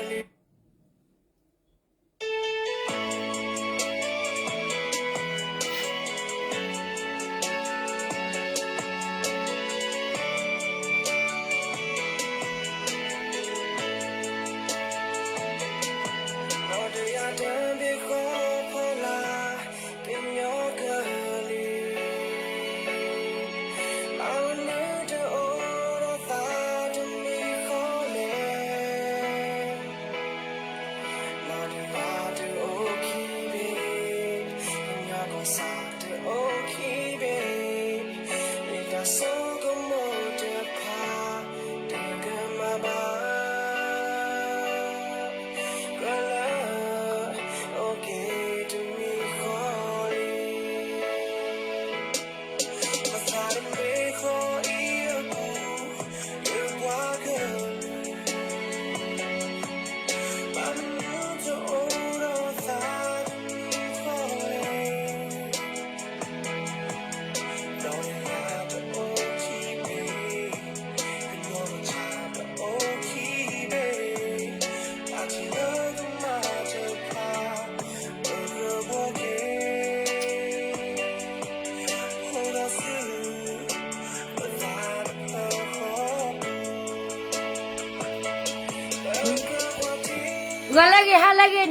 ဂီၤ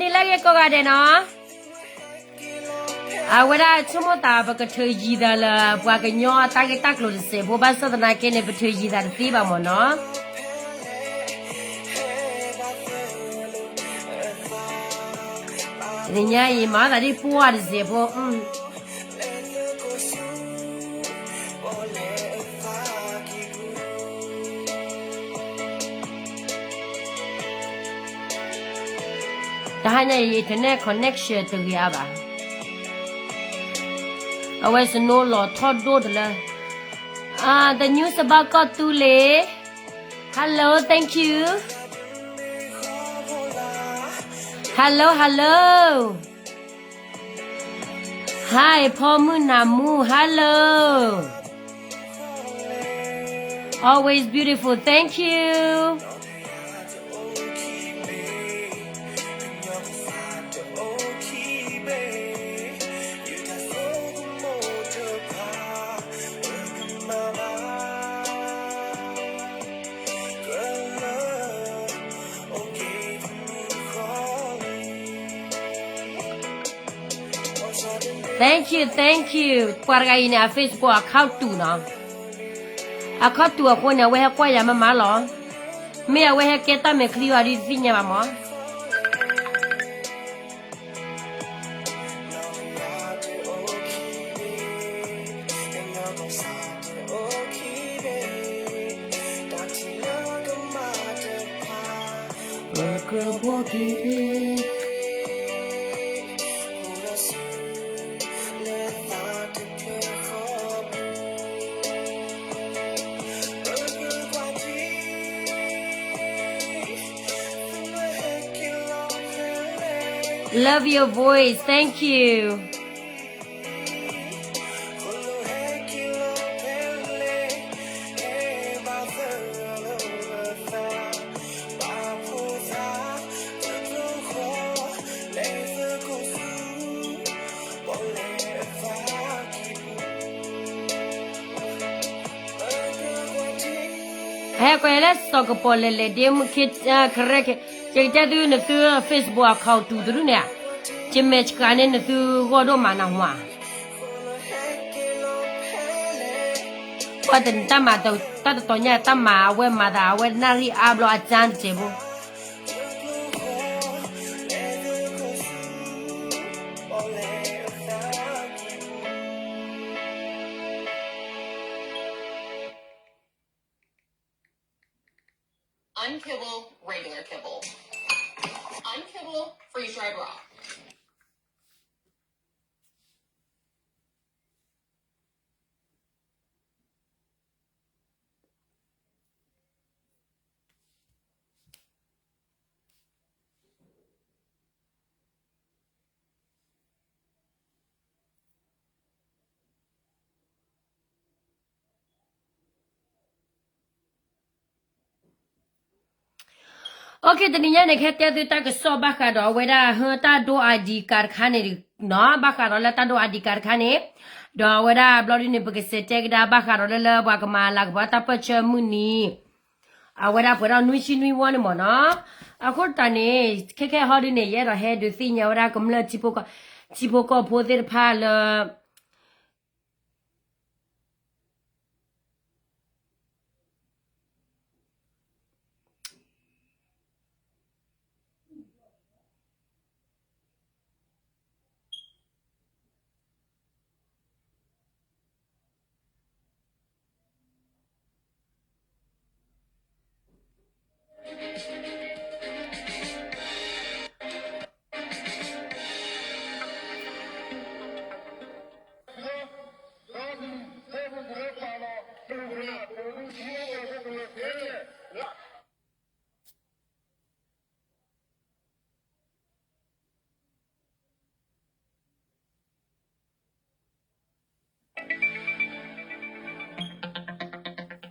လၢအဂ့ၤ ဟါလၢအဂ့ၤ နံၤလၢအဂ့ၤ ကိးဂၤဒဲးနီၤ. အဝဲဒၣ်ဆိကမိၣ်သး ပကထုးယံၤသးလၢ ပှၤကညီအတၢ်ဂ့ၢ်တၢ်ကျိၤတစဲးဖိ ဘၣ်ဆၣ်သနာ်က့န့ၣ် ပထုးယံၤသးတသ့ဘၣ်မ့ၢ်နီၤ. တနံၤညါအံၤ မၤသးဒ်ပှၢ်တစဲးဖိ တဟါညါအံၤ internet connection တဂ့ၤအါဘၣ်. အဝဲ snow လီၤထီၣ်ဒိၣ်တလၢ. တညူစဘၣ်ကီၢ်သူလ့ၤ. Hello, thank you. Hello, hello. Hi, ဖီမုၢ်နၤမူ, hello. Always beautiful, thank you. Thank you, thank you. ပှၤတဂၤအံၤန့ၣ် အ Facebook account တူာ်နီၤ. Account တူာ်အဃိန့ၣ် အဝဲဟဲကွၢ်ယၤမးမးလီၤ. မ့ၢ်အဝဲဟဲကဲတၢ်မဲာ်ချံအီၤဒ်တသ့ၣ်ညါဘၣ်မး. Love your voice. Thank you. Hi, ကွၢ်လၢစီၤကပီၤလဲၤလဲၤဒ့မုၣ်ခ့ ကရဲၣ်, ယကတဲသုနသု Facebook account တူာ်တဒူၣ်န့ၣ်, ယမဲာ်ဆှးန့ၣ်နသုဂီၢ်ဒိၣ်မးနၢ်ဟူဧါ. ပှၤတနံၤတၢ်မၤတၢ်တတီၤညါ တၢ်မၤအဝဲမၤသး အဝဲနၣ်ရံၣ်အါဘျီအကၠါတစဲးဖိ. Unkibble, regular kibble. Unkibble, freeze-dried raw. အိၣ်ခ့ တနံၤညါန့ၣ် ကဟဲတဲသုတၢ်ကစီၣ်ဘၣ်ဃးဒီးအဝဲဒၣ် ဟၢ တၢ်ဒိ ID card တခါန့ၣ်နီၤ, ဘၣ်ဃးဒီးလၢတၢ်ဒိ ID card တခါန့ၣ်, ဒီးအဝဲဒၣ်ဘျီဒုန့ၣ် ပကစံးတဲကဒါဘၣ်ဃးဒီးလၢလၢပှၤကမၤလၤကပီၤတၢ်ပၢၢ်ဆၢမုၢ်နံၤ, အဝဲဒၣ်ပှဲၤဒီးနွံဆံနွံဝီန့ၣ်မ့ၢ်နီၤ, အဃိသတးန့ၣ် ခဲခဲဟီဒုန့ၣ် ယအဲၣ်ဒိးဟဲဒုးသ့ၣ်ညါဝဲဒၣ်ကမျၢၢ် ထံဖိကီၢ်ဖိသ့ၣ်တဖၣ်လၢ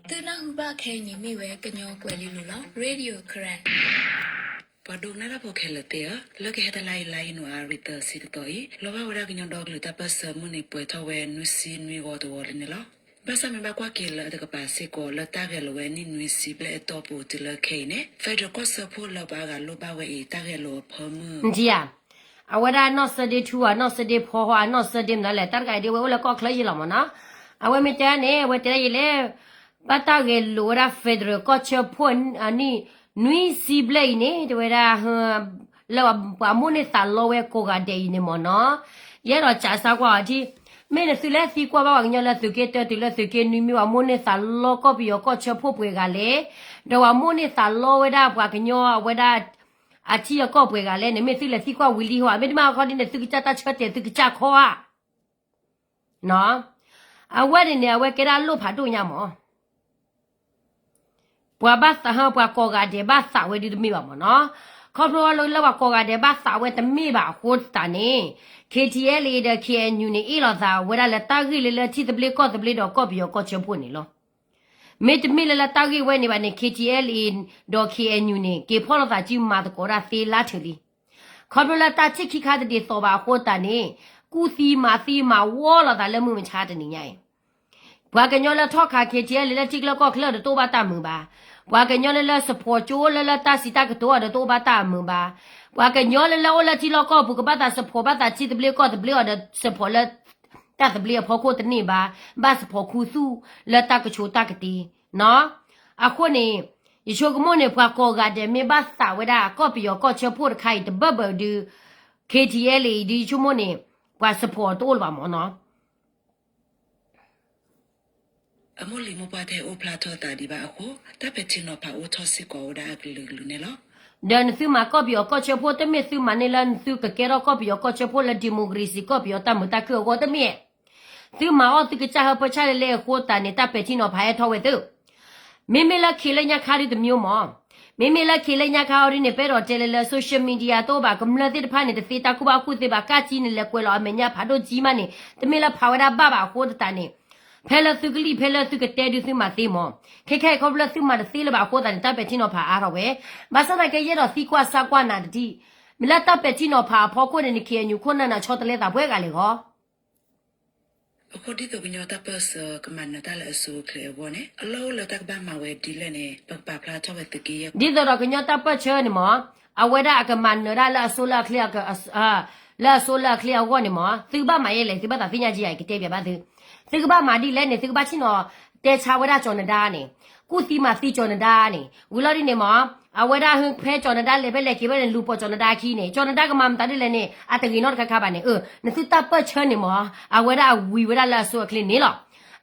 သုနၢ်ဟူဘၣ်ခဲအံၤန့ၣ်မ့ၢ်ဝဲကညီကွဲၤလံလိၤလီၤ Radio Karen. ပှၤဒိကနၣ်တၢ်ဖိခဲလၢာ်သ့ၣ်ဧၢ, လၢကဟဲတလါအံၤ လါယနူၤအါရံၤသၢဆံတသီအံၤ လီၤဘၣ်ဝဲဒၣ်ကညီဒီကလုာ်တၢ်ပၢၢ်ဆၢမုၢ်နံၤပှဲၤထီၣ်ဝဲနွံဆံနွံဂီၤတဝီလံန့ၣ်လီၤ. ဘၣ်ဆၣ်မ့ၢ်ဘၣ်ကွၢ်က့ၤလၢတကပၤစ့ၢ်ကီး လၢတၢ်ဂဲၤလိာ်ဝဲနံၣ်နွံဆံဘျဲၣ်အတီၢ်ပူၤတုၤလၢခဲအံၤန့ၣ် federal ကီၢ်စၢဖှိၣ်လၢပှၤအါဂၤလိၣ်ဘၣ်ဝဲအံၤ တၢ်ဂဲၤလိာ်အဖၢမုၢ် အဝဲဒၣ်နီၢ်စၢဒ့ထူဧါ နီၢ်စၢဒ့ဖီဟီဧါ နီၢ်စၢဒ့မနုၤလဲၣ် တၢ်တဂၤအံၤဒ်ဝဲအိၣ်လၢကီၢ်ချၢယံၤလီၤမ့ၢ်နီၤ, အဝဲမ့ၢ်တဲန့ၣ် အဝဲတဲဒ်အံၤလဲၣ်, ဘၣ်တၢ်ဂဲၤလိာ်ဝဲဒၣ် federal ကီၢ်စၢဖှိၣ်အနံၣ်နွံဆံဘျဲၣ်အံၤန့ၣ် တဲဝဲဒၣ် လၢပှၤမိၣ်န့ၢ်သးလီဝဲကိးဂၤဒဲးအံၤန့ၣ်မ့ၢ်နီၤ, ယအဲၣ်ဒိးစးစါကွၢ်အီၤဒ် မ့ၢ်နသုလဲၤသံကွၢ်ဘၣ်ပှၤကညီလၢသုးက့တၢတုၤလၢသုးက့နွံ မ့ၢ်ပှၤမိၣ်န့ၢ်သးလီကီၢ်ပယီၤကီၢ်စၢဖှိၣ်ပှဲၤဂၤလဲၣ်, ဒီးပှၤမိၣ်န့ၢ်သးလီဝဲဒၣ်ပှၤကညီအဝဲဒၣ် အထံအကီၢ်ပှဲၤဂၤလဲၣ်န့ၣ် မ့ၢ်သုလဲၤသံကွၢ်ဝံၤလံဟီဧါ, မ့တမ့ၢ်အခီဒ်န့ၣ် သုကစၢ်တၢ်ဆၢတဲာ်သုကစၢ်ခီဧါ အဝဲန့ၣ်န့ၣ် အဝဲကဲဒၣ်လိၣ်ဖးဒိၣ်ညါမး, ပှၤဘၣ်သးဟၢ ပှၤကိးဂၤဒဲးဘၣ်သးဝဲဒုတမ့ၢ်ဘၣ်မ့ၢ်နီၤ, ခီဖျိလၢပှၤကိးဂၤဒဲးဘၣ်သးဝဲတမ့ၢ်ဘၣ်အဃိသတးန့ၣ် KTLA ဒီး KNU န့ၣ် အ့ၣ်လိာ်သးဝဲဒၣ်လၢတၢ်ဂ့ၢ်လၢလၢထံသဘျ့ကီၢ်သဘျ့ဒီးကီၢ်ပယီၤကီၢ်စၢဖှိၣ်န့ၣ်လီၤ. မ့တမ့ၢ်လၢလၢတၢ်ဂ့ၢ်ဝဲန့ၣ်ဘၣ်န့ၣ် KTLA ဒီး KNU န့ၣ် က့ၤဖီၣ်လိာ်သးစုမၤသကိးဒၣ်သ့လါထုးလံ. ခီဖျိလၢတၢ်ထံၣ်ခံခါတဒ်သိးဘၣ်အဃိသတးန့ၣ် ကူၣ်သံမၤသံမၤဝီလိာ်သးလၢမုၢ်မဆါတနံၤညါအံၤ, ပှၤကညီလၢထီၣ်ခး KTLA လၢထံချၢကီၢ်ချၢဒီးတအိၣ်ဘၣ်တၢ်မုာ်ဘၣ်, ပှၤကညီလၢလၢ support ကၠိလၢလၢတၢ်စံးတၢ်ကတိၤအီၤဒီးတအိၣ်ဘၣ်တၢ်မုာ်ဘၣ်, ပှၤကညီလၢလၢအိၣ်လၢထံလီၢ်ကီၢ်ပူၤ ကဘၣ်သးစ့ၢ်ကီးဘၣ်သးထံသဘျ့ကီၢ်သဘျ့အီၤဒီး support လၢ တၢ်သဘျ့အဖီခိၣ်တန့ၢ်ဘၣ်, ဘၣ်သ့ၣ်သ့ၣ်ခူသူၣ်လၢတၢ်ကဆိးတၢ်ကတ့ၤ, အဃိန့ၣ် ယဆိကမိၣ်န့ၣ် ပှၤကိးဂၤဒဲးမ့ၢ်ဘၣ်သးဝဲဒၣ် ကီၢ်ပယီၤကီၢ်စၢဖှိၣ်တခါအံၤတဘၢၣ်ဘၢၣ်ဒုး KTLA အံၤဒုး ယဆိကမိၣ်န့ၣ် ပှၤ support တအိၣ်လၢၤဘၣ်မ့ၢ်နီၤ. အမိၢ်လံၤမိၢ်ပှၢ်တဟဲအိၣ်ဖျါထီၣ်သးဒံးဘၣ်အဃိ တၢ်ပဲာ်ထံနီၤဖးအိၣ်ထီၣ်စ့ၢ်ကီးဝဲဒၣ်အကလုာ်ကလုာ်န့ၣ်လီၤ. ဒီးနသုမၤကီၢ်ပယီၤကီၢ်စၢဖှိၣ် တမ့ၢ်သုမၤန့ၢ်လၢနသုကကဲထီၣ်ကီၢ်ပယီၤကီၢ်စၢဖှိၣ်လၢ democracy ကီၢ်ပယီၤတၢ်မုာ်တၢ်ခုၣ်အဂီၢ်တမ့ၢ်, သုမၤအီၣ်သုကစၢ်ဟၢဖၢဆၣ်လဲၣ်လဲၣ်အဃိသတးန့ၣ် တၢ်ပဲာ်ထံနီၤဖးဟဲထီၣ်ဝဲသု မ့မ့ၢ်လၢခံလၢညါခါဒုးတမံၤမ့ၢ်, မ့မ့ၢ်လၢခံလၢညါခါအီၤဒ်န့ၣ် ပအဲၣ်ဒိးတဲလၢလၢ social media တအိၣ်ဘၣ် ကမျၢၢ်သ့ၣ်တဖၣ်န့ၣ် တသ့တၢ်ကူၣ်ဘၣ်ကူၣ်သ့ဘၣ် ကၢ်ကံန့ၣ် လဲၤကွဲးလီၤအမဲာ်ညါဖးဒိၣ်ကံမးန့ၣ် တမ့ၢ်လၢဖးဝဲဒၣ်ဘၣ်ဘၣ်အဃိသတးန့ၣ် ဖဲလၢသုကလံၣ်ဖဲလၢသုကတဲဒုးသုမၤသ့မ့ၢ်, ခဲခဲအံၤခီဖျိလၢသုမၤတသ့လၢၤဘၣ်အဃိသတးန့ၣ် တၢ်ပဲာ်ထံနီၤဖးအါထီၣ်ဝဲ, ဘၣ်ဆၣ်သနာ်က့ယအဲၣ်ဒိးသံကွၢ်စၢ်ကွၢ်နၤတထံၣ်, မ့ၢ်လၢတၢ်ပဲာ်ထံနီၤဖးအဖီခိၣ်န့ၣ် န KNU ခိၣ်နၢ်နၤဆီတလဲသးပှဲၤဂၤလဲၣ်ဂီၢ် အဃိဒ်သိးကညီတၢ်ပၢၢ်ဆၢကမၤနၢၤတၢ်လၢအဆိအချ့အဂီၢ်န့ၣ် အလီၢ်အိၣ်လၢတၢ်ကဘၣ်မၤဝဲဒ်လဲၣ်န့ၣ် ပကပာ်ဖျါထီၣ်ဝဲသုးက့ယဲၢ် ဒ်သိးဒီးကညီတၢ်ပၢၢ်ဆၢန့ၣ်မ့ၢ်, အဝဲဒၣ်အကမၤနၢၤဒၣ်လၢအဆိလၢအချ့, လၢအဆိလၢအချ့အဂီၢ်န့ၣ်မ့ၢ် သုကဘၣ်မၤယဲလဲၣ် သုဘၣ်သးသ့ၣ်ညါက့ၤယၤ ယကတဲပၠးဘၣ်သု, သုကဘၣ်မၤဒ်လဲၣ်န့ၣ် သုကဘၣ်ဆ့ၣ်နီၤတဲဆါဝဲဒၣ်ကၠီၤနဒါန့ၣ်, ကူၣ်သံမၤသံကၠီၤနဒါန့ၣ် ဝံၤလီၤဒ်န့ၣ်မ့ၢ်, အဝဲဒၣ်ဖဲကၠီၤနဒါလဲၤဖဲလဲၣ်က့ၤဖဲလဲၣ် လူၤပိာ်ကၠီၤနဒါအခံန့ၣ် ကၠီၤနဒါကမၤမတၤဒ်လဲၣ်န့ၣ် အတဂ့ၤနီတခါခါဘၣ်န့ၣ် အၢ နသုတၢ်ပၢၢ်ဆၢန့ၣ်မ့ၢ်, အဝဲဒၣ်အဝံၤဝဲဒၣ်လၢအဆိအချ့န့ၣ်လီၤ.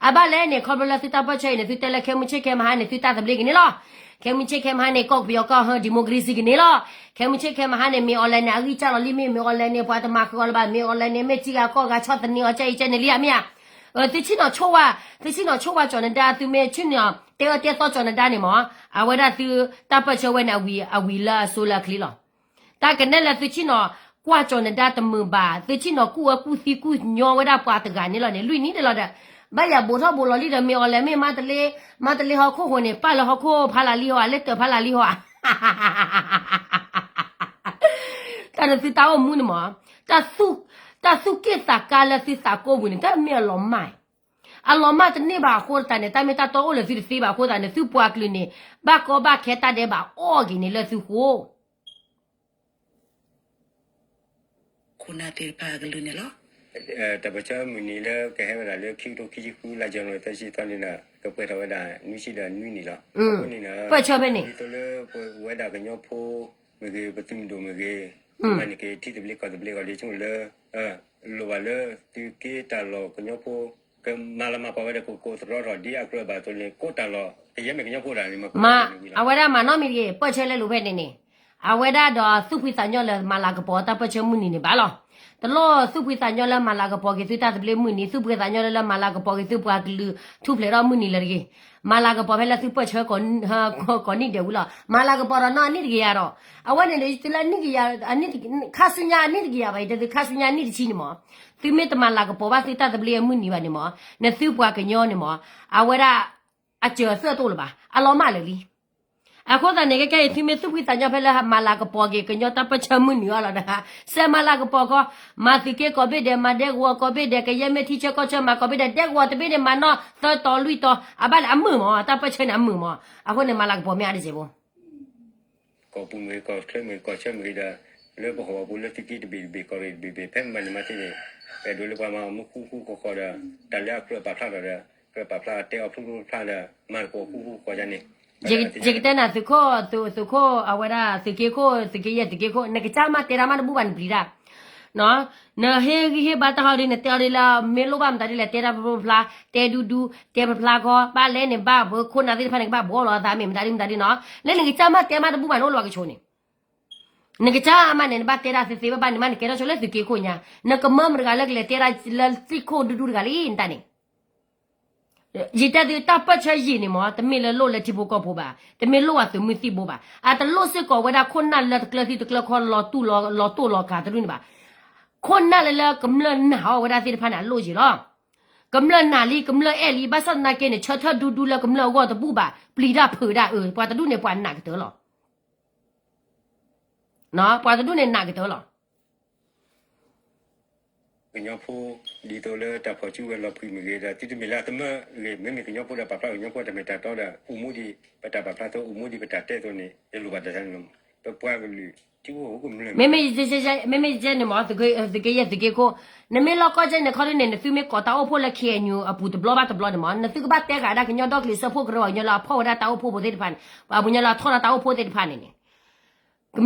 အဘၣ်လဲၣ်န့ၣ် ခီဖျိလၢသုတၢ်ပၢၢ်ဆၢအံၤန့ၣ် သုတဲလၢခဲမုၢ်ဆ့ၣ်ခဲမုၢ်ဟါန့ၣ် သုတၢ်သဘျ့ကန့ၣ်လီၤ. ခဲမုၢ်ဆ့ၣ်ခဲမုၢ်ဟါန့ၣ် ကီၢ်ပယီၤကီၢ်ဟၢ democracy ကန့ၣ်လီၤ. ခဲမုၢ်ဆ့ၣ်ခဲမုၢ်ဟါန့ၣ် မ့ၢ်အီၤလဲၣ်န့ၣ် အဂံၢ်စၢ်လီၤလံ မ့ၢ်မ့ၢ်အီၤလဲၣ်န့ၣ် ပှၤတမၤဃုာ်အီၤလၢၤဘၣ် မ့ၢ်အီၤလဲၣ်န့ၣ် မ့ၢ်ထံဂၤကီၢ်ဂၤဆီၣ်သနံးအီၤ ကဲအံၤကဲန့ၣ်လံဧါမ့ၢ်ဧါ, သုဆ့ၣ်နီၤဆိၣ်ဝါ, သုဆ့ၣ်နီၤဆိၣ်ဝါကၠီၤနဒါ သုမ့ၢ်ဆ့ၣ်နီၤတဲအၢတဲသီကၠီၤနဒါန့ၣ်မ့ၢ်, အဝဲဒၣ်သုတၢ်ပၢၢ်ဆၢဝဲန့ၣ် အဝံၤလၢအဆိလၢအချ့လီၤ. တၢ်ကနဲၣ်လၢသုဆ့ၣ်နီၤကွၢ်ကၠီၤနဒါတမုာ်ဘၣ်, သုဆ့ၣ်နီၤကူၣ်အၢကူၣ်သံကူၣ်ညီဝဲဒၣ်ပှၤတဂၤန့ၣ်လီၤန့ၣ် လွံၢ်နံၣ်တလီၤဒီး, ဘၣ်ယၤဘိးထီၣ်ဘိးလီၤလံဒီး မ့ၢ်အီၤလဲၣ် မ့ၢ်မၤတလ့, မၤတလ့ဟီၣ်ခိၣ်ဃိန့ၣ် ပာ်လၢဟီၣ်ခိၣ်ဖးလၢ်လံဟီဧါ လၢတၢးဖးလၢ်လံဟီဧါ တၢ်န့ၣ်သုတၢ်အိၣ်မူန့ၣ်မး, တၢ်သူၣ်က့ၣ်သးကါလၢသုသးကိၢ်ပူၤန့ၣ် တၢ်မ့ၢ်အလီၤမၢ်, အလီၤမၢ်တန့ၢ်ဘၣ်အဃိသတးန့ၣ် တၢ်မ့ၢ်တၢ်တီအိၣ်လၢသုတသ့ဘၣ်အဃိသတးန့ၣ် သုပှၤကလုာ်န့ၣ် ဘၣ်ကီဘၣ်ခဲတၢ်ဒဲးဘးအီၣ်က့ၤန့ၣ်လၢသုဃိ ခိၣ်နၢ်သ့ၣ်တဖၣ်အကလုၢ်န့ၣ်လီၤ. တၢ်ပၢၢ်ဆၢမုၢ်နံၤလၢကဟဲဝဲဒၣ်လၢခံကထိခံဆံဃု လါယနူၤအါရံၤသၢဆံသီန့ၣ်ဒီး ကပှဲၤထီၣ်ဝဲဒၣ်နွံဆံဒီးနွံနံၣ်လီၤ. အဃိန့ၣ်ဒီး ပၢၢ်ဆၢဖဲန့ၣ် ဒ်သိးလၢပဝဲဒၣ်ကညီဖိမ့ၢ်ဂ့ၤ ပသုးမုၢ်ဒိၣ်မ့ၢ်ဂ့ၤ မၤန့ၢ်က့ၤထံသဘျ့ကီၢ်သဘျ့အဂီၢ် ဒ်ဆိကမိၣ်လၢ လိၣ်ဘၣ်လၢသုးက့တၢ်လီၢ်ကညီဖိ ကမၤလၤမၤကပီၤဝဲဒီး ကကိးသတြီထီၣ်ဒ်အကြၢးဘၣ်အသိးန့ၣ် ကိးတၢ်လီၢ် ကယဲၢ်မ့ၢ်ကညီဖိဒၣ်န့ၣ် မၤ အဝဲဒၣ်မၤနီတမံၤတဂ့ၤ ပၢၢ်ဆၢလၢလိၤဖဲန့ၣ်န့ၣ်, အဝဲဒၣ်ဒီးသူၣ်ဖှံသးညီလၢမၤလၤကပီၤတၢ်ပၢၢ်ဆၢမုၢ်နံၤန့ၣ်ဘၣ်လီၤ. တလိၣ်သူၣ်ဖှံသးညီလၢမၤလၤကပီၤက့ၤသုတၢ်သဘျ့မုၢ်နံၤ သူၣ်ဖှံသးညီလၢ လၢမၤလၤကပီၤက့ၤသုပှၤကလုာ်ထူၣ်ဖျဲးထီၣ်မုၢ်နံၤလၢၤတဂ့ၤ. မၤလၤကပီၤဖဲလၢသုပၢၢ်ဆၢ ကိးနံၣ်ဒဲးဝံၤလီၤ. မၤလၤကပီၤဒီးနီၢ်အနံၣ်တကယၤဒီး အဝဲန့ၣ်ဒီး တုၤလၢအနံၣ်တကယၤ ခါဆူညါအနံၣ်တကယၤဘၣ် ယတဲသုခါဆူညါအနံၣ်တဆံန့ၣ်မး သုမ့ၢ်တမၤလၤကပီၤဘၣ်သုတၢ်သဘျ့အမုၢ်နံၤဘၣ်န့ၣ်မး နသုပှၤကညီန့ၣ်မး အဝဲဒၣ် အစၢၤအသွဲၣ်တအိၣ်လၢၤဘၣ် အလီၤမၢ်လၢာ်လံ. အဃိသတးန့ၣ် ခဲကဲအံၤ သုမ့ၢ်သူၣ်ဖှံသးညီဖဲလၢမၤလၤကပီၤက့ၤကညီတၢ်ပၢၢ်ဆၢမုၢ်နံၤအီၤလီၤဒီး စဲးမၤလၤကပီၤကီး မၤသုးက့ကိးဘ့ၣ်ဒဲး မၤဒဲကဝီၤကိးဘ့ၣ်ဒဲး ကယဲၢ်မ့ၢ်ထံဆၢကီၢ်ဆၢမၤကိးဘ့ၣ်ဒဲး ဒဲကဝီၤတဘ့ၣ်န့ၣ် မၤနီၢ်သၢတီၤလွံၢ်တီၤ အဘၣ်လၢအမုာ်မး တၢ်ပၢၢ်ဆၢန့ၣ်အမုာ်မး အဃိန့ၣ် မၤလၤကပီၤမ့ၢ်အါတစဲးဖိ ကီၢ်ပူၤမ့ၢ်ဂ့ၤ ကီၢ်ချၢမ့ၢ်ဂ့ၤ ကီၢ်ဆၢမ့ၢ်ဂ့ၤဒီး လၢပဟီၣ်ပူၤလၢသုးက့တဘ့ၣ်တဘ့ၣ် ကီၢ်ရ့ၣ်တဘ့ၣ်ဘ့ၣ် ဖဲမၤန့ၢ်မၤသ့န့ၣ် ပအဲၣ်ဒိးလၢပှၤမၤမူဃူဃူဃီဃီဒီး တၢ်လၢအကြၢးပာ်ဖျါထီၣ်ဒီး ကြၢးပာ်ဖျါတဲအီၤဖျိဖျိဖျါဒီး မၤသကိးဃူဃူဃီဃီန့ၣ် ယကတဲနၤသုးခိၣ် သုးခိၣ်အဝဲဒၣ် သုးက့ခိၣ် သုးက့ယဲၢ် သုးက့ခိၣ် နကစၢ်မၤတဲတၢ်မးတဘူၣ်ဘၣ်နပျံၤတၢ် နဟ့ၣ်ဂံၢ်ဟ့ၣ်ဘါတၢ်ဟီဒ် နတဲအီၤဒ်လၢ မ့ၢ်လိၣ်ဘၣ်မတၤဒ်လဲၣ် တဲတၢ်ဖျိဖျါ တဲဒူဒူ တဲဖျါဖျါခီ ဘၣ်လဲၣ်န့ၣ် ဘၣ်ပခိၣ်နၢ်သ့ၣ်တဖၣ်န့ၣ် ကဘၣ်ဘှီလီၤသးမ့ၢ်မတၤဒ်မတၤဒ်နီၤ လၢနကစၢ်မၤတဲမးတဘူၣ်ဘၣ် နအိၣ်လၢၤဘၣ်ကဆိးန့ၣ် နကစၢ်မၤန့ၣ် နဘၣ်တဲဒၣ်သ့သ့ဘၣ်ဘၣ်န့ၣ်မး နကဲထီၣ်ဆိလၢသုးက့ခိၣ်ညါ နကမၢမတဂၤလၢကလဲၤတဲဒၣ်လၢသ့ၣ်ခိၣ်ဒူဒူတဂၤလံ နတၢ်န့ၣ် ယတဲသုတၢ်ပၢၢ်ဆၢယံာ်န့ၣ်မး တမ့ၢ်လၢလိၣ်လၢထံဖိကီၢ်ဖိဘၣ် တမ့ၢ်လိၣ်ဝဲသုးမုၢ်သံၣ်ဘိဘၣ် အတလိၣ်စ့ၢ်ကီးဝဲဒၣ်ခိၣ်နၢ်လၢတကျၢၤသံတကျၢၤခီ လီၤတိၢ်လီၤကၤတဒူၣ်န့ၣ်ဘၣ် ခိၣ်နၢ်လၢလၢကမျၢၢ်နာ်အီၤဝဲဒၣ်သ့ၣ်တဖၣ်န့ၣ် အလိၣ်ယံာ်လီၤ ကမျၢၢ်နာ်လံ ကမျၢၢ်အဲၣ်လံ ဘၣ်ဆၣ်သနာ်က့န့ၣ် ဆၢထၢၣ်ဒူဒူလၢကမျၢၢ်အဂီၢ်တဘူၣ်ဘၣ် ပျံၤတၢ်ဖုးဒၣ်အၢ ပှၤတဒူၣ်န့ၣ်ပှၤနာ်ကတၢၢ်လီၤ ပှၤတဒူၣ်န့ၣ်နာ်ကတၢၢ်လီၤ ကညီဖိ ဒ်သိးလၢတၢ်ဖီၣ်စုဝဲၤလီၤဖှံမ့ၢ်ဂ့ၤဒီး သုတမ့ၢ်လၢအတမၢဂ့ၤ မ့မ့ၢ်ကညီဖိဒီးပာ်ဖျါကညီဖိတၢ်မ့ၢ်တၢ်တီဒီး အိၣ်မူဒံး ပတၢ်ပာ်ဖျါသိ အိၣ်မူဒံးပတၢ်တဲသိးန့ၣ် ယလိၣ်ဘၣ်တၢ်န့ၣ်လီၤ ပပှၤကလုာ် ထံဖိကီၢ်ဖိကမျၢၢ် မ့မ့ၢ်ယဲန့ၣ်မး သုးက့ယဲၢ်သုးက့ခိၣ် နမ့ၢ်လီၢ်ကီၢ်ကဲန့ၣ်ခီဒ်န့ၣ် နသုမ့ၢ်ကိးတၢ်အိၣ်ဖှိၣ်လၢ ခ့ၣ်အဲၣ်ယူၣ် အပူၤတဘျီဘၣ်တဘျီန့ၣ်မး နသုကဘၣ်တဲဃာ်ဒၣ်ကညီဒီကလုာ်စၢဖှိၣ်ကရၢ ပှၤကညီလၢအဖီၣ်ဝဲဒၣ်တၢ်အိၣ်ဖှိၣ်ဖိသ့ၣ်တဖၣ်န့ၣ် ပှၤကညီလၢအထီၣ်ဒၣ်တၢ်အိၣ်ဖှိၣ်သ့ၣ်တဖၣ်န့ၣ်န့ၣ်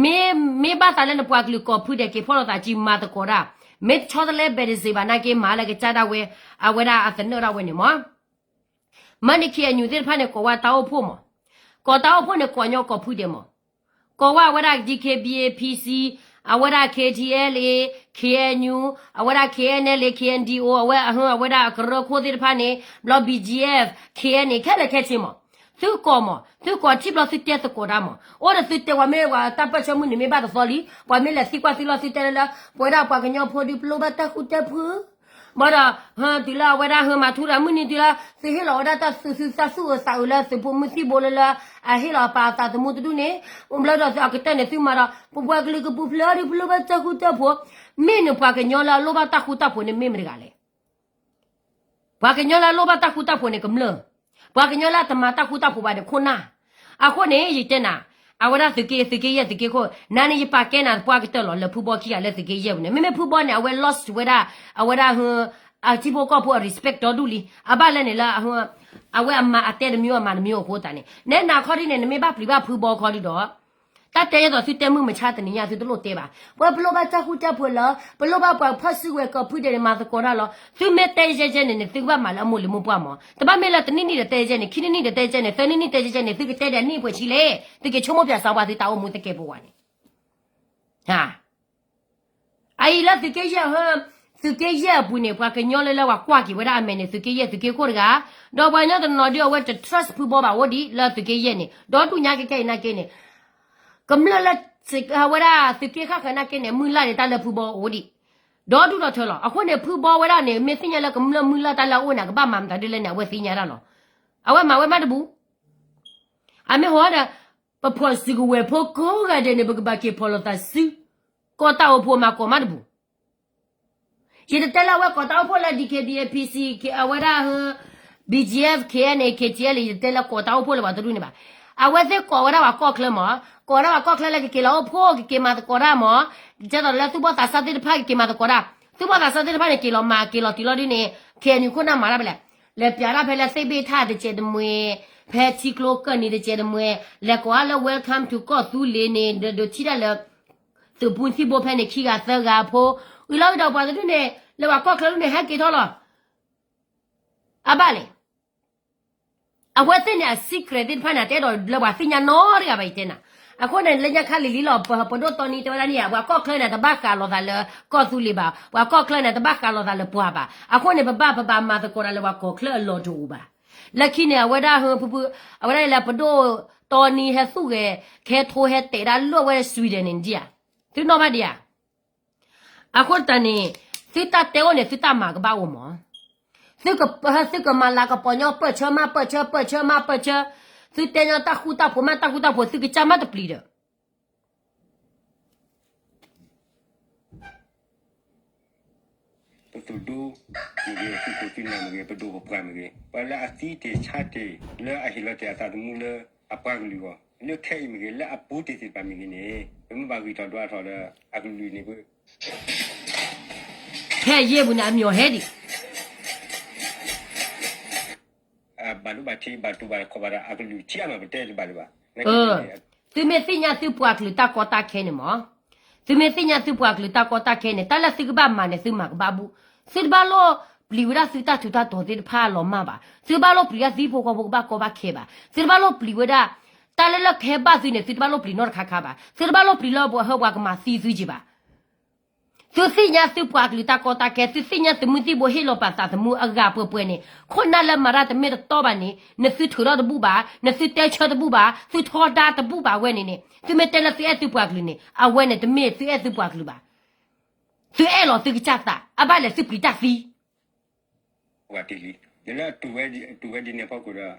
မ့ၢ် မ့ၢ်ဘၣ်သးလၢနပှၤကလုာ်ကိးဖုဒဲးက့ၤဖီၣ်လိာ်သးကံ မၤသကိးတၢ် မ့ၢ်ဆီတလဲဘဲးတစ့ၢ်ဘၣ်နာ်က့ မၤလၢကစၢ်ဒၣ်ဝဲ အဝဲဒၣ်အသနၢၣ်ဒၣ်ဝဲန့ၣ်မး မ့ၢ်န့ၣ် ခ့ၣ်အဲၣ်ယူၣ်သ့ၣ်တဖၣ်န့ၣ် ကိးဝဲတၢ်အိၣ်ဖှိၣ်မး ကိးတၢ်အိၣ်ဖှိၣ်န့ၣ် ကိးညီကိးဖုဒဲးမး ကိးဝဲအဝဲဒၣ် ဒံၣ်ခ့ၣ်ဘံၣ် အ့ၣ်ပံၣ်စံ အဝဲဒၣ် ခ့ၣ်ထံၣ်အဲလ်အ့ ခ့ၣ်အဲၣ်ယူၣ် အဝဲဒၣ် ခ့ၣ်အဲၣ်အ့လ်အ့ ခ့ၣ်အဲၣ်ဒီးအိၣ် အဝဲအဟၢ အဝဲဒၣ်အကရၢခိၣ်သ့ၣ်တဖၣ်န့ၣ် ဘျီ ဘံၣ်ကၠံၣ်အ့ၣ် ခ့ၣ်အဲၣ်န့ၣ် ခဲလၢာ်ခဲဆ့မး သုကိးမး သုကိးထံၣ်ဘျီသုတဲသကိးတၢ်မး အိၣ်ဒီးသုတဲဝဲမ့ၢ်ဝဲတၢ်ပၢၢ်ဆၢမုၢ်နံၤမ့ၢ်ဘၣ်တသီလံ ပှၤမ့ၢ်လဲၤသံကွၢ်သုလီၤသုတဲလၢ ပဝဲဒၣ်ပှၤကညီဖိဒုးပလိၣ်ဘၣ်တၢ်ဃူတၢ်ဖိး ဘၣ်ဒီး ဟၢ တုၤလၢအဝဲဒၣ်ဟၢမၤထူရၤမုၢ်နံၤတုၤလၢ သုဟ့ၣ်လီၤဝဲဒၣ်တၢ်သူၣ်သုသးသူၣ်အုးသးအုးလၢသုးဖိမုၢ်သံၣ်ဘိလၢလၢ အဟ့ၣ်လီၤပာ်အသးသမူတဒူၣ်န့ၣ် ဘျီဒီးသုအကတၢၢ်န့ၣ်သုမၤဒီး ပပှၤကလုာ်ကပူၤဖျဲးအီၤဒုးပလိၣ်ဘၣ်တၢ်ဃူတၢ်ဖိး မ့ၢ်န့ၣ်ပှၤကညီလၢအလိၣ်ဘၣ်တၢ်ဃူတၢ်ဖိးန့ၣ်မ့ၢ်မတဂၤလဲၣ် ပှၤကညီလၢအလိၣ်ဘၣ်တၢ်ဃူတၢ်ဖိးန့ၣ်ကမျၢၢ်, ပှၤကညီလၢအတမၤတၢ်ဃူတၢ်ဖိးဘၣ်န့ၣ်ခိၣ်နၢ်. အဃိန့ၣ် ယတဲနၤ, အဝဲဒၣ်သုးက့ သုးက့ယဲၢ်သုးက့ခိၣ် နၤန့ၣ်ယပာ်ကဲနၤသပှၢ်ကတၢၢ်လီၤ လၢဖုဘီခံဂၤလၢသုးက့ယဲၢ်ပူၤန့ၣ် မ့မ့ၢ်ဖုဘီန့ၣ် အဝဲ lost ဝဲဒၣ် အဝဲဒၣ် အထံဖိကီၢ်ဖိအ respect ဒီဒူၣ်လံ. အဘၣ်လဲၣ်န့ၣ်လၢ အဝဲအမၤအတဲတမံၤအမၤတမံၤအဃိသတးန့ၣ် နဲနၤခီဒ်န့ၣ် နမ့ၢ်ဘၣ်ပျံၤဘၣ်ဖုဘီခီဒ်ဒီး တၢ်တဲယဲၢ်သိးသုတဲမုၢ်မဆါတနံၤညါသုတလိၣ်တဲဘၣ်. ပှၤပလိၣ်ဘၣ်တၢ်ဃူတၢ်ဖိးလၢ ပလိၣ်ဘၣ်ပှၤဖၣ်စုဝဲၤကီၢ်ဖုဒဲးန့ၣ် မၤသကိးတၢ်လီၤ. သုမ့ၢ်တဲယဲၢ်ယဲၢ်န့ၣ်န့ၣ် သုကဘၣ်မၤလၢအမိၢ်လံၤမိၢ်ပှၢ်မး. တဘၣ်မ့ၢ်လၢတနံၣ်နံၣ်ဒီးတဲယဲၢ်ယဲၢ်န့ၣ် ခံနံၣ်နံၣ်ဒီးတဲယဲၢ်ယဲၢ်န့ၣ် သၢနံၣ်နံၣ်တဲယဲၢ်ယဲၢ်န့ၣ် သုကတဲဒီးနံၣ်ပှဲၤဆံလဲၣ်. သုကဆိကမိၣ်ပၠးစးပှၤသုတၢ်အိၣ်မူတကဲပဝဲန့ၣ် အအံၤလၢသုးက့ယဲၢ် သုးက့ယဲၢ်အပူၤန့ၣ် ပှၤကညီလၢလၢပှၤကွၢ်က့ၤဝဲဒၣ်အမဲာ်န့ၣ် သုးက့ယဲၢ်သုးက့ခိၣ်တဂၤ, ဒီးပှၤကညီတနီၤဒ်အဝဲတ trust ဖုဘီဘၣ်အိၣ်ဒံးလၢသုးက့ယဲၢ်န့ၣ် ဒီဒူၣ်ညါကဲကဲအံၤနာ်က့န့ၣ် ကမျၢၢ်လၢ အဝဲဒၣ်သုးက့ဃၣ်ဃၢၤနာ်က့န့ၣ် မုၢ်လၢ်န့ၣ်တၢ်လၢဖုဘီအိၣ်ဒံး, ဒီဒူၣ်ဒီထၢလီၤ. အဃိန့ၣ် ဖုဘီဝဲဒၣ်န့ၣ် မ့ၢ်သ့ၣ်ညါလၢကမျၢၢ်မုၢ်လၢ်တၢ်လၢအအိၣ်န့ၣ် ကဘၣ်မၤမတၤဒ်လဲၣ်န့ၣ် အဝဲသ့ၣ်ညါတၢ်လီၤ. အဝဲမၤဝဲမးတဘူး, အမ့ၢ်ဟီဒီး ပဖီၣ်စုကဝဲၤဖိကိးဂၤဒဲးန့ၣ် ပကဘၣ်က့ၤဖီၣ်လိာ်သးစု, ကီၢ်တၢ်အိၣ်ဖှိၣ်မၤကီၢ်မးတပူၤ. ယတတဲလၢအဝဲကီၢ်တၢ်အိၣ်ဖှိၣ်လၢ D K B A P C အဝဲဒၣ်ဟ B G F K N A K T L ယတတဲလၢကီၢ်တၢ်အိၣ်ဖှိၣ်လၢပှၤတဒူၣ်န့ၣ်ဘၣ်. အဝဲသ့ၣ်ကိးဝဲဒၣ်ပှၤကီၢ်ချၢမး, ကိးဝဲဒၣ်ပှၤကီၢ်ချၢလၢကက့ၤလီၤအိၣ်ဖှိၣ် ကက့ၤမၤသကိးတၢ်မး, ကဲသိးလၢသူၣ်ဘီၣ်သးစၢ်သ့ၣ်တဖၣ်ကက့ၤမၤသကိးတၢ်, သူၣ်ဘီၣ်သးစၢ်သ့ၣ်တဖၣ်န့ၣ် က့ၤလီၤမၤက့ၤလီၤတုၤလီၤဒ်န့ၣ် K N U ခိၣ်နၢ်မၤတၢ်ဖဲလဲၣ်, လဲၤပျးတၢ်ဖဲလၢသ့ၣ်ဘ့ၣ်ထၣ်တစဲးတမှဲ, ဖဲထံကျိကၢၢ်နံၤတစဲးတမှဲ, လဲၤကိးအါလၢ Welcome to ကီၢ်သူလ့ၤန့ၣ် ဒိးထံၣ်တၢ်လၢ သုးပူၤသံၣ်ဘိဖဲန့ၣ်ခံဂၤသၢဂၤအဖိ, ဝံၤလီၤဝံၤဒီးပှၤတဒူၣ်န့ၣ် လၢပှၤကီၢ်ချၢဒူၣ်န့ၣ် ဟဲက့ၤထီၣ်လီၤ. အဘၣ်လဲၣ်. အဝဲသ့ၣ်န့ၣ် အ secret သ့ၣ်တဖၣ်န့ၣ် တအဲၣ်ဒိးလၢပှၤသ့ၣ်ညါနီတဂၤဘၣ် ယတဲနၤ. အဃိန့ၣ် လၢညါခါလံၤလံၤလီၤ ပ ပဒိၣ်တီနံတဲဝဲဒၣ်န့ၣ် ပှၤကီၢ်ချၢန့ၣ် တဘၣ်ဃးလိာ်သးလၢကီၢ်သူလ့ၤဘၣ်, ပှၤကီၢ်ချၢန့ၣ် တဘၣ်ဃးလိာ်သးလၢပှၤဘၣ်. အဃိန့ၣ် ပဘၣ်ပဘၣ်မၤသကိးတၢ်လၢပှၤကီၢ်ချၢအလီၢ်တအိၣ်ဘၣ်. လၢခံန့ၣ် အဝဲဒၣ်ဟ ဖုဖု, အဝဲဒၣ်လၢပဒိၣ်တီနံဟဲသူၣ်ဂဲၤ ခဲထိဟဲတဲာ်ဒၣ်လၢအဝဲ Sweden န့ၣ်ဒံဧါ, သုနီၣ်ဘၣ်ဒံဧါ. အဃိသတးန့ၣ် သုတၢ်တဲအိၣ်န့ၣ် သုတၢ်မၤကဘၣ်အိၣ်မး, သုက, သုကမၤလၤကပီၤညီပၢၢ်ဆၢမးပၢၢ်ဆၢ ပၢၢ်ဆၢမးပၢၢ်ဆၢ, သုတဲညီတၢ်ဃူတၢ်ဖိးမးတၢ်ဃူတၢ်ဖိး သုကစၢ်မးတပျံၤဒီး ပသုးဒူမ့ၢ်ဂ့ၤ, သုးခိၣ်သုးနၢ်မ့ၢ်ဂ့ၤ, ပဒိၣ်ပပှၢ်မ့ၢ်ဂ့ၤ, ပှၤလၢအသံတ့ၢ်ဆါတ့ၢ် လၢအဟ့ၣ်လီၤတ့ၢ်အသးသမူလၢအပှၤကလုာ်အဂီၢ်, လၢခဲအံၤမ့ၢ်ဂ့ၤ, လၢအပူၤတ့ၢ်သ့ၣ်တဖၣ်မ့ၢ်ဂ့ၤန့ၣ်, ပမ့ၢ်ဘၣ်ဂံၢ်ထီၣ်ဒွးထီၣ်ဒီး အကလုာ်န့ၣ် ဖဲယဲၢ်ပူၤန့ၣ် အမံၤအီၤဟဲဒံး, ဘၣ်ဒိဘၣ်ထံး ဘၣ်တူၢ်ဘၣ်ခီၣ်ဘၣ်ဒီး အကလုာ်ထံအမး ပတဲတဘၣ်လၢၤဘၣ်. သုမ့ၢ်သ့ၣ်ညါသုပှၤကလုာ်တၢ်ကီတၢ်ခဲန့ၣ်မး, သုမ့ၢ်သ့ၣ်ညါသုပှၤကလုာ်တၢ်ကီတၢ်ခဲန့ၣ် တၢ်လၢသုကဘၣ်မၤန့ၣ် သုမၤကဘၣ်ဘူၣ်, သုတဘၣ်လိၣ်ပျံၤဝဲဒၣ်သုတၢ်ထူးတၢ်တီၤသ့ၣ်တဖၣ်လီၤမၢ်ဘၣ်, သုတဘၣ်လိၣ်ပျံၤဒၣ်သုဟံၣ်ဖိဃီဖိကဘၣ်ကီဘၣ်ခဲဘၣ်, သုတဘၣ်လိၣ်ပျံၤဝဲဒၣ် တၢ်လၢလၢကဟဲဘၣ်သုန့ၣ် သုတဘၣ်လိၣ်ပျံၤနီတခါခါဘၣ်, သုတဘၣ်လိၣ်ပျံၤလၢပှၤဟၢပှၤကမၤသံသုက့ၤဘၣ်. သုသ့ၣ်ညါသုပှၤကလုာ်တၢ်ကီတၢ်ခဲ, သုသ့ၣ်ညါသုးမုၢ်သံၣ်ဘိဟ့ၣ်လီၤပာ်သးသမူအဂၤပှဲၤပှဲၤန့ၣ်, ခိၣ်နၢ်လၢမၤတၢ်တမ့ၢ်တတီဘၣ်န့ၣ် နသုထုးထီၣ်တဘူၣ်ဘၣ်, နသုတဲဆၢတဘူၣ်ဘၣ်, သုထီဒါတဘူၣ်ဘၣ်ဝဲန့ၣ်န့ၣ်, သုမ့ၢ်တဲလၢသုအဲၣ်သုပှၤကလုာ်န့ၣ် အဝဲန့ၣ်တမ့ၢ်သုအဲၣ်သုပှၤကလုာ်ဘၣ်. သုအဲၣ်လီၤသုကစၢ်သး, အဘၣ်လဲၣ်သုပျံၤတၢ်သံ ဝဲတ့ၢ်လံ, ဒီးလၢအတူၢ်ဝဲဒ်န့ၣ်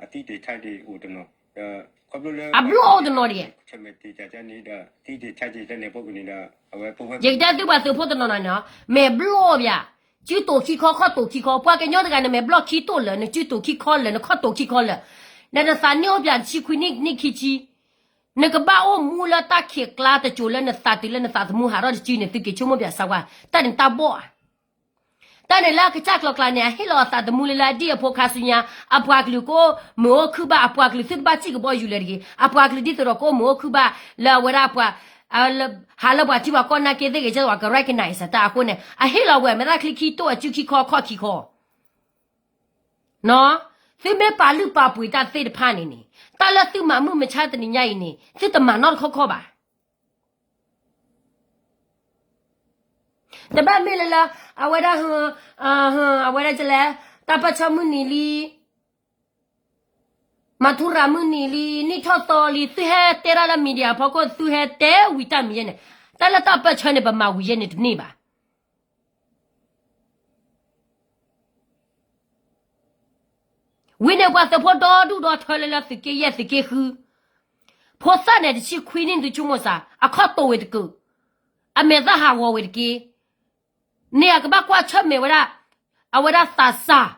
အဖီခိၣ်ဒီး အသံတ့ၢ်ဆါတ့ၢ်အိၣ်တနီၤ, အဘျီၣ်အိၣ်တနီၤဒံး, ဆၢမဲာ်တ့ၢ်တၢ်န့ၣ်ဒီး သံတ့ၢ်ဆါတ့ၢ်တၢ်န့ၣ်အဖီခိၣ်န့ၣ်ဒီး အဝဲပဝဲ ယကတဲသုပှၤသုးဖိတနီၤနီၤန့ၣ်, မဲာ်ဘျီၣ်ဘၣ်, စုတိာ်ခံခီခီၣ်တိာ်ခံခီ, ပှၤကညီတဂၤန့ၣ်မဲာ်ဘျီၣ်ခံတိာ်လၢာ်, နစုတိာ်ခံခီလၢာ်, နခီၣ်တိာ်ခံခီလၢာ်, ဒီးနသးနံၣ်အိၣ်ဘၣ်တဆံခွံနံၣ်ခံဆံ, နကဘၣ်အိၣ်မူလၢတၢ်ခံးကျါတစိၤလၢနသးတုၤလၢနသးသမူဟးထီၣ်တစုန့ၣ် သုက့ၤဆိကမိၣ်ပၠးစၢဝါ, တၢ်န့ၣ်တၢ်ဘီၣ်ဧါ. တၢ်န့ၣ်လၢအကစၢ်ကျီၤကျါန့ၣ် အဟ့ၣ်လီၤအသးသမူလၢလၢအဒံၣ်အဖိခါဆူညါ, အပှၤကလုာ်ကိးမုၢ်အိၣ်ခုၣ်ဘၣ်, အပှၤကလုာ်သုတဘၣ်စံၣ်ကဘီယူၤလၢၤတဂ့ၤ, အပှၤကလုာ်ဒ်သိးဒီးကိးမုၢ်အိၣ်ခုၣ်ဘၣ်လၢအဝဲဒၣ်ပှၤ ဟးလၢပှၤထံပှၤကီၢ်နာ်က့သ့ၣ်ဂ့ၤ ကဲသိးပှၤက recognize တၢ်အဃိန့ၣ် အဟ့ၣ်လီၤဝဲမဲာ်သၣ်ချံခံတိၢ်အစုခံခီခီၣ်ခံခီ သုမ့ၢ်ပာ်လုၢ်ပာ်ပှ့ၤတၢ်သ့ၣ်တဖၣ်န့ၣ်န့ၣ်, တၢ်လၢသုမၤမုၢ်မဆါတနံၤညါအံၤန့ၣ် သုတမၤနီတခီခီဘၣ်. တဘၣ်မ့ၢ်လၢလၢ အဝဲဒၣ်, အဝဲဒၣ်လဲၣ်, တၢ်ပၢၢ်ဆၢမုၢ်နံၤလံ, မၤထူရၤမုၢ်နံၤလံ, နံၣ်ထီၣ်သီလံ, သုဟဲတဲတၢ်လၢ media အဖီခိၣ် သုဟဲတဲဝံၤတၢ်မံၤယဲန့ၣ်, တၢ်လၢတၢ်ပၢၢ်ဆၢန့ၣ် ပမၤဝံၤယဲန့ၣ်တန့ၢ်ဘၣ်. ဝံၤန့ၣ်ပှၤသုးဖိဒီဒူၣ်ဒီထၢလၢလၢသုးက့ယဲၢ်သုးက့ဃု, ဖိသၣ်န့ၣ်တဆံခွံနံၣ်သုဆိကမိၣ်စၢ် အခီၣ်တိာ်ဝဲတကၢၢ်, အမဲာ်သၣ်ဟးဂီၤဝဲတက့ၢ်, န့ၣ်အကဘၣ်ကွၢ်ဆၢၣ်မဲာ်ဝဲဒၣ်, အဝဲဒၣ်သးစၢ်,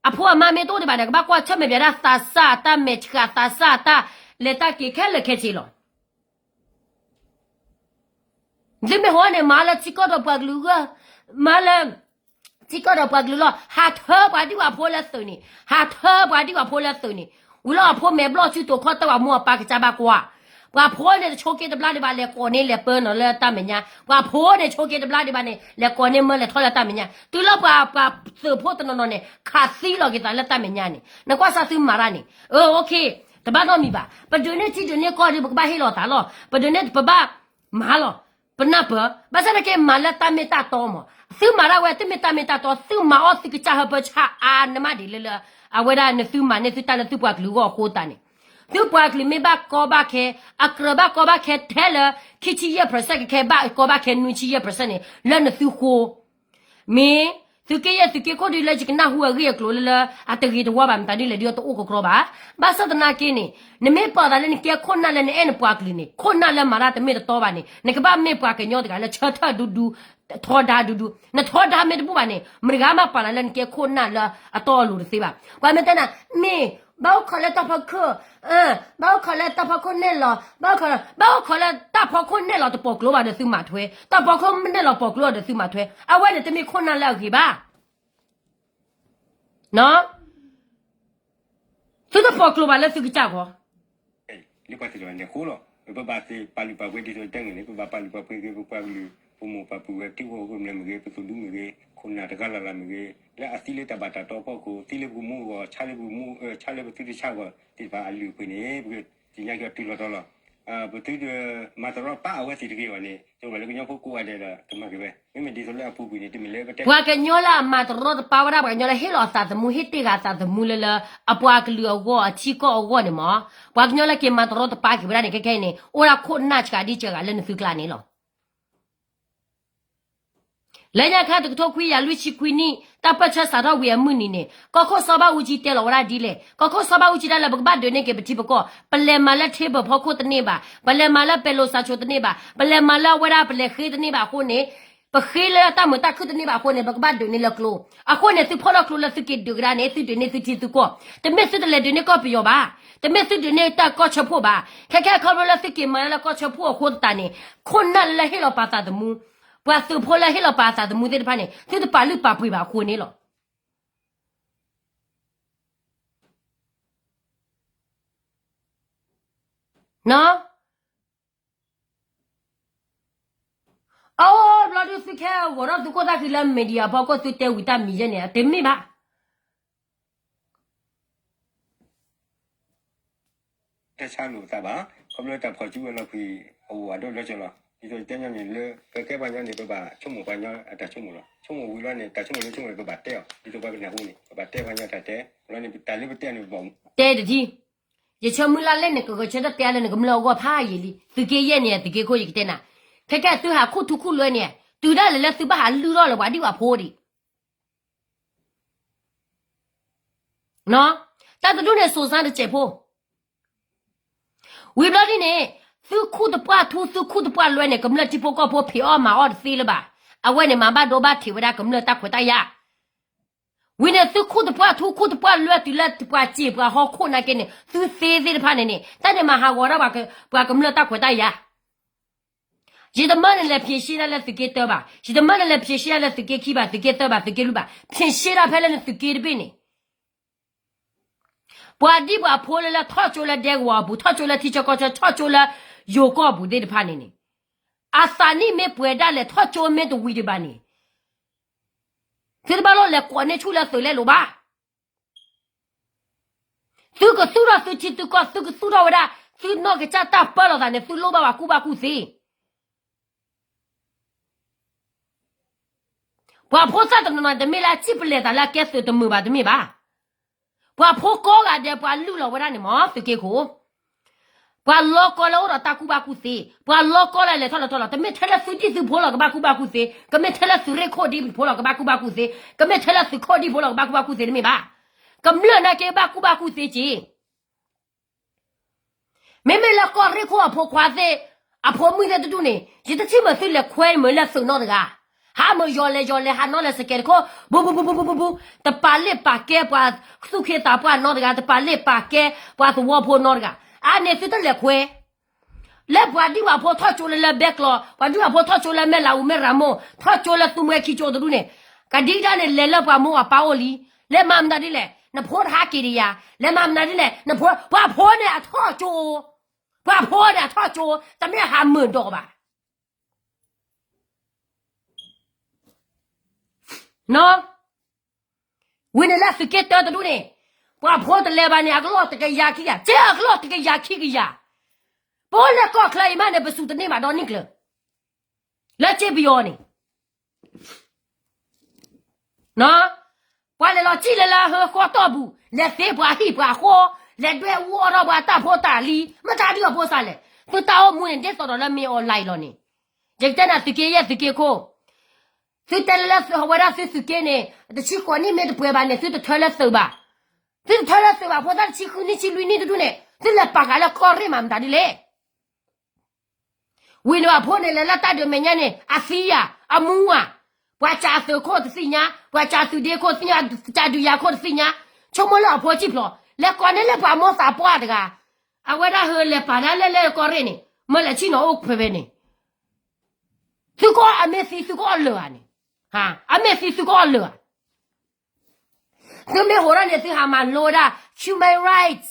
အဖိအမါမ့ၢ်တအိၣ်ဒံးဘၣ်န့ၣ် ကဘၣ်ကွၢ်ဆၢၣ်မဲာ်ပၠးဒၣ်သးစၢ်အတၢ်မဲာ်ဆှး သးစၢ်အတၢ်လဲၤတၢ်က့ၤခဲလၢာ်ခဲဆ့လီၤ. သုမ့ၢ်ဟီန့ၣ် မၤလၢထံကီၢ်ဒီးပှၤကလုာ်ဂၢၢ်, မၤလၢထံကီၢ်ဒီးပှၤကလုာ်လီၤ. ဟးထၢပှၤဒံၣ်ပှၤဖိလၢသုးန့ၣ်, ဟးထၢပှၤဒံၣ်ပှၤဖိလၢသုးန့ၣ်, ဝံၤလီၤအဖိမဲာ်ဘျီၣ်စုတိာ်ခီၣ်တၢၢ် ပှၤမိၢ်အပၢ်ကစၢ်ဘၣ်ကွၢ်. ပှၤဖိန့ၣ်တဆိးက့တဘျါဒံးဘၣ် လဲၤကိးန့ၢ်လဲၤပၢနီၤလၢတၢ်မဲာ်ညါ, ပှၤဖိန့ၣ်ဆိးက့တဘျါဒံးဘၣ်န့ၣ် လဲၤကိးန့ၢ်မၢလဲၤထီၣ်လၢတၢ်မဲာ်ညါ, တုၤလၢပှၤ, ပှၤသုးဖိတနီၤနီၤန့ၣ် ခးသံလီၤက့ၤသးလၢတၢ်မဲာ်ညါန့ၣ် နကွၢ်စၢ်သုမၤတၢ်န့ၣ်, အၢ okay, တဘၣ်နီတမံၤဘၣ်. ပဒုးန့ၢ်ထံဒုးန့ၢ်ကီၢ်ဒီး ပကဘၣ်ဟ့ၣ်လီၤသးလီၤ. ပဒုးန့ၢ်ပဘၣ်မၤလီၤ. ပနၢ်ပၢၢ်, ဘၣ်ဆၣ်သနာ်က့ မၤလၢတၢ်မ့ၢ်တၢ်တီမး. သုမၤတၢ်ဝဲ တမ့ၢ်တၢ်မ့ၢ်တၢ်တီ, သုမၤအီၣ်သုကစၢ်ဟၢဖၢဆၣ်အါန့ၢ်မးဒံးလၢလၢ အဝဲဒၣ်နသုမၤန့ၢ်သုတၢ်လၢသုပှၤကလုာ်အဂီၢ်အဃိသတးန့ၣ်, သုပှၤကလုာ်မ့ၢ်ဘၣ်ကီဘၣ်ခဲ, အကြၢးဘၣ်ကီဘၣ်ခဲထဲလၢ ခံဆံယဲၢ် percent ကခဲ ဘၣ်ကီဘၣ်ခဲနွံဆံယဲၢ် percent န့ၣ် လၢနသုဃိ မ့ၢ် သုးက့ယဲၢ်သုးက့ခိၣ်ဒုးလၢယကနၢ်ဟူအဂ့ၢ်အကျိၤလၢလၢ အတဂ့ၤတဝါဘၣ်မတၤဒ်လဲၣ်ဒုးအတအိၣ်ကကြီဘၣ်. ဘၣ်ဆၣ်သနာ်က့န့ၣ် နမ့ၢ်ပာ်သးလၢနကဲခိၣ်နၢ်လၢနအဲၣ်နပှၤကလုာ်န့ၣ် ခိၣ်နၢ်လၢမၤတၢ်တမ့ၢ်တတီဘၣ်န့ၣ် နကဘၣ်မ့ၢ်ပှၤကညီတဂၤလၢဆၢထၢၣ်ဒူဒူ ထီဒါဒူဒူ, နထီဒါမ့ၢ်တဘူၣ်ဘၣ်န့ၣ် မတၤဂၤမ့ၢ်ပာ်နၤလၢနကဲခိၣ်နၢ်လၢအတီအလိၤတသ့ဘၣ်. ပှၤမ့ၢ်တဲနၤ မ့ၢ် ဘၣ်အိၣ်ခိးလၢတၢ်ဖီခိၣ်, ဘၣ်အိၣ်ခိးလၢတၢ်ဖီခိၣ်နဲၣ်လီၤ, ဘၣ်အိၣ်ခိးလၢ ဘၣ်အိၣ်ခိးလၢတၢ်ဖီခိၣ်နဲၣ်လီၤတပိာ်ကျိဘၣ်ဒီးသုမၤထွဲ, တၢ်ဖီခိၣ်နဲၣ်လီၤပိာ်ကျိဒီးသုမၤထွဲ, အဝဲန့ၣ်တမ့ၢ်ခိၣ်နၢ်လၢအဂ့ၤဘၣ်. သုတပိာ်ကျိဘၣ်လၢသုကစၢ်ဂီၢ် လၢပှၤသ့ၣ်တဖၣ်န့ၣ်အဃိလီၤ. ပဘၣ်သ့ၣ်ပာ်လုၢ်ပာ်ပှ့ၤဒ်သိးတဲန့ၣ်န့ၣ် ပဘၣ်ပာ်လုၢ်ပာ်ပှ့ၤက့ၤ ပပှၤကလုာ် ပမိၢ်ပၢ်ပုၢ်ဝဲၢ် ထံဖိကီၢ်ဖိမ့ၢ်ဂ့ၤ ပသိၣ်ဒူမ့ၢ်ဂ့ၤ ခိၣ်နၢ်တဂၤလၢ်လၢ်မ့ၢ်ဂ့ၤ လၢအသံလၢတၢ်ဘၣ်တၢ်တီအဖီခိၣ် သံလၢပကမူအဂီၢ် ဆါလၢပကမူ ဆါလၢပသုတဆါအဂီၢ်သ့ၣ်တဖၣ်အလုၢ်အပှ့ၤန့ၣ် ပကသ့ၣ်ညါက့ၤအီၤတုၤလီၤတီၤလီၤ. ပသုတမၤတရီတပါအဝဲသ့ၣ်တဂ့ၤဘၣ်န့ၣ် ကဘၣ်လၢကညီဖိကိးဂၤဒဲးဒီး ကမၤက့ၤဝဲ မ့မ့ၢ်ဒ်သိးလၢအပူၤကွံာ်န့ၣ် တမ့ၢ်လၢပတဲ ပှၤကညီလၢအမၤတရီတပါဝဲဒၣ် ပှၤကညီလၢဟ့ၣ်လီၤအသးသမူ ဟ့ၣ်တ့ၢ်ဃာ်အသးသမူလၢလၢ အပှၤကလုာ်အဂီၢ် အထံကီၢ်အဂီၢ်န့ၣ်မ့ၢ် ပှၤကညီလၢက့ၤမၤတရီတပါက့ၤဝဲဒၣ်န့ၣ် ခဲခဲအံၤန့ၣ် အိၣ်ဒၣ်ခိၣ်နၢ်ဆှးဒ်စှၤဂၤလၢနသုကျါန့ၣ်လီၤ. လၢညါခါတကထိခွံကယၤလွံၢ်ဆံခွံနံၣ် တၢ်ပၢၢ်ဆၢစးထီၣ်ဝံၤအမုၢ်နံၤန့ၣ် ကီၢ်ခိၣ်စီၤဘၣ်အူကၠံတဲလီၤဝဲဒၣ်ဒ်လဲၣ်, ကီၢ်ခိၣ်စီၤဘၣ်အူကၠံတဲလၢပကဘၣ်ဒုးန့ၢ်က့ၤပထံပကီၢ်, ပလဲၤမၤလၢ table ဖီခိၣ်တန့ၢ်ဘၣ်, ပလဲၤမၤလၢပဲၤလိာ်စၢ်ဆိးတန့ၢ်ဘၣ်, ပလဲၤမၤလၢအဝဲဒၣ်ပလဲၤဃ့တန့ၢ်ဘၣ်အဃိန့ၣ် ပဃ့လၢတၢ်မုာ်တၢ်ခုၣ်တန့ၢ်ဘၣ်အဃိန့ၣ် ပကဘၣ်ဒုးန့ၢ်လၢကျိ, အဃိန့ၣ် သုဖီၣ်ထီၣ်ကျိလၢသုက့ၤဒုးကဒါန့ၣ် သုဒုးန့ၢ်သုထံသုကီၢ်, တမ့ၢ်သုတလဲၤဒုးန့ၢ်ကီၢ်ပယီၤဘၣ်, တမ့ၢ်သုဒုးန့ၢ်တၢ်ကီၢ်ဆၢဖှိၣ်ဘၣ်, ခဲခဲခီဖျိလၢသုက့ၤမၤလၢကီၢ်ဆၢဖှိၣ်အဃိသတးန့ၣ် ခိၣ်နၢ်လၢဟ့ၣ်လီၤပာ်သးသမူ, ပှၤသုးဖိလၢဟ့ၣ်လီၤပာ်သးသမူသ့ၣ်တဖၣ်န့ၣ် သုတပာ်လုၢ်ပာ်ပှ့ၤဘၣ်အဃိန့ၣ်လီၤ. အအိၣ်ဘျီဒုးသုခဲဂီၤထီၣ်သုကိၢ်သၣ်ခံလၢ media ဖီခိၣ်သုတဲဝံၤတၢ်မံၤယဲၢ်န့ၣ် အတမ့ၢ်ဘၣ်. တဆါလိာ်ပသးဘၣ်, ခီဖျိတၢ်ဖီၣ်စုဝဲလီၤကွံာ် အအိၣ်အဒိၣ်လီၤကၠီလီၤ. ဒ်သိးတဲညီန့ၣ်လၢ ပကဲပှၤကညီန့ၣ် ပဘၣ်ဆိကမိၣ်ပှၤကညီအတၢ်ဆိကမိၣ်လီၤ. ဆိကမိၣ်ဝံၤလီၤန့ၣ် တၢ်ဆိကမိၣ်လၢဆိကမိၣ်န့ၣ် ပဘၣ်တဲအီၤ ဒ်သိးပှၤကနၢ်ဟူန့ၣ် ပဘၣ်တဲပှၤကညီတၢ်တဲ လီၤန့ၣ် တၢ်လၢပတဲန့ၣ် ပဘၣ် တဲတထံၣ်, ယဆၢမုၢ်လၢ်လၢနကဂဲၤဆၢထၢၣ်တဲလၢနကမျၢၢ်အဂီၢ်ဖးယံာ်လံ. သုးက့ယဲၢ်န့ၣ် သုးက့ခိၣ်ယကတဲနၤ, ခဲကဲသုဟးခူၣ်ထူခူၣ်လွဲန့ၣ် တုၤဒၣ်လဲာ်လၢသုဘၣ်ဟးလုၢ်ထီၣ်လၢပှၤဒံၣ်ပှၤဖိဒံး တၢ်တဒူၣ်န့ၣ် စိၤစါတစဲးဖိ, ဝံၤဘျီဒ်န့ၣ် သုခူၣ်တပှၢ်ထူ သုခူၣ်တပှၢ်လွဲန့ၣ် ကမျၢၢ်ထံဖိကီၢ်ဖိဖံးအီၣ်မၤအီၣ်တသ့လၢၤဘၣ်. အဝဲန့ၣ်မၤဘၣ်ဒိဘၣ်ထံးဝဲဒၣ်ကမျၢၢ်တၢ်ခွဲးတၢ်ယာ်. ဝံၤန့ၣ် သုခူၣ်တပှၢ်ထူ ခူၣ်တပှၢ်လွဲတုၤလၢပှၤစ့ၢ်ပှၤဟီခိၣ်နာ်က့န့ၣ် သုသ့သ့ၣ်တဖၣ်န့ၣ်န့ၣ် တၢ်န့ၣ်မၤဟးဂီၤဒၣ်ပှၤကမျၢၢ်တၢ်ခွဲးတၢ်ယာ် ယတမၢန့ၣ်လဲၤဖြေရှင်းဒၣ်လၢသုးက့တၢဘၣ်, ယတမၢန့ၣ်လဲၤဖြေရှင်းဒၣ်လၢသုးက့ခံဘၣ်, သုးက့သၢဘၣ်, သုးက့လွံၢ်ဘၣ်, ဖြေရှင်းဒၣ်ဖဲလၢနသုးက့တဘ့ၣ်န့ၣ် ပှၤဒံၣ်ပှၤဖိလၢလၢထီၣ်ကၠိလၢဒဲကဝီၤအပူၤ, ထီၣ်ကၠိလၢထံဆၢကီၢ်ဆၢ, ထီၣ်ကၠိလၢယိၤကီၢ်အပူၤသ့ၣ်တဖၣ်န့ၣ်န့ၣ်, အသးနံၣ်မ့ၢ်ပှဲၤဒၣ်လဲာ် ထီၣ်ကၠိမ့ၢ်တဝံၤဒံးဘၣ်န့ၣ်, သုတဘၣ်လီၤလဲၤကိးန့ၢ်ဆူၣ်လၢသုးလဲလိာ်ဘၣ်. သုကသူၣ်ထီၣ်သုထံသုကီၢ်, သုကသူၣ်ထီၣ်ဝဲဒၣ်, သုနီၢ်ကစၢ်တၢ်ပၢလီၤသးန့ၣ် သုလိၣ်ဘၣ်ပှၤကူၣ်ဘၣ်ကူၣ်သ့. ပှၤဖိသၣ်တနီၤနီၤ တမ့ၢ်လၢအစံၣ်ပလဲၤသးလၢအကဲသုးတမုာ်ဘၣ်တမ့ၢ်ဘၣ်. ပှၤဖိကိးဂၤဒဲး ပှၤလုၢ်လီၤဝဲဒၣ်န့ၣ်မ့ၢ်သုးက့ခိၣ်, ပှၤလီၤကီလၢအိၣ်ဒီးတၢ်ကူၣ်ဘၣ်ကူၣ်သ့, ပှၤလီၤကီလၢလဲၤထီၣ်လဲၤထီၣ်လဲၤထီၣ်လဲၤထီၣ်, တမ့ၢ်ထဲလၢသုဒံၣ်သုဖိလီၤကဘၣ်ကူၣ်ဘၣ်ကူၣ်သ့, ကမ့ၢ်ထဲလၢသုးရ့ၣ်ခိၣ်ဒံၣ်ဖိလီၤကဘၣ်ကူၣ်ဘၣ်ကူၣ်သ့, ကမ့ၢ်ထဲလၢသုးခိၣ်ဒံၣ်ဖိလီၤကဘၣ်ကူၣ်ဘၣ်ကူၣ်သ့တမ့ၢ်ဘၣ်. ကမျၢၢ်နာ်က့ဘၣ်ကူၣ်ဘၣ်ကူၣ်သ့က့ၤ မ့မ့ၢ်လၢကီၢ်ရ့ၣ်ခိၣ်အဖိခွါသ့ၣ်, အဖိမုၣ်သ့ၣ်တဒူၣ်န့ၣ် ယတထံၣ်မ့ၢ်သုလဲၤခွဲမ့ၢ်လၢသုးနီတဂၤ, ဟးမ့ၢ်ယီၤလဲၤယီၤလဲၤ ဟးနီၤလဲၤစကဲးတခိၣ်, ဘူးဘူးဘူးဘူးဘူးဘူး, တပာ်လ့ၣ်ပာ်ကဲပှၤသူၣ်က့သးပှၢ်နီတဂၤ, တပာ်လ့ၣ်ပာ်ကဲပှၤသဝီဖိနီတဂၤ, အါန့ၢ်သုတလဲၤခွဲ လၢပှၤဒံၣ်ပှၤဖိထီၣ်ကၠိလၢလၢဘဲကျီ, ပှၤဒံၣ်ပှၤဖိထီၣ်ကၠိလၢမဲၢ်လးအူမဲၢ်ရၤမိၢ်, ထီၣ်ကၠိလၢသူမှဲခံကၠိတဒူၣ်န့ၣ်, ကဒံကဒါန့ၣ် လဲၤလၢပှၤမိၢ်ပှၤပၢ်အိၣ်လံ, လဲၤမၤမနုၤဒ်လဲၣ်, နဖိတဟးက့ၤဒံးယၤ, လဲၤမၤမနုၤဒ်လဲၣ်, နဖိ, ပှၤဖိန့ၣ်အထီၣ်ကၠိ, ပှၤဖိန့ၣ်အထီၣ်ကၠိ, တမ့ၢ်ဟးမုာ်ဒီးဘၣ် ဝံၤန့ၣ်လၢသုးက့တၢတဒူၣ်န့ၣ်, ပှၤဖိတလဲၤဘၣ်န့ၣ် အကလီၢ်တကယၤခံကယၤ, ကဲအကလီၢ်တကယၤခံကယၤ, ပအိၣ်လၢကီၢ်ချၢအံၤမးန့ၣ် ပစူၢ်တန့ၢ်ဘၣ်ဒီးနံၣ်ကျၢၤ, လၢက့ပယီၤန့ၣ် ပှၤလဲၤလီၤစံၣ်လၢလၢဟၢဃီတီၢ်ပူၤ, လဲၤသ့ပှၤဟံၣ်ပှၤဃီ, လဲၤဒွဲၣ်အူအီၣ်ထီၣ်ပှၤတၢ်ဖိတၢ်လံၤ, မ့ၢ်တၢ်ဒုးအဖိစၢ်လဲၣ်, သုတၢ်အိၣ်မူန့ၣ် ဒ်သိးဒီးလၢမ့ၢ် online လီၤန့ၣ်, ယကတဲနၤသုးက့ယဲၢ်သုးက့ခိၣ်, သု သုတဲလၢလၢဝဲဒၣ်သုသုးက့န့ၣ် တဆံဃိးနံၣ်မ့ၢ်တပှဲၤဘၣ်န့ၣ် သုတထၢလၢသုးဘၣ်. သုတထၢလၢသုးဘၣ် ဖိသၣ်တဆံဃုနံၣ်ဆံလွံၢ်နံၣ်တဒူၣ်န့ၣ် သုလဲၤပာ်ဃာ်လၢကီၢ်ရ့ၣ်မးမတၤဒ်လဲၣ်. ဝံၤန့ၣ်ဘၣ်ဖိန့ၣ် လဲၤလၢတၢ်ဒုးမဲာ်ညါန့ၣ် အသံဧါ, အမူဧါ, ပှၤကးအသုးခိၣ်တသ့ၣ်ညါ, ပှၤကးသုးဒ့ခိၣ်တသ့ၣ်ညါ, ကးဒုးယၤခိၣ်တသ့ၣ်ညါ, ဆိကမိၣ်လၢအဖိစံၣ်ဖျိး လဲၤကိးန့ၢ်လၢပှၤမိၢ်သးပှၢ်တဂၤ, အဝဲဒၣ်ဟဲလဲၤပာ်ဒၣ်လၢလၢကီၢ်ရ့ၣ်န့ၣ် မ့ၢ်လဲၤဆ့ၣ်နီၤအိၣ်ဖဲဖဲန့ၣ် သုကအမ့ၢ်သံသုကအီၣ်လၢာ်ဧါန့ၣ်, အမ့ၢ်သံသုကအီၣ်လၢာ်ဧါ. သုမ့ၢ်ဟိးထီၣ်န့ၣ် သုဟးမၤလိဝဲဒၣ် human rights,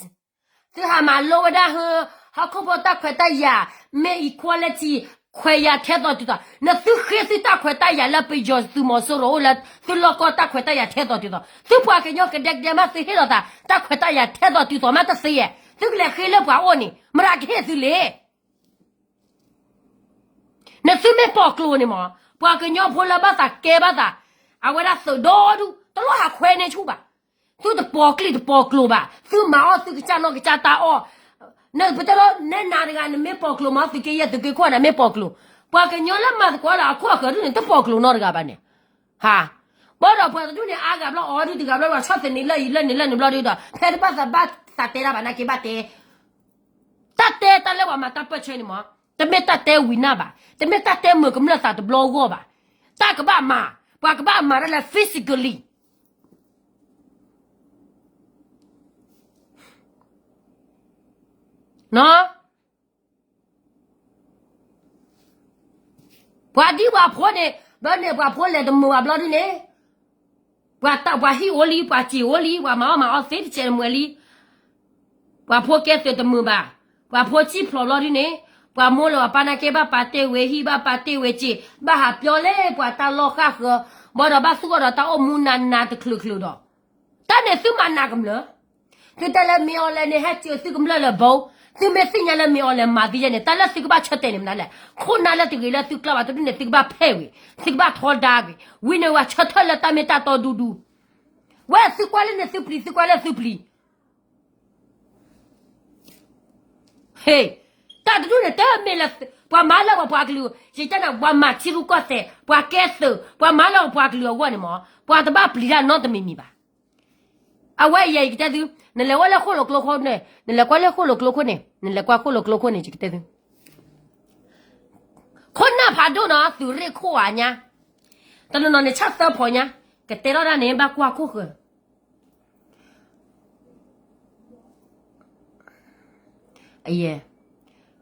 သုဟးမၤလိဝဲဒၣ်ဟၢ ဟီၣ်ခိၣ်ဖိတၢ်ခွဲးတၢ်ယာ် မ့ၢ် equality ခွဲးယာ်ထဲသိးတုၤသိး နသုဃ့သုတၢ်ခွဲးတၢ်ယာ်လၢပယီၤသုးမီၤစိရိၤအိၣ်လၢသုလီၢ်ကီၢ်တၢ်ခွဲးတၢ်ယာ်ထဲသိးတုၤသိး သုပှၤကညီကဒဲကဒဲမး သုဟ့ၣ်လီၤသး တၢ်ခွဲးတၢ်ယာ်ထဲသိးတုၤသိးမးတသ့ဧါ, သုကလဲၤဃ့လၢပှၤအိၣ်န့ၣ် မတၤကဟ့ၣ်သုလဲၣ်. နသုမ့ၢ်ပိာ်ကျိၤန့ၣ်မး ပှၤကညီဖိလၢဘၣ်သးကဲဘၣ်သး အဝဲဒၣ်သုးဒီဒူၣ် တလိၣ်ဟးခွဲန့ၢ်ဆူၣ်ဘၣ်. သုတပိာ်ကျိၤတပိာ်ကျိၤဘၣ်, သုမၤအီၣ်သုကစၢ်နီၢ်ကစၢ်တၢ်အီၣ်, နပတဲဒီးနဲနၤတဂၤ နမ့ၢ်ပိာ်ကျိၤမး သုးက့ယဲၢ်သုးက့ခိၣ်နၤမ့ၢ်ပိာ်ကျိၤ, ပှၤကညီလၢမၤသကိးလၢအခိၣ်အဃၢၤဒူၣ်န့ၣ် တပိာ်ကျိၤနီတဂၤဘၣ်န့ၣ်, ဟါ, ဘၣ်ဒီးပှၤတဒူၣ်န့ၣ် အါဂၤဘျီအီၤဒုတဂၤဘျီ ပှၤဆီၣ်သနံးလၢအံၤလၢန့ၣ်လၢန့ၣ်ဘျီဒုဒီး ဖဲတဘၣ်သးဘၣ်သးတဲတၢ်ဘၣ်နာ်က့ဘၣ်တဲ တၢ်တဲတၢ်လၢပှၤမၤတၢ်ပၢၢ်ဆၢန့ၣ်မး, တမ့ၢ်တၢ်တဲဝံၤနၢ်ဘၣ်, တမ့ၢ်တၢ်တဲမုာ်ကမျၢၢ်သးတဘျီဂီၢ်ဘၣ်, တၢ်ကဘၣ်မၤ, ပှၤကဘၣ်မၤတၢ်လၢ physically ပှၤဒ်ပှၤဖိန့ၣ် ဘျီန့ၣ် ပှၤဖိလဲၤတမုာ်ဘၣ်ဘျီဒုန့ၣ်, ပှၤတၢ်ပှၤဟံၣ်အိၣ်လံ ပှၤစံာ်အိၣ်လံ ပှၤမၤအီၣ်မၤအီၣ်သ့တစဲးတမှဲၤလံ, ပှၤဖိကဲသုးတမုာ်ဘၣ်, ပှၤဖိစံၣ်ဖျိးဘျီဒုန့ၣ်, ပှၤမိၢ်လၢပှၤပၢ်နာ်က့ဘၣ်ပာ်တ့ၢ်ဝဲဟံၣ် ဘၣ်ပာ်တ့ၢ်ဝဲစံာ် ဘၣ်ဟးပျီလၢပှၤတၢ်လီၢ်ဃၣ်ဃၢၤ, ဘၣ်ဒီးဘၣ်သူၣ်ထီၣ်ဒီးတၢ်အိၣ်မူနးနးတချုးချုးဒီး, တၢ်န့ၣ်သုမၤနးကမျၢၢ် သုတဲလၢမ့ၢ်အီၤလဲၣ်န့ၣ် ဟဲစၢၤသုကမျၢၢ်လၢဘိ, သုမ့ၢ်သ့ၣ်ညါလၢမ့ၢ်အီၤလဲၣ်မၤသ့ယဲန့ၣ် တၢ်လၢသုကဘၣ်ဆၢတဲာ်န့ၣ်မနုၤလဲၣ်, ခိၣ်နၢ်လၢတဂ့ၤလၢသုကျါဘၣ်တဒူၣ်န့ၣ် သုကဘၣ်ဖဲးဝံၤ, သုကဘၣ်ထီဒါကွံာ်, ဝံၤန့ၣ်ဝဲဆၢထၢၣ်လၢတၢ်မ့ၢ်တၢ်တီဒူဒူ, ဝဲသုကွၢ်လၢန့ၣ်သုပျံၤ သုကွၢ်လၢသုပျံၤ ဟ့ၣ်, တၢ်တဒူၣ်န့ၣ် တမ့ၢ်လၢ ပှၤမၤလၢပှၤပှၤကလုာ် ယကနၣ် ပှၤမၤထံရူၢ်ကီၢ်သဲး ပှၤကဲသုး ပှၤမၤလၢပှၤပှၤကလုာ်အဂီၢ်န့ၣ်မး ပှၤတဘၣ်ပျံၤတၢ်နီတမံၤမံၤဘၣ်. အဝဲအံၤယကတဲသု, နလဲၤဝဲလၢဃိၣ်လိာ်ကျိခိၣ်န့ၣ် နလဲၤကွၢ်လၢဃိၣ်လိာ်ကျိခိၣ်န့ၣ် နလဲၤကွၢ်ဃိၣ်လိာ်ကျိခိၣ်န့ၣ် ယကတဲသု, ခိၣ်နၢ်ဖးဒိၣ်နီၤ သုးရ့ၣ်ခိၣ်ဧါညါ, တနီၤနီၤန့ၣ်ဆၣ်သၢဖီညါ, ကတဲထီၣ်ဒၣ်န့ၣ် ဘၣ်ကွၢ်ခိၣ်ဃၢၤ အယဲၢ်,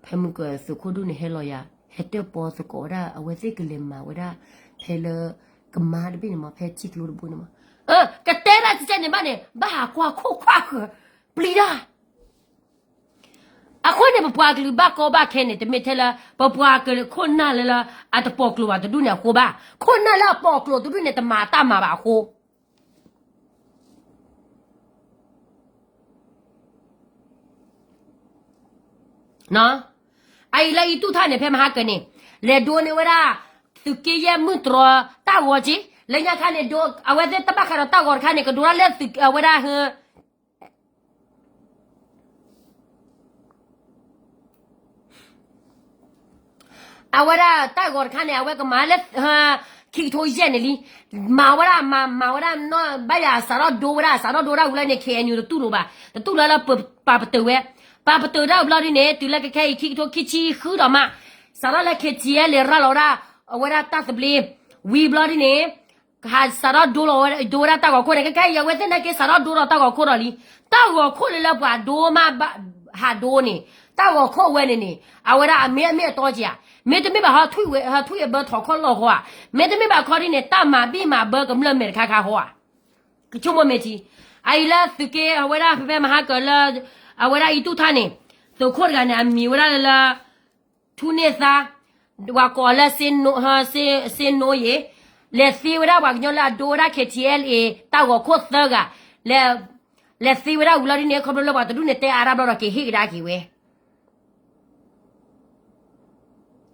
ဖဲမုၢ်ကသုးခိၣ်ဒူၣ်န့ၣ်ဟဲလီၤယၤ, ဟဲတၢၣ်ပီသကိးဝဲဒၣ် အဝဲသ့ၣ်ကလဲၤမၤဝဲဒၣ်, ဖဲလၢကမါတဘ့ၣ်န့ၣ်မး ဖဲထံကျိတဘိန့ၣ်မး, ကတဲဒၣ်ကကဲန့ၣ်ဘၣ်န့ၣ် ဘၣ်ဟးကွၢ်ခိၣ်ကွၢ်ဃၢၤ, ပျံၤတၢ် အဃိန့ၣ် ပပှၤကလုာ်ဘၣ်ကီဘၣ်ခဲန့ၣ် တမ့ၢ်ထဲလၢ ပပှၤကလုာ်ခိၣ်နၢ်လၢလၢ အတပိာ်ကျိၤဘၣ်တဒူၣ်န့ၣ်အဃိဘၣ်. ခိၣ်နၢ်လၢအပိာ်ကျိၤတဒူၣ်န့ၣ် တမၤတၢ်မၤဘၣ်အဃိ အအံၤလၢအံၤတူၢ်ထါန့ၣ် ဖဲမဟါကၢၤန့ၣ် လဲၤဒိန့ၢ်ဝဲဒၣ် သုးက့ယဲၢ်မုၢ်တြီတၢ်ဂီၤက့, လၢညါခါန့ၣ် အဝဲသ့ၣ်တဘၣ်ဃးဒီးတၢ်ဂီၤတခါန့ၣ် ကဒိတၢ်လၢသုးဝဲဒၣ်ဟၢ အဝဲဒၣ်တၢ်ဂီၤတခါန့ၣ် အဝဲကမၤလၢ ခံကထိယဲၢ်န့ၣ်လံ. မၤဝဲဒၣ် မၤ မၤဝဲဒၣ် ဘၣ်ယၤစးထီၣ်ဒိဝဲဒၣ် စးထီၣ်ဒိဝဲဒၣ်ဝံၤလၢန့ၣ် KNU တတူၢ်လိာ်ဘၣ် တတူၢ်လိာ်လၢပပာ်ပတုာ်ဝဲ ပာ်ပတုာ်တၢ်ဘျီဒ်န့ၣ် တုၤလၢခဲခဲအံၤ ခံကထိခံဆံဃုဒီးမး စးထီၣ်လၢ KTLA ရၤလီၤဝဲဒၣ် အဝဲဒၣ်တၢ်သဘျ့ ဝံၤဘျီဒ်န့ၣ် ဟးစးထီၣ်ဒိလီၤဝဲ ဒိဝဲဒၣ်တၢ်ဂီၤခိၣ်န့ၣ် ခဲခဲအံၤ အဝဲသ့ၣ်နာ်က့ စးထီၣ်ဒိလီၤတၢ်ဂီၤခိၣ်ဒီးလံ. တၢ်ဂီၤခိၣ်လၢလၢပှၤဒိမး ဟးဒိန့ၣ် တၢ်ဂီၤခိၣ်ဝဲန့ၣ်န့ၣ် အဝဲဒၣ်အမ့ၢ်အမ့ၢ်အတီက့ၤဧါ, မ့တမ့ၢ်ဘၣ်ဟီ ဟီထွံၣ်အဘၢထီၣ်ခီၣ်လီၢ်ဃီဧါ, မ့တမ့ၢ်ဘၣ်ခီဒ်န့ၣ် တၢ်မၤဘံၣ်မၤဘၢကမျၢၢ်မဲာ်တခါခါဃီဧါ. ကဆိကမိၣ်မ့ၢ်ထံ အအံၤလၢသုးက့ အဝဲဒၣ်ဖဲဖဲမဟါကၢၤလၢ အဝဲဒၣ်အံၤတူၢ်ထါန့ၣ် သုးခိၣ်တဂၤန့ၣ် အမံၤဝဲဒၣ်လၢလၢ ထူန့ၢ်သါ ဝၤကိးလၢ စ့နိယ့ၤ လဲၤသ့ဝဲဒၣ်ပှၤကညီလၢအဒိဝဲဒၣ် KTLA တၢ်ဂီၤခိၣ်သၢဂၤ လဲၤသ့ဝဲဒၣ်ဝံၤလီၤဒ်န့ၣ် ခီဖျိလၢပှၤတဒူၣ်န့ၣ်တဲအါဒၣ်ဘျီဒီးက့ၤဟ့ၣ်ကဒါက့ၤဝဲ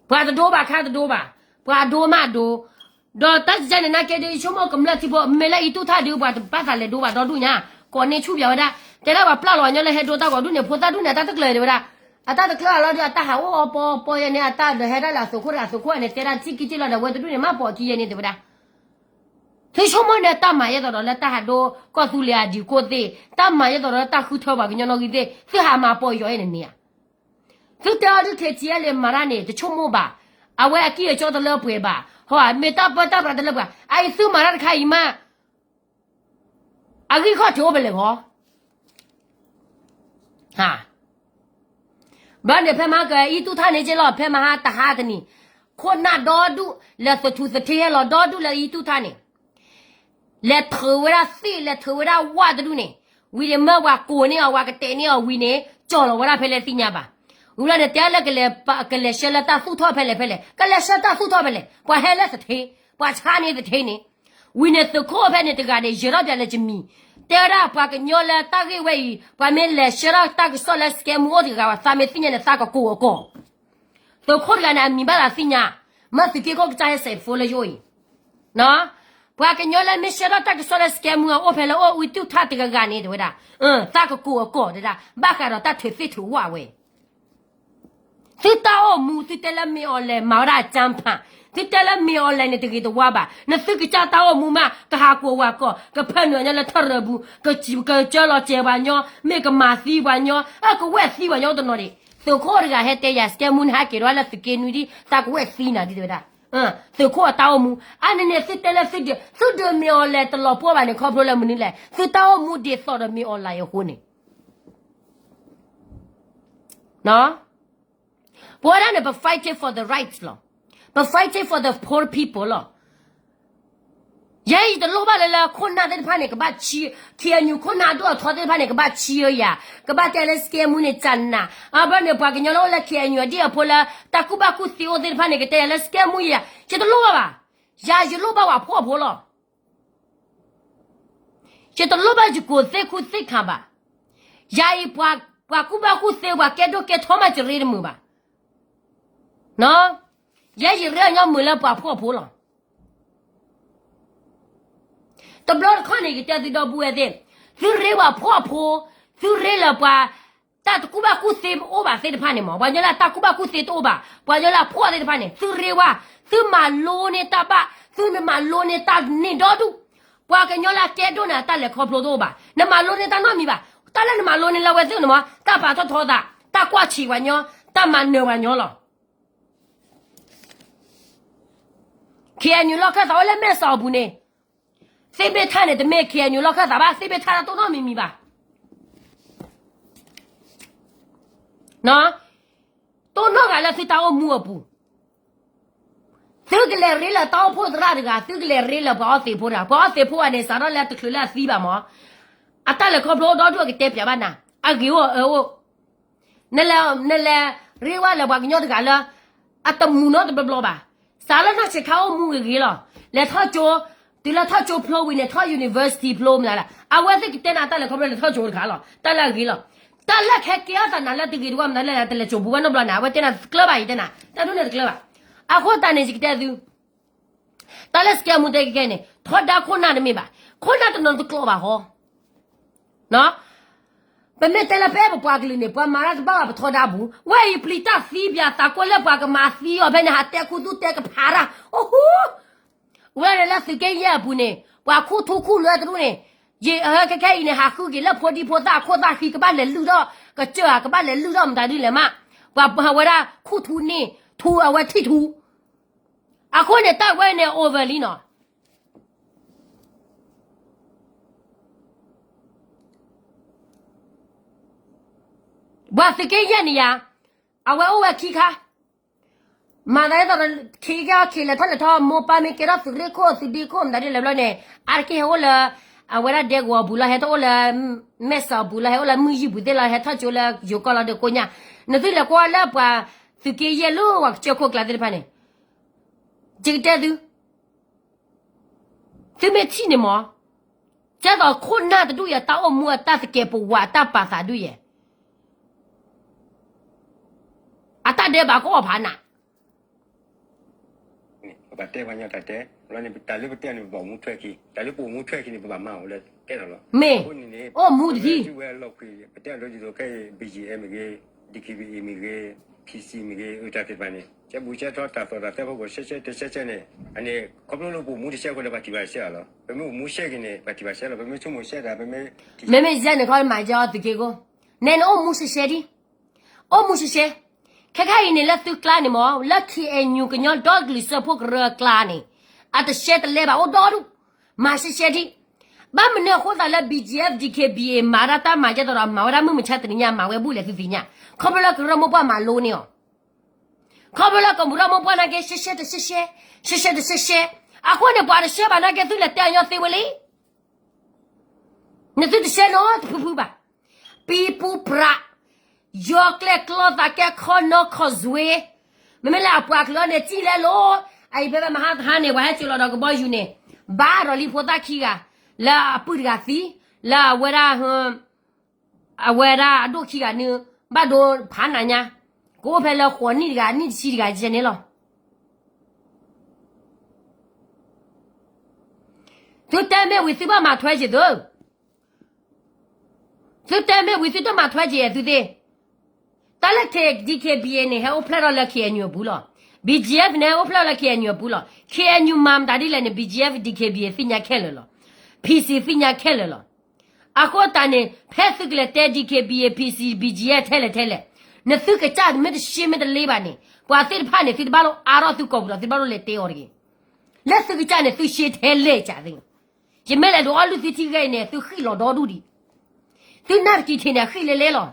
ပှၤတဒိဘၣ်ခါတဒိဘၣ်, ပှၤအဒိမးအဒိ, ဒီးတၢ်စံးန့ၣ် နာ်က့ဒ်ဆိကမိၣ်ကမျၢၢ်ထံဖိ မ့ၢ်လၢအံၤတူၢ်ထါဒုး ပှၤတဘၣ်သးလဲၤဒိဘၣ်ဒီဒူၣ်ညါ, ကိးန့ၢ်ဆူၣ်ပၠးဝဲဒၣ်, တဲဒၣ်ပှၤပျၢ်လီၤညီလၢဟဲဒိတၢ်ဂီၤဒူၣ်န့ၣ် ဖိသၣ်ဒူၣ်န့ၣ် အတၢ်တကျၢၤတဲဝဲဒၣ်, အတၢ်တကျၢၤအလီၤဒီး အတၢ်ဟးအိၣ်အီပီပီယဲန့ၣ် အတၢ်ဒီးဟဲဒၣ်လၢအသုးခိၣ်တဂၤ သုးခိၣ်န့ၣ် တဲဒၣ်ထံၣ်ကံၣ်က့ၣ်လီၤဒီး အဝဲတဒူၣ်န့ၣ် မ့ၢ်ပိာ်ခံယဲန့ၣ်တဲဝဲဒၣ်, သုဆိကမိၣ်န့ၣ် တၢ်မၤယဲၢ်သီးဒီးလၢတၢ်ဟးဒိကီၢ်သူလ့ၤအဒံကိၣ်သ့ၣ်, တၢ်မၤယဲၢ်သီးဒီးလၢတၢ်ဃုထၢပှၤကညီနီၣ်ဂံၢ်သ့ၣ်, သုဟးမၤပီၢ်ယီၤအဲၣ်န့ၣ်မ့ၢ်ဧါ. သုတဲအီၤဒုး KTLA မၤတၢ်န့ၣ် တဆိကမိၣ်ဘၣ်, အဝဲအကံၢ်အစီတလၢပှဲၤဘၣ်, ဟီ မ့ၢ်တၢ်ပၢတၢ်ပြးတလၢပှဲၤ, အအံၤသုမၤတၢ်တခါအံၤမး အဂံၢ်ခီၣ်ထံးအိၣ်ဖဲလဲၣ်ဃီ ဘျီန့ၣ်ဖဲမဟါကအံၣ်တူၢ်ထၣ်န့ၣ်က့လီၤ, ဖဲမဟါတဟါတနံၤ, ခိၣ်နၢ်ဒီဒူၣ် လဲၤသထူသထ့ဟဲလီၤဒီဒူၣ်လၢအံၣ်တူၢ်ထၣ်န့ၣ်, လဲၤထုးဝဲဒၣ်သ့ၣ် လဲၤထုးဝဲဒၣ်ဝၣ်တဒူၣ်န့ၣ်, ဝံၤန့ၣ်မၢပှၤကိးန့ၢ်အီၤ ပှၤကတဲာ်န့ၢ်အီၤဝံၤန့ၣ် ကၠီၤလီၤဝဲဒၣ်ဖဲလၢသ့ၣ်ညါဘၣ်. ဝံၤလီၤန့ၣ် တဲလၢ ကလဲၤဆှၢလၢတၢ်သူၣ်ထီၣ်ဖဲလဲၣ်ဖဲလဲၣ်, ကလဲၤဆှၢတၢ်သူၣ်ထီၣ်ဖဲလဲၣ်, ပှၤဟဲလၢသထ့, ပှၤဆါန့ၢ်သထ့န့ၣ် ဝံၤန့ၣ်သုးခိၣ်ဖဲန့ၣ်တဂၤန့ၣ် ယဲၤထီၣ်ပၠးလၢကမံၤ, တဲဝဲဒၣ်ပှၤကညီလၢတၢ်ဂ့ၢ်ဝဲအံၤ ပှၤမ့ၢ်လဲၤဆှၢထီၣ်တၢ်ကစီၣ်လၢ scam အိၣ်တဂၤဝဲ သးမ့ၢ်သ့ၣ်ညါန့ၣ် သးကကိးအကီၢ်. သုးခိၣ်တဂၤန့ၣ် အမံၤဘၣ်သးသ့ၣ်ညါ, မၢသုးက့ခိၣ်ကစၢ်ဟဲစဲးဖိလၢယအိၣ်အံၤ, ပှၤကညီလၢမ့ၢ်ဆှၢထီၣ်တၢ်ကစီၣ်လၢ scam အိၣ်ဖဲလၢအိၣ်အံၣ်တူၢ်ထၣ်တဂၤဂၤန့ၣ် တဲဝဲဒၣ်, သးကကိးအကီၢ်တဲဒၣ် ဘၣ်ဃးဒီးတၢ်ထုးသ့ၣ်ထုးဝၣ်ဝဲ သုတၢ်အိၣ်မူ သုတဲလၢမ့ၢ်အီၤလဲၣ် မၤဝဲဒၣ်အကၠၢဖး, သုတဲလၢမ့ၢ်အီၤလဲၣ်န့ၣ် တဂ့ၤတဝါဘၣ်, နသုကစၢ်တၢ်အိၣ်မူမး ကဟးကိးဝဲကီၢ် ကဖၢနုာ်ညီလၢထၢၣ်ရၢၢ်ပူၤ, ကစၢလီၤစဲးပှၤညီ, မ့ၢ်ကမၤသံပှၤညီ, အကဝဲၢ်သံပှၤညီတနီၤဒံး, သုးခိၣ်တဂၤဟဲတဲယၤ scam န့ၣ် ဟဲက့ၤဒီးလၢသုးက့နွံဒ် သးကဝဲၢ်သံနၤဒ်တဲဝဲဒၣ်, သုးခိၣ်အတၢ်အိၣ်မူ, အါန့ၣ်န့ၣ် သုတဲလၢသုဒုး သုဒုးမ့ၢ်အီၤလဲၣ် တလီၤပှီၢ်ဘၣ်န့ၣ် ခီဖျိလၢမနုၤလဲၣ်, သုတၢ်အိၣ်မူဒ်သိးဒီးမ့ၢ်အီၤလဲၣ်အဃိန့ၣ် ပဝဲဒၣ်န့ၣ် ပ fighting for the rights လီၤ, ပ fighting for the poor people လီၤ. ယဲယတလိၣ်ဘၣ်လၢလၢခိၣ်နၢ်သ့ၣ်တဖၣ်န့ၣ် ကဘၣ်ဆံ, KNU ခိၣ်နၢ်ဒိၣ်အထီသ့ၣ်တဖၣ်န့ၣ် ကဘၣ်ဆံယၤ, ကဘၣ်တဲလၢ scam န့ၣ် ကနၤ, အဘျီန့ၣ် ပှၤကညီလၢအိၣ်လၢ KNU အဒံၣ်အဖိလၢ တၢ်ကူၣ်ဘၣ်ကူၣ်သ့အိၣ်သ့ၣ်တဖၣ်န့ၣ် ကတဲယၤလၢ scam ယၤ, ယတလိၣ်ဘၣ်ဘၣ်, ယၤယလိၣ်ဘၣ်ပှၤဖှီၣ်ဖိလီၤ. ယတလိၣ်ဘၣ်ယကိးသ့ၣ်ခူသ့ၣ်ခါဘၣ်. ယၤအံၤ ပှၤကူၣ်ဘၣ်ကူၣ်သ့ ပှၤကဲဒိၣ်ကဲထီမး ယရ့တမုာ်ဘၣ်. ယဲယရ့အညီမုာ်လၢပှၤဖှီၣ်ဖိလီၤ. တဘျီတခီၣ်န့ၣ် ယတဲသုဒီပုၢ်ဝဲၢ်သ့ၣ်, သုရ့ပှၤဖှီၣ်ဖိ, သုရ့လၢပှၤ တၢ်တကူၣ်ဘၣ်ကူၣ်သ့အိၣ်ဘၣ်သ့ၣ်တဖၣ်န့ၣ်မး, ပှၤညီလၢတၢ်ကူၣ်ဘၣ်ကူၣ်သ့တအိၣ်ဘၣ်, ပှၤညီလၢအဖှီၣ်သ့ၣ်တဖၣ်န့ၣ် သုရ့ဝဲ, သုမၤလိန့ၢ်တၢ်ဘၣ်, သုမၤလိန့ၢ်တၢ်န့ၢ်ဒီဒူၣ်, ပှၤကညီလၢအကဲဒိၣ်န့ၣ် အတၢ်လဲၤခီဖျိတအိၣ်ဘၣ်, နမၤလိန့ၢ်တၢ်နီတမံၤဘၣ်, တၢ်လၢနမၤလိန့ၢ်လၢဝဲသ့ၣ်န့ၣ်မး တၢ်ပာ်ထီၣ်ထီသး, တၢ်ကွၢ်ဆံးပှၤညီ, တၢ်မၤနၢၤပှၤညီလီၤ. KNU လီၢ်ခၢၣ်သးအိၣ်လၢမဲၢ်စီၤအပူၤန့ၣ်, သ့ၣ်ဘ့ၣ်ထၣ်န့ၣ် တမ့ၢ် KNU လီၢ်ခၢၣ်သးဘၣ်, သ့ၣ်ဘ့ၣ်ထၣ်တၢ်တိၢ်နီတမံၤမံၤဘၣ်. တိၢ်နီၣ်ဂၤလၢသုတၢ်အိၣ်မူအပူၤ, သုကလဲၤရ့လၢတၢ်အိၣ်ဖှိၣ်သရၣ်တဂၤ, သုကလဲၤရ့လၢပှၤအီသံးဖိတဂၤ, ပှၤအီသံးဖိအံၤန့ၣ် စးထီၣ်လၢတချုးလၢအသံဘၣ်မး, အတၢ်လဲၤခီဖျိအိၣ်ဒီဒူၣ် အကတဲပၠးဘၣ်နၤ, အဂ့ၤအိၣ်အၢအိၣ် နလဲၤ, နလဲၤရ့ဝဲလၢပှၤကညီတဂၤလၢ အတမူနီတဘျီဘျီဘၣ်. စးလၢနီၢ်ဆံးခါအိၣ်မူဂ့ၤဂ့ၤလီၤ. လဲၤထီၣ်ကၠိ, တုၤလၢထီၣ်ကၠိဖျိဝံၤန့ၣ် ထီၣ် university ဖျိမနုၤလဲၣ်. အဝဲသ့ၣ်ကတဲနၤတၢ်လဲၤခီဖျိလဲၤထီၣ်ကၠိတခါလီၤ. တၢ်လၢအဂ့ၤလီၤ. တၢ်လၢခဲကဲထီၣ်သးနၤလၢတဂ့ၤတဝါမနုၤလဲၣ် တလဲၤကၠိပူၤဝဲနီတဘျီန့ၣ် အဝဲတဲနၤတကျၢၤဘၣ်အံၤတဲနၤ, တၢ်ဒ်န့ၣ်တကျၢၤဘၣ်. အဃိသတးန့ၣ် ယကတဲသု တၢ်လၢ scam တဲကဲကဲန့ၣ် ထီဒါခိၣ်နၢ်တမ့ၢ်ဘၣ်. ခိၣ်နၢ်တနီၤတကျိးဘၣ်ဃီ. ပမ့ၢ်တဲလၢပအဲၣ်ပပှၤကလုာ်န့ၣ် ပှၤမၤတၢ်တဘၣ်ဘၣ်ပထီဒါပူၤ. ဝဲအံၤပျံၤတၢ်သံပၠး သးကွၢ်လၢပှၤကမၤသံအီၤဖဲန့ၣ် ဟးတဲခူသူၣ်တဲကဖးတၢ် အိၣ်ဟူ ဝဲဒၣ်လၢသုးက့ယဲၢ်အပူၤန့ၣ် ပှၤခူၣ်ထူခူၣ်လွဲတရူၣ်န့ၣ် ယဟဲခဲခဲအံၤန့ၣ် ဟးဃုက့ၤလၢဖိဒံဖိသၣ်အခိၣ်သၣ်ဃံ ကဘၣ်လဲၤလုၢ်ထီၣ် ကစၢၢ်ဧါ ကဘၣ်လဲၤလုၢ်ထီၣ်မတၤဒ်လဲၣ်မး ပှၤဝဲဒၣ်ခူၣ်ထူန့ၣ် ထူအဝဲထံၣ်ထူ အဃိန့ၣ် တၢ်ဝဲန့ၣ် over လံနီၤ ပှၤသုးက့ယဲၢ်န့ၣ်ယါ အဝဲအိၣ်ဝဲခံခါ မၤသးဒ်သိးဒီး ခံက့ၤအီၣ်ခံလဲၤထီၣ်လဲၤထီၣ် မိၢ်ပၢ်မ့ၢ်ကဲထီၣ်သုးရ့ၣ်ခိၣ်သုးဒ့ခိၣ်မတၤဒ်လဲၣ်ဘျီန့ၣ် အါတက့ၢ်ဟဲအိၣ်လၢ အဝဲဒၣ်ဒဲကဝီၤပူၤလီၤ ဟဲထီၣ်အိၣ်လၢ မဲၢ်စီၤပူၤလီၤ ဟဲအိၣ်လၢမုၢ်ယံၤပူၤသ့ၣ်လီၤ ဟဲထီၣ်ကၠိလၢယိၤကီၢ်လီၤဒီးကိညၢ် နသုလဲၤကွၢ်လၢပှၤသုးက့ယဲၢ်လၢပှၤကစၢၢ်ခိၣ်ကျါသ့ၣ်တဖၣ်န့ၣ် ယကတဲသု သုမ့ၢ်ထံၣ်န့ၣ်မး ကဲသိးခိၣ်နၢ်တဒူၣ်အံၤ အတၢ်အိၣ်မူအတၢ်သကဲးပဝးအတၢ်ပာ်သးဒူၣ်အံၤ အတၢ်ဒဲးဘးကအီၣ်ဖးနး ပဘၣ်တဲပှၤညီတၢ်တဲ လီၤန့ၣ် တၢ်လၢပတဲန့ၣ် ပဘၣ်အိၣ်မူထွဲခံ တၢ်လၢပအိၣ်မူထွဲခံန့ၣ် ပဘၣ်မၤအီၤလၢတဲထီၣ်လီၤ မ့ၢ် အိၣ်မူတထံၣ် ပတဲအဒိဒ်သိးခဲအံၤ BGF မ့ၢ်ဂ့ၤ DKBA မ့ၢ်ဂ့ၤ PC မ့ၢ်ဂ့ၤ အတၢ်သ့ၣ်တဖၣ်န့ၣ် ကဲဘူးကဲထီတၢ်သိၣ်တၢ်သီဖိကီၢ် ရှဲရှဲတရှဲရှဲန့ၣ် အန့ၣ် ခီဖျိလၢပအိၣ်မူတရှဲအဃိဒီး ပှၤထံၣ်ဘၣ်ရှဲအီၤလီၤ. ပမ့ၢ်အိၣ်မူရှဲက့ၤန့ၣ် ပှၤထံၣ်ဘၣ်ရှဲလီၤ. ပမ့ၢ်ဆိကမိၣ်ရှဲတၢ် ပမ့ၢ် မ့မ့ၢ်ယဲန့ၣ်ခီ မၤယဲအီၤသုးက့ခိၣ်, နဲနအိၣ်မူရှဲရှဲဒံး, အိၣ်မူရှဲရှဲ, ခဲခါအံၤန့ၣ် လၢသုကျါန့ၣ်မ့ၢ် လၢ K N U ကညီဒီကလုာ်စၢဖှိၣ်ကရၢအကျါန့ၣ် အတရှဲတလဲဘၣ် အိၣ်ဒီဒူၣ်, မၤရှဲရှဲဒံး. ဘၣ်မနုၤအဃိသတးလၢ B G F D K B A မၤဒၣ်တၢ်မၤယဲသိးဒီး မၤဝဲဒၣ်မုၢ်မဆါတနံၤညါ မၤဝဲဘူၣ်လဲၣ်သုသ့ၣ်ညါ, ခီဖျိလၢကရၢမိၢ်ပှၢ်မၤလိန့ၢ်အီၤ ခီဖျိလၢကမူၤထီၣ်မိၢ်ပှၢ်နာ်က့ ရှဲရှဲတရှဲရှဲ, ရှဲရှဲတရှဲရှဲ, အဃိန့ၣ် ပှၤတရှဲဘၣ်နာ်က့ သုလဲၤတဲအညီသ့ဝဲလံ. နသုတရှဲနီတဖုဖုဘၣ်. ပံပူပြး, ယီၤကျဲၣ်ကျီသးကဲခီနီခီၣ်စွ့, မ့မ့ၢ်လၢအပှၤကလုာ်န့ၣ် စံၣ်လဲလိာ်, အအံၤဖဲဖဲမဟါတဟါန့ၣ် ပှၤဟဲစိာ်လီၤဒီးကဘီယူၤန့ၣ် ဘၣ်ဒီးလံဖိသၣ်ခံဂၤ, လၢအပုၢ်တဂၤသံ, လၢအဝဲဒၣ် အဝဲဒၣ်အဒိၣ်ခံဂၤန့ၣ် ဘၣ်ဒိဖးနးညါ, ကအိၣ်ဖဲလၢဃိးနံၣ်တဂၤ နံၣ်တဆံတဂၤယဲန့ၣ်လီၤ. သုတဲမ့ၢ်ဝံၤသုဘၣ်မၤထွဲက့ၤသု, သုတဲမ့ၢ်ဝံၤသုတမၤထွဲက့ၤသုသ့ၣ်. တၢ်လၢ K- D K B A န့ၣ် ဟဲအိၣ်ဖျဲၣ်ထီၣ်လၢ K N U အပူၤလီၤ. B G F န့ၣ် ဟဲအိၣ်ဖျဲၣ်ထီၣ်လၢ K N U အပူၤလီၤ. K N U မၤမတၤဒ်လဲၣ်န့ၣ် B G F D K B A သ့ၣ်ညါခဲလၢာ်လီၤ. P C သ့ၣ်ညါခဲလၢာ်လီၤ. အဃိသတးန့ၣ် ဖဲသုကလဲၤတဲ D K B A P C B G F ထဲလဲၣ်ထဲလဲၣ်, နသုကစၢ်မ့ၢ်တရှဲမ့ၢ်တလ့ဘၣ်န့ၣ် ပှၤသ့ၣ်တဖၣ်န့ၣ် သုတဘၣ်လိၣ်အါထီၣ်သုကိာ်ပူၤဒီး သုတဘၣ်လိၣ်လဲၤတဲအီၤတဂ့ၤ. လၢသုကစၢ်န့ၣ် သုရှဲထဲလဲၣ်ကသ့. ယမ့ၢ်လဲၤဒိးအီၣ်လုၢ်သုထံဂဲအံၤန့ၣ် သုဃံၣ်လီၤဒီဒူၣ်ဒံး. သုနၢ်တကံၢ်ထံးန့ၣ် အဃံၣ်လဲလဲလီၤ.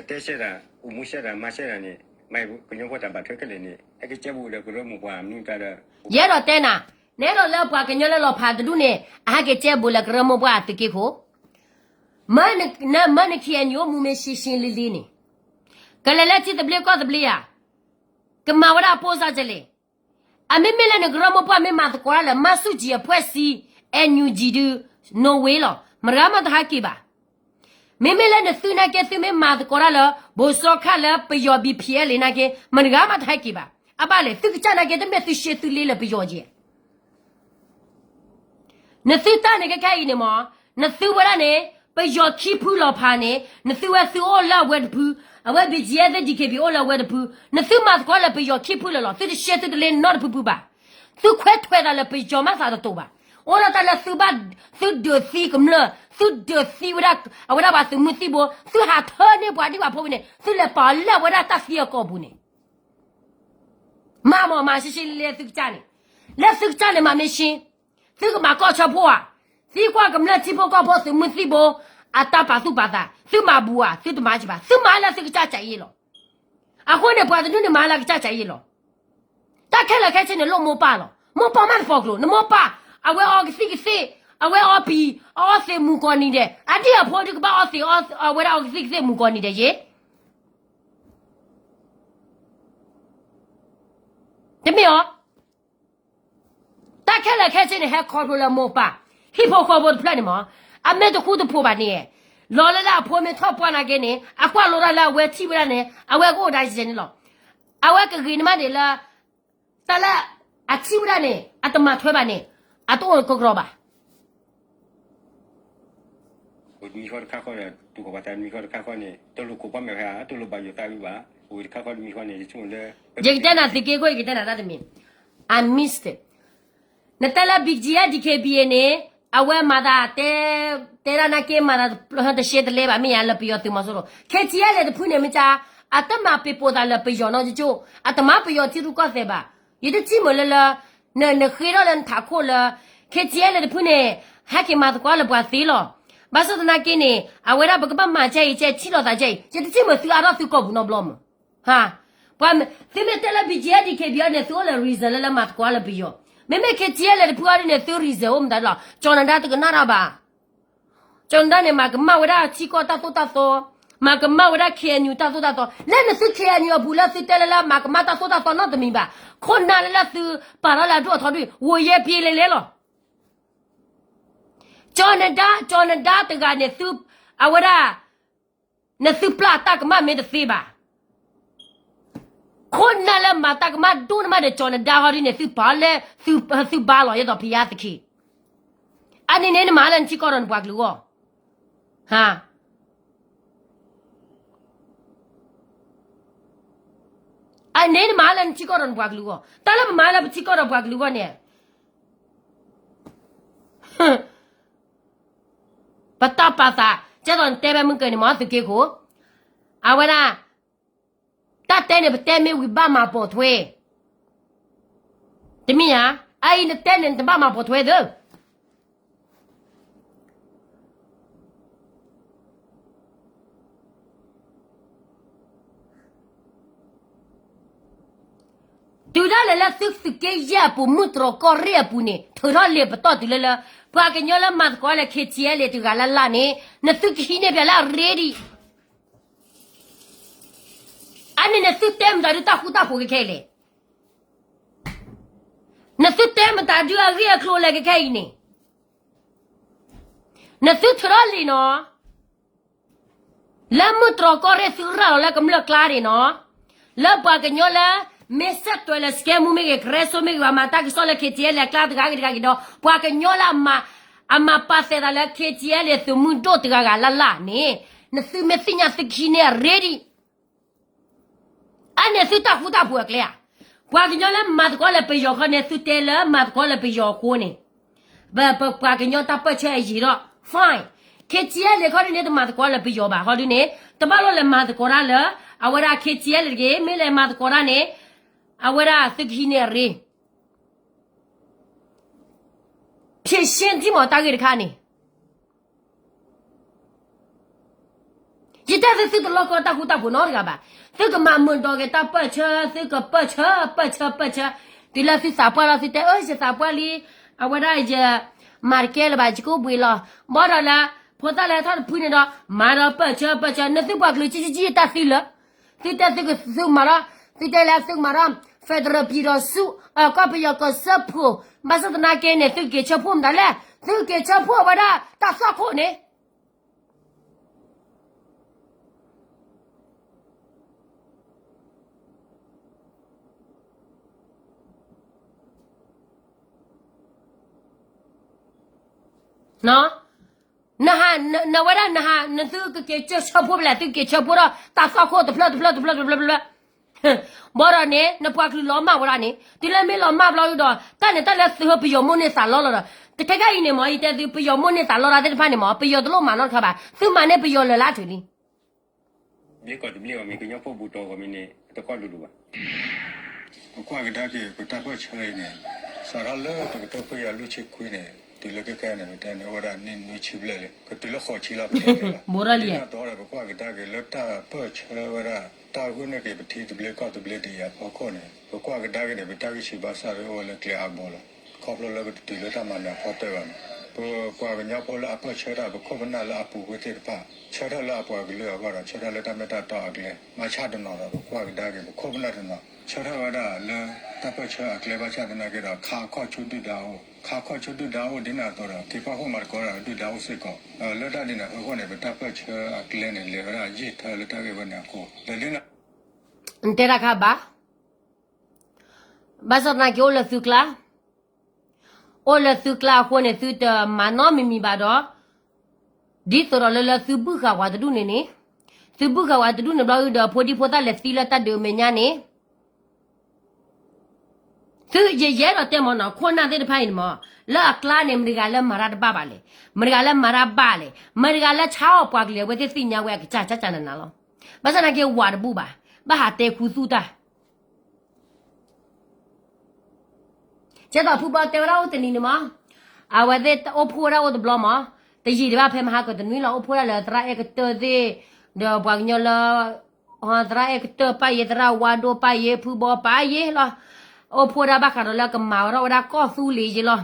တဲရှဲတၢ် အိၣ်မူရှဲတၢ် မၤရှဲတၢ်န့ၣ် မ့ၢ်ကညီဖိတၢ်ဘၣ်ထွဲခဲလၢာ်န့ၣ် ဟဲက့ၤကဲဘူးဒီးကရၢမိၢ်ပှၢ်မနုၤတၢ်ဒီး ယအဲၣ်ဒိးတဲနၤ, နအဲၣ်ဒိးလၢပှၤကညီလၢလီၤဖးတဒူၣ်န့ၣ် အဟဲက့ၤကဲဘူးလၢကရၢမိၢ်ပှၢ်အသုးက့ခိၣ်, မၢန မၢန K N U အိၣ်မူမ့ၢ်ရှဲရှဲလ့လ့န့ၣ် ကလဲၤလၢထံသဘျ့ကီၢ်သဘျ့ဧါ, ကမၤဝဲဒၣ်အပိၢ်စၢ်ကလဲၣ်. အမ့မ့ၢ်လၢနကရၢမိၢ်ပှၢ်မ့ၢ်မၤသကိးတၢ်လၢ မၤဆူၣ်ကၠံအဖှဲၣ်စံ N U G ဒုး no way လီၤ. မတဂၤမးတဟဲက့ၤဘၣ်. မ့မ့ၢ်လၢနသုနာ်က့ သုမ့ၢ်မၤသကိးတၢ်လၢ ဘိၣ်စီခၣ်လၢပယီၤ B P L နာ်က့ မတဂၤမးတဟဲက့ၤဘၣ်. အဘၣ်လဲၣ် သုကစၢ်နာ်က့တမ့ၢ်သုရှဲသုလ့လၢပယီၤက့ၤ နသုတၢ်န့ၣ်ခဲခဲအံၤန့ၣ်မး, နသုဝဲဒၣ်န့ၣ် ပယီၤခံဖုလီၤဖးန့ၣ် နသုဝဲသုအိၣ်လၢအဝဲတဖု, အဝဲ B G F သ့ၣ် D K B A အိၣ်လၢအဝဲတဖု, နသုမၤသကိးလၢပယီၤခံဖုလၢာ်လီၤ. သုတရှဲသုတလ့နီတဖုဖုဘၣ်. သုခွဲးထွဲးသးလၢပယီၤမးသးတတိာ်ဘၣ်. အိၣ်ဒၣ်တၢ်လၢသုဘၣ်, သုဒုးသံကမျၢၢ်, သုဒုးသံဝဲဒၣ် အဝဲဒၣ်ပှၤသုးမုၢ်သံၣ်ဘိ, သုဟးထၢန့ၢ်ပှၤဒံၣ်ပှၤဖိဝဲန့ၣ် သုလဲၤပာ်လၢအဝဲဒၣ်တၢ်သံအကိာ်ပူၤန့ၣ် မၤမးမၤရှဲရှဲလ့လ့သုကစၢ်န့ၣ်, လၢသုကစၢ်န့ၣ်မၤမ့ၢ်ရှဲ, သုကမၤကီၢ်ဆၢဖိဧါ, သံကွၢ်ကမျၢၢ်ထံဖိကီၢ်ဖိသုးမုၢ်သံၣ်ဘိ, အတၢ်ပာ်သူၣ်ပာ်သး, သုမၤဘူးဧါ, သုတမၤကဘၣ်, သုမၤလၢသုကစၢ်ကၢ်အံၤလီၤ. အဃိန့ၣ် ပှၤတဒူၣ်န့ၣ်မၤလၢကစၢ်ကၢ်အံၤလီၤ. တၢ်ခဲလၢာ်ခဲဆ့န့ၣ်လိၣ်မိၢ်ပၢ်လီၤ. မိၢ်ပၢ်မးတပိာ်ကျိၤ, နမိၢ်ပၢ်, အဝဲအီကသံၣ်ကသ့ၣ်, အဝဲအီပံၤ, အီသံးမူၤကိးနံၤဒဲး, အဒံၣ်အဖိဒုးကဘၣ်အီသံး, အဝဲဒၣ်အီကသံၣ်ကသ့ၣ်မူၤကိးနံၤဒဲးယ့ၣ် တမ့ၢ်အီၤ, တၢ်ခဲလၢာ်ခဲဆ့န့ၣ် ဟဲခီဖျိလၢမိၢ်ပၢ်, ဟံၣ်ဖိဃီဖိတဖျၢၣ်န့ၣ်မး, အမ့ၢ်တဃူတဖိးဘၣ်န့ၣ်, လီၤလၢလၢအဖိမ့ၢ်ထီၣ်ပှၢ်နာ်က့န့ၣ် အကွၢ်လိဒၣ်လၢအဝဲထံၣ်ဝဲဒၣ်န့ၣ် အဝဲကအိၣ်ဒၣ်ယဲန့ၣ်လီၤ. အဝဲကဂ့ၤန့ၢ်မးဒံးလၢ တၢ်လၢအထံၣ်ဝဲဒၣ်န့ၣ် အတမၤထွဲဘၣ်န့ၣ် အတအိၣ်ကကြၢးဘၣ်. တမံၤဃီတခါဃီန့ၣ် တူၢ်ကီၢ်ပှၤသးတမံၤဃီတခါဃီန့ၣ် တလိၣ်ကိးပှၤမဲာ်ဖဲ တလိၣ်ဘၣ်ယိၣ်သးဝံၤဘၣ်. အိၣ်တခါဃီတမံၤဃီန့ၣ် ယဆိကမိၣ်လၢ ယကတဲနၤသုးက့ခိၣ် ယကတဲနၤတၢ်တမံၤ I missed it. နတဲလၢ B G F D K B A န့ၣ် အဝဲမၤသးတဲ တဲဒၣ်နာ်က့မၤသးတရှဲတလဲဘၣ် မ့ၢ်ယါလၢပယီၤသုးမီၤစိရိၤ K T L တဖုန့ၣ် မ့ၢ်ကါ အတမၤပ့ၤပိာ်သးလၢပယီၤနီတကၠိၣ် အတမၤပယီၤထံရူၢ်ကီၢ်သဲးဘၣ်. ယတထံၣ်မုာ်လၢလၢ နဃ့ထီၣ်လၢနထးခိၣ်လၢ K T L တဖုန့ၣ် ဟဲက့ၤမၤသကိးလၢပှၤသ့လီၤ. ဘၣ်ဆၣ်သနာ်က့န့ၣ် အဝဲဒၣ်ပကဘၣ်မၤကဲအံၤကဲ ထံၣ်လိာ်သးကဲအံၤ ယတထံၣ်မုာ်သုအါထီၣ်သုကိာ်ပူၤနီတဘျီမုၢ် ဟါ, ပှၤမ့ၢ် သုမ့ၢ်တဲလၢ B G F D K B A န့ၣ် သုအိၣ်လၢ reason လၢလၢမၤသကိးလၢပယီၤ, မ့မ့ၢ် K T L တဖုအံၤဒ်န့ၣ် သု reason အိၣ်မတၤလီၤ. ကၠီၤနဒါတကနၣ်တၢ်ဘၣ်. ကၠီၤနဒါန့ၣ် မၤကမၣ်ဝဲဒၣ်ထံကီၢ်တၢ်သိၣ်တၢ်သီ, မၤကမၣ်ဝဲဒၣ် K N U တၢ်သိၣ်တၢ်သီ, လၢနသု K N U အပူၤလၢသုတဲလၢလၢမၤကမၣ်တၢ်သိၣ်တၢ်သီနီတမံၤဘၣ်. ခိၣ်နၢ်လၢလၢသုပာ်ထီၣ်လၢအဒိၣ်အထီဒ် ဝိုယဲပျ့လဲလဲလီၤ. ကၠီၤနဒါ, ကၠီၤနဒါတဂၤန့ၣ် သု အဝဲဒၣ် နသုပျၢ်တၢ်ကမၣ်မ့ၢ်တသ့ဘၣ်. ခိၣ်နၢ်လၢမၤတၢ်ကမၣ်ဒိၣ်နမးဒီး ကၠီၤနဒါဟီဒ်န့ၣ် သုပာ်လၢ သုဘါလီၤ ယဲသိးဖယါသခ့. အန့ၣ်န့ၣ် နမၤလၢနထံကီၢ်ဒီးနပှၤကလုာ်အဂီၢ်, ဟါ. အန့ၣ်နမၤလၢနထံကီၢ်ဒီးနပှၤကလုာ်အဂီၢ်, တၢ်လၢပမၤလၢပထံကီၢ်ဒီးပှၤကလုာ်အဂီၢ်န့ၣ် ပတၢ်ပာ်သး, ကဲသိးနတဲဘၣ်မုၢ်ကၢန့ၣ်မ့ၢ်သုးက့ခိၣ်, အဝဲဒၣ် တၢ်တဲန့ၣ် ပတဲမ့ၢ်ဝံၤဘၣ်မၤပိာ်ထွဲ, တမ့ၢ်ဧါ, အအံၤနတဲန့ၣ် နတဘၣ်မၤပိာ်ထွဲသၢ တုၤဒၣ်လဲာ်လၢသုသုးက့ယဲၢ်အပူၤ မုၢ်တြီၤကီၢ်ရ့ၣ်အပူၤန့ၣ် ထုးထီၣ်လံာ်ပတီၢ်တုၤလၢလၢ ပှၤကညီလၢမၤသကိးလၢ KTLA တဂၤလၢ်လၢ်န့ၣ် နသုကဟံးန့ၢ်ပှၤလၢအရ့ဒံး, အန့ၣ်နသုတဲမတၤဒုတၢ်ဃူတၢ်ဖိးခဲခဲအံၤလဲၣ်, နသုတဲမတၤဒုအဂ့ၢ်အကျိၤလဲၣ်ခဲခဲအံၤန့ၣ်, နသုထုးထီၣ်လံာ်နီၤ လၢမုၢ်တြီၤကီၢ်ရ့ၣ်သုရၤလီၤလၢကမျၢၢ်ကျါန့ၣ်နီၤ, လၢပှၤကညီလၢ မ့ၢ်စဲးတွဲလၢ စကဲမူမ့ၢ်ဂ့ၤ ကရၢစိမ့ၢ်ဂ့ၤ အမၤတၢ်ကစီၣ်လၢ KTLA အကျါတဂၤဂ့ၤတဂၤဂ့ၤဒီး ပှၤကညီလၢ အမၤပာ်သးလၢ KTLA သုးမုၢ်ဒိၣ်တဂၤဂၤလၢ်လၢ်န့ၣ် နသုမ့ၢ်သ့ၣ်ညါသုကဟံးန့ၢ်အရ့ဒံး အန့ၣ်သုတၢ်ဃူတၢ်ဖိးအကျဲဧါ, ပှၤကညီလၢမၤသကိးလၢပယီၤခီန့ၣ် သုတဲလၢမၤသကိးလၢပယီၤအဃိန့ၣ်, ပပှၤကညီတၢ်ပၢၢ်ဆၢအယံၤဒီး fine, KTLA ခီဒုန့ၣ် တမၤသကိးလၢပယီၤဘၣ် ခီဒုန့ၣ် တဘၣ်လိၣ်လဲၤမၤသကိးတၢ်လၢ အဝဲဒၣ် KTLA တဂ့ၤ မ့ၢ်လဲၤမၤသကိးတၢ်န့ၣ် အဝဲဒၣ်သုကဟံးန့ၢ်အရ့ ဖြေရှင်း ဒ်မ့ၢ်တၢ်ဂ့ၢ်တခါန့ၣ် ယတဲသုသုတလီၢ်ကီတၢ်ဃူတၢ်ဖိးနီတဂၤဘၣ်. သုကမၤမုာ်ဒီးက့ၤတၢ်ပၢၢ်ဆၢ သုကပၢၢ်ဆၢ ပၢၢ်ဆၢ ပၢၢ်ဆၢ, တုၤလၢသုသးပှၢ်လီၤ သုတဲ အၢ ယသးပှၢ်လံ, အဝဲဒၣ်ယမၤတကဲလၢၤဘၣ် ယကအိၣ်ဘှံးလီၤ. ဘၣ်ဒီးလၢ ဖိသၣ်လဲၤထီၣ်တဖုန့ၣ်ဒီး မၤဒီးပၢၢ်ဆၢ ပၢၢ်ဆၢ နသုပှၤကလုာ်ကံကံတၢ်သံလၢ သုတဲသုကသုမၤဒီး သုတဲလၢသုကမၤဒီး federal ပြည်ထောင်စု ကီၢ်ပယီၤကီၢ်စၢဖှိၣ်, ဘၣ်ဆၣ်သနာ်က့န့ၣ် သုက့ၤဆၢဖှိၣ်မတၤလဲၣ်, သုက့ၤဆၢဖှိၣ်ဝဲဒၣ်တၢ်သွၣ်ခိၣ်န့ၣ် နဟး နဝဲဒၣ်နဟး နသုကက့ၤဆၢဖှိၣ်ဖဲလဲၣ် သုက့ၤဆၢဖှိၣ်ဒီးတၢ်သွၣ်ခိၣ်တဖျၢၣ်တဖျၢၣ်တဖျၢၣ်တဖျၢၣ်တဖျၢၣ် ဘၣ်ဒီးန့ၣ် နပှၤကလုာ်လီၤမၢ်ဝဲဒၣ်န့ၣ် တုၤလၢမ့ၢ်လီၤမၢ်ဘျီဒီး တၢ်န့ၣ်တၢ်လၢသုပယီၤမိၢ်န့ၢ်သးလီလီၤဒီး တခဲကဲအံၤန့ၣ်မ့ၢ် ယတဲသုပယီၤမိၢ်န့ၢ်သးလီတၢ်သ့ၣ်တဖၣ်န့ၣ်မ့ၢ် ပယီၤတလိၣ်မၤနီတခါဘၣ် သုမၤန့ၢ်ပယီၤလၢာ်လၢအထုးလံ ဘျ့ကီးတဘျ့အီၤမ့ၢ် ကညီဖိဘူးတီၤဂီၤမ့ၢ်န့ၣ် တကီၢ်ဒူဒူဘၣ်. ပကွၢ်ကဒါက့ၤ ပတၢ်ပၢၢ်ဆၢအံၤန့ၣ် စးထီၣ်လၢတကထိခွံကယၤလွံၢ်ဆံခွံန့ၣ် တုၤလၢခဲခဲန့ၣ် ပတဲန့ၣ် အိၣ်ဝဲဒၣ်နံၣ်နွံဆံဘျဲၣ်လံ ကတုၤလၢဃိးဆံလီၤ ပတဲန့ၣ်လီၤ. ဒ်န့ၣ်အသိးဒီး ပကွၢ်ကဒါက့ၤလၢတၢ်ပၢၢ်ဆၢဝဲဒၣ် တၢ်ဂုာ်န့ၢ်က့ၤပထံသဘျ့ကီၢ်သဘျ့ဒ်အံၤအဖီခိၣ်န့ၣ် ပကွၢ်ကဒါက့ၤန့ၣ် ပတၢ်ဂံၢ်ဆူၣ်ဘါစၢ်ဝဲအိၣ်ဝဲလၢကျဲအါဘိလီၤ. ခီဖျိလၢပတတုၤလၢတၢ်မၤနၢၤအဖီတၢၢ်ဘၣ်န့ၣ် ပပှၤကညီဖိလၢအပၢၢ်ဆၢတၢ် ပခိၣ်ပနၢ်လၢအပူၤကွံာ်သ့ၣ်တဖၣ် ဆၢထၢၣ်လၢအပှၤကလုာ်အဂီၢ်ဒီး ဆၢထၢၣ်လၢတၢ်မ့ၢ်တၢ်တီအကျဲ ဘၣ်ဆၣ်တနီၤဒီး ပကွၢ်ကဒါက့ၤ ပခိၣ်ပနၢ်တနီၤ ဆၢထၢၣ်ဝဲဒၣ်လၢတၢ်ပၢၢ်ဆၢအကျဲ ဘၣ်ဆၣ်သနာ်က့ဒီး ခါခီၣ်ဆူဒုၣ်ဒါအိၣ် ခါခီၣ်ဆူဒုၣ်ဒါအိၣ်ဒ်န့ၣ်အသိးဒီး က့ၤဖီခိၣ်မၤသကိးဒီးဒုၣ်ဒါအိၣ်စ့ၢ်ကီး လၢတၢ်ဒ်န့ၣ်အဖီခိၣ်န့ၣ် ပတၢ်ပၢၢ်ဆၢအကျဲန့ၣ် လဲၤဝဲဒၣ်ယံာ်ထၢလၢတၢ်ဂ့ၢ်ဝဲန့ၣ်အဃိ ဒီးဒ်န့ၣ် နတဲတၢ်ခါဘၣ် ဘၣ်ဆၣ်သနာ်က့အိၣ်လၢသုကျါ အိၣ်လၢသုကျါအဃိန့ၣ် သုတမၤနီတမံၤမံၤဘၣ်ဒီး ဒ်သိးဒီးလၢလၢသုဘုၣ်ဃာ်ဝဲတဒူၣ်န့ၣ်န့ၣ် သုဘုၣ်ဃာ်ဝဲတဒူၣ်န့ၣ်ဘျီဒီး ဖိဒံဖိသၣ်လဲၤသံလၢတၢ်ဒုးအမဲာ်ညါန့ၣ် သုယယဲဒီးတဲမ့ၢ်နီၤ ခိၣ်နၢ်သ့ၣ်တဖၣ်အံၤန့ၣ်မ့ၢ် လၢအကျါန့ၣ် မတၤတဂၤလၢမၤတၢ်တဘၣ်ဘၣ်လဲၣ်, မတၤတဂၤလၢမၤတၢ်ဘၣ်လဲၣ်, မတၤတဂၤလၢဆါအီၣ်ပှၤကလုာ် အဝဲသ့ၣ်သ့ၣ်ညါဝဲအကစၢ်ကၠၢ်ကၠၢ်နးနးလီၤ. ဘၣ်ဆၣ်သနာ်က့ဝးတဘူၣ်ဘၣ်, ဘၣ်ဟးတဲခူသူၣ်တၢ် ကဲသိးဖုဘီတဲဝဲဒၣ်အိၣ်တနံၤန့ၣ်မး, အဝဲသ့ၣ်အိၣ်ဖှိၣ်ဝဲဒၣ်အိၣ်တဘျီမး, တယံာ်ဒံးဘၣ်ဖဲမဟါကတနွံလီၤ အိၣ်ဖှိၣ်ဝဲဒၣ်လၢသရၣ်အဲၣ်ကတၢၢ်သ့ၣ်, ဒီးပှၤကညီလၢ သရၣ်အဲၣ်ကတၢၢ်ပၢ်ယ့ သရၣ်ဝါဒိၣ်ပၢ်ယ့ ဖုဘီပၢ်ယ့လီၤ. အိၣ်ဖှိၣ်ဝဲဒၣ်ဘၣ်ဃးဒီးလၢကမၤဝဲထီၣ်ဝဲဒၣ်ကီၢ်သူလ့ၤယ့လီၤ.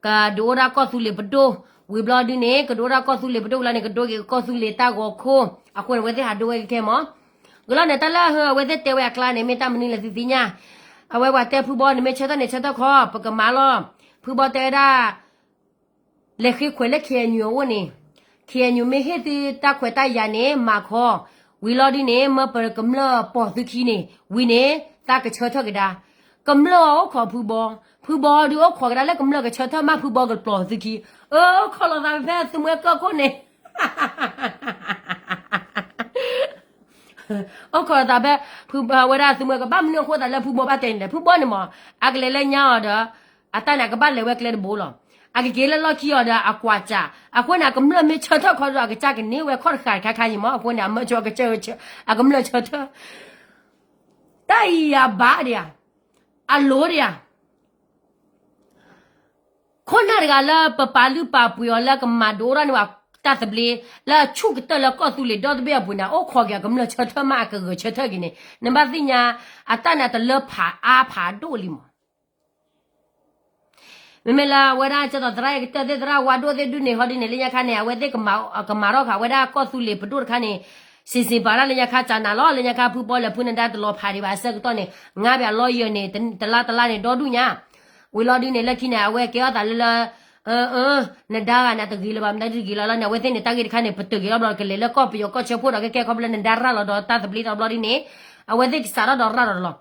ကဒုးအိၣ်ဒၣ်ကီၢ်သူလ့ၤပဒိၣ်, ဝံၤဘျီဒုန့ၣ် ကဒုးအိၣ်ဒၣ်ကီၢ်သူလ့ၤပဒိၣ်လီၤန့ၣ် ကဒိက့ၤကီၢ်သူလ့ၤတၢ်ဂီၤခိၣ်, အဃိန့ၣ် အဝဲသ့ၣ်ဟးဒိဝဲကဲကဲမး ကလီၤန့ၣ် တၢ်လၢအဝဲသ့ၣ်တဲဝဲအကျါန့ၣ် မ့ၢ်တၢ်မနုၤလဲၣ်သုသ့ၣ်ညါ, အဝဲပှၤတဲဖုဘီန့ၣ် မ့ၢ်ဆၢထၢၣ်န့ၣ်ဆၢထၢၣ်ခီ ပကမၤလီၤ. ဖုဘီတဲဝဲဒၣ် လဲၤဃ့ခွဲးလၢ KNU အအိၣ်န့ၣ်, KNU မ့ၢ်ဟ့ၣ်သုတၢ်ခွဲးတၢ်ယာ်န့ၣ် မၤခီ, ဝံၤလီၤဒုန့ၣ် မၢပကမျၢၢ်ပိာ်သုခံန့ၣ် ဝံၤန့ၣ် တၢ်ကဆၢထၢၣ်ကဒါ, ကမျၢၢ်အအိၣ်ခိးဖုဘီ, ဖုဘီဒုအိၣ်ခိးကဒါလၢကမျၢၢ်ကဆၢထၢၣ်မး ဖုဘီကပိာ်သုခံ, အၢ အိၣ်ခိးလိာ်သးဖဲသုမွဲကၢၢ်ခိၣ်န့ၣ် အိၣ်ခိးသးဖဲ ဖုဝဲဒၣ်သုမုၢ်ကဘၣ်မနုၤအဃိသးလၢဖုဘီဘၣ်တဲန့ၣ်လဲၣ်, ဖုဘီန့ၣ်မး အကလဲၤလၢညါအီၤဒီး အတၢ်န့ၣ် အကဘၣ်လဲၤဝဲကျဲတဘိလီၤ. အကက့ၤလၢလီၢ်ခံအီၤဒီး အကွၢ်စၢ် အဃိန့ၣ် အကမျၢၢ်မ့ၢ်ဆၢထၢၣ်ခီဒီး အကစၢ်ကန့ၢ်ဝဲခီၣ်တဃာ်တခါခါအံၤမး, အဃိန့ၣ် အမၢကၠိအကစၢ် အကမျၢၢ်ဆၢထၢၣ် တၢ်အံၤအဘၣ်ဒံးဧါ, အလိၤဒံးဧါ. ခိၣ်နၢ်တဂၤလၢပပာ်လုၢ်ပာ်ပှ့ၤအီၤလၢကမၤဒိၣ်ထီၣ်န့ၢ်ဝဲတၢ်သဘျ့ လၢအဆူၣ်ကတၢၢ်လၢကီၢ်သူလ့ၤဒီတဘ့ၣ်အပူၤန့ၣ် အိၣ်ခိးက့ၤအကမျၢၢ်ဆၢထၢၣ်မး အကဂဲၤဆၢထၢၣ်က့ၤန့ၣ် နဘၣ်သ့ၣ်ညါ အတၢ်န့ၣ်တလၢဖးအါဖးဒိၣ်လံမး. မ့မ့ၢ်လၢအဝဲဒၣ်ကဲသိးသရၣ်အကတၢၢ်သ့ၣ် သရၣ်ဝါဒိၣ်သ့ၣ်ဒုးန့ၣ် ဟီဒုးန့ၣ် လၢညါခါန့ၣ် အဝဲသ့ၣ်ကမၤထီၣ်ဃာ်ဝဲဒၣ်ကီၢ်သူလ့ၤပဒိၣ်တခါန့ၣ် စံးစံးပာ်ဒၣ်လၢညါခါ ကၠးနၤလီၤ. လၢညါခါဖုဘီလဲၤဖုနဒါတလီၤဖးဒံးဘၣ်အဆၢကတီၢ်န့ၣ် ငါဘၣ်လီယၢၤန့ၣ် တလါတလါန့ၣ် ဒီဒူၣ်ညါ ဝံၤလီၤဒုးန့ၣ် လၢခံန့ၣ် အဝဲကဲထီၣ်သးလၢလၢ နဒါဂၤန့ၣ် တဂ့ၤလၢၤဘၣ် မတၤဒုတဂ့ၤလီၤလီၤန့ၣ် အဝဲသ့ၣ်န့ၣ် တၢ်ဂ့ၢ်တခါန့ၣ် ပတုာ်က့ၤလီၤဘျီ ကလဲၤလၢကီၢ်ပယီၤကီၢ်ဆၢဖှိၣ်ဒီး ကဲကဲခီဖျိလၢနဒါရၤလီၤဒီးတၢ်သဘျ့တဘျီဒုးန့ၣ် အဝဲသ့ၣ်ကစးထီၣ်ဒီးရၤလီၤတလီၤ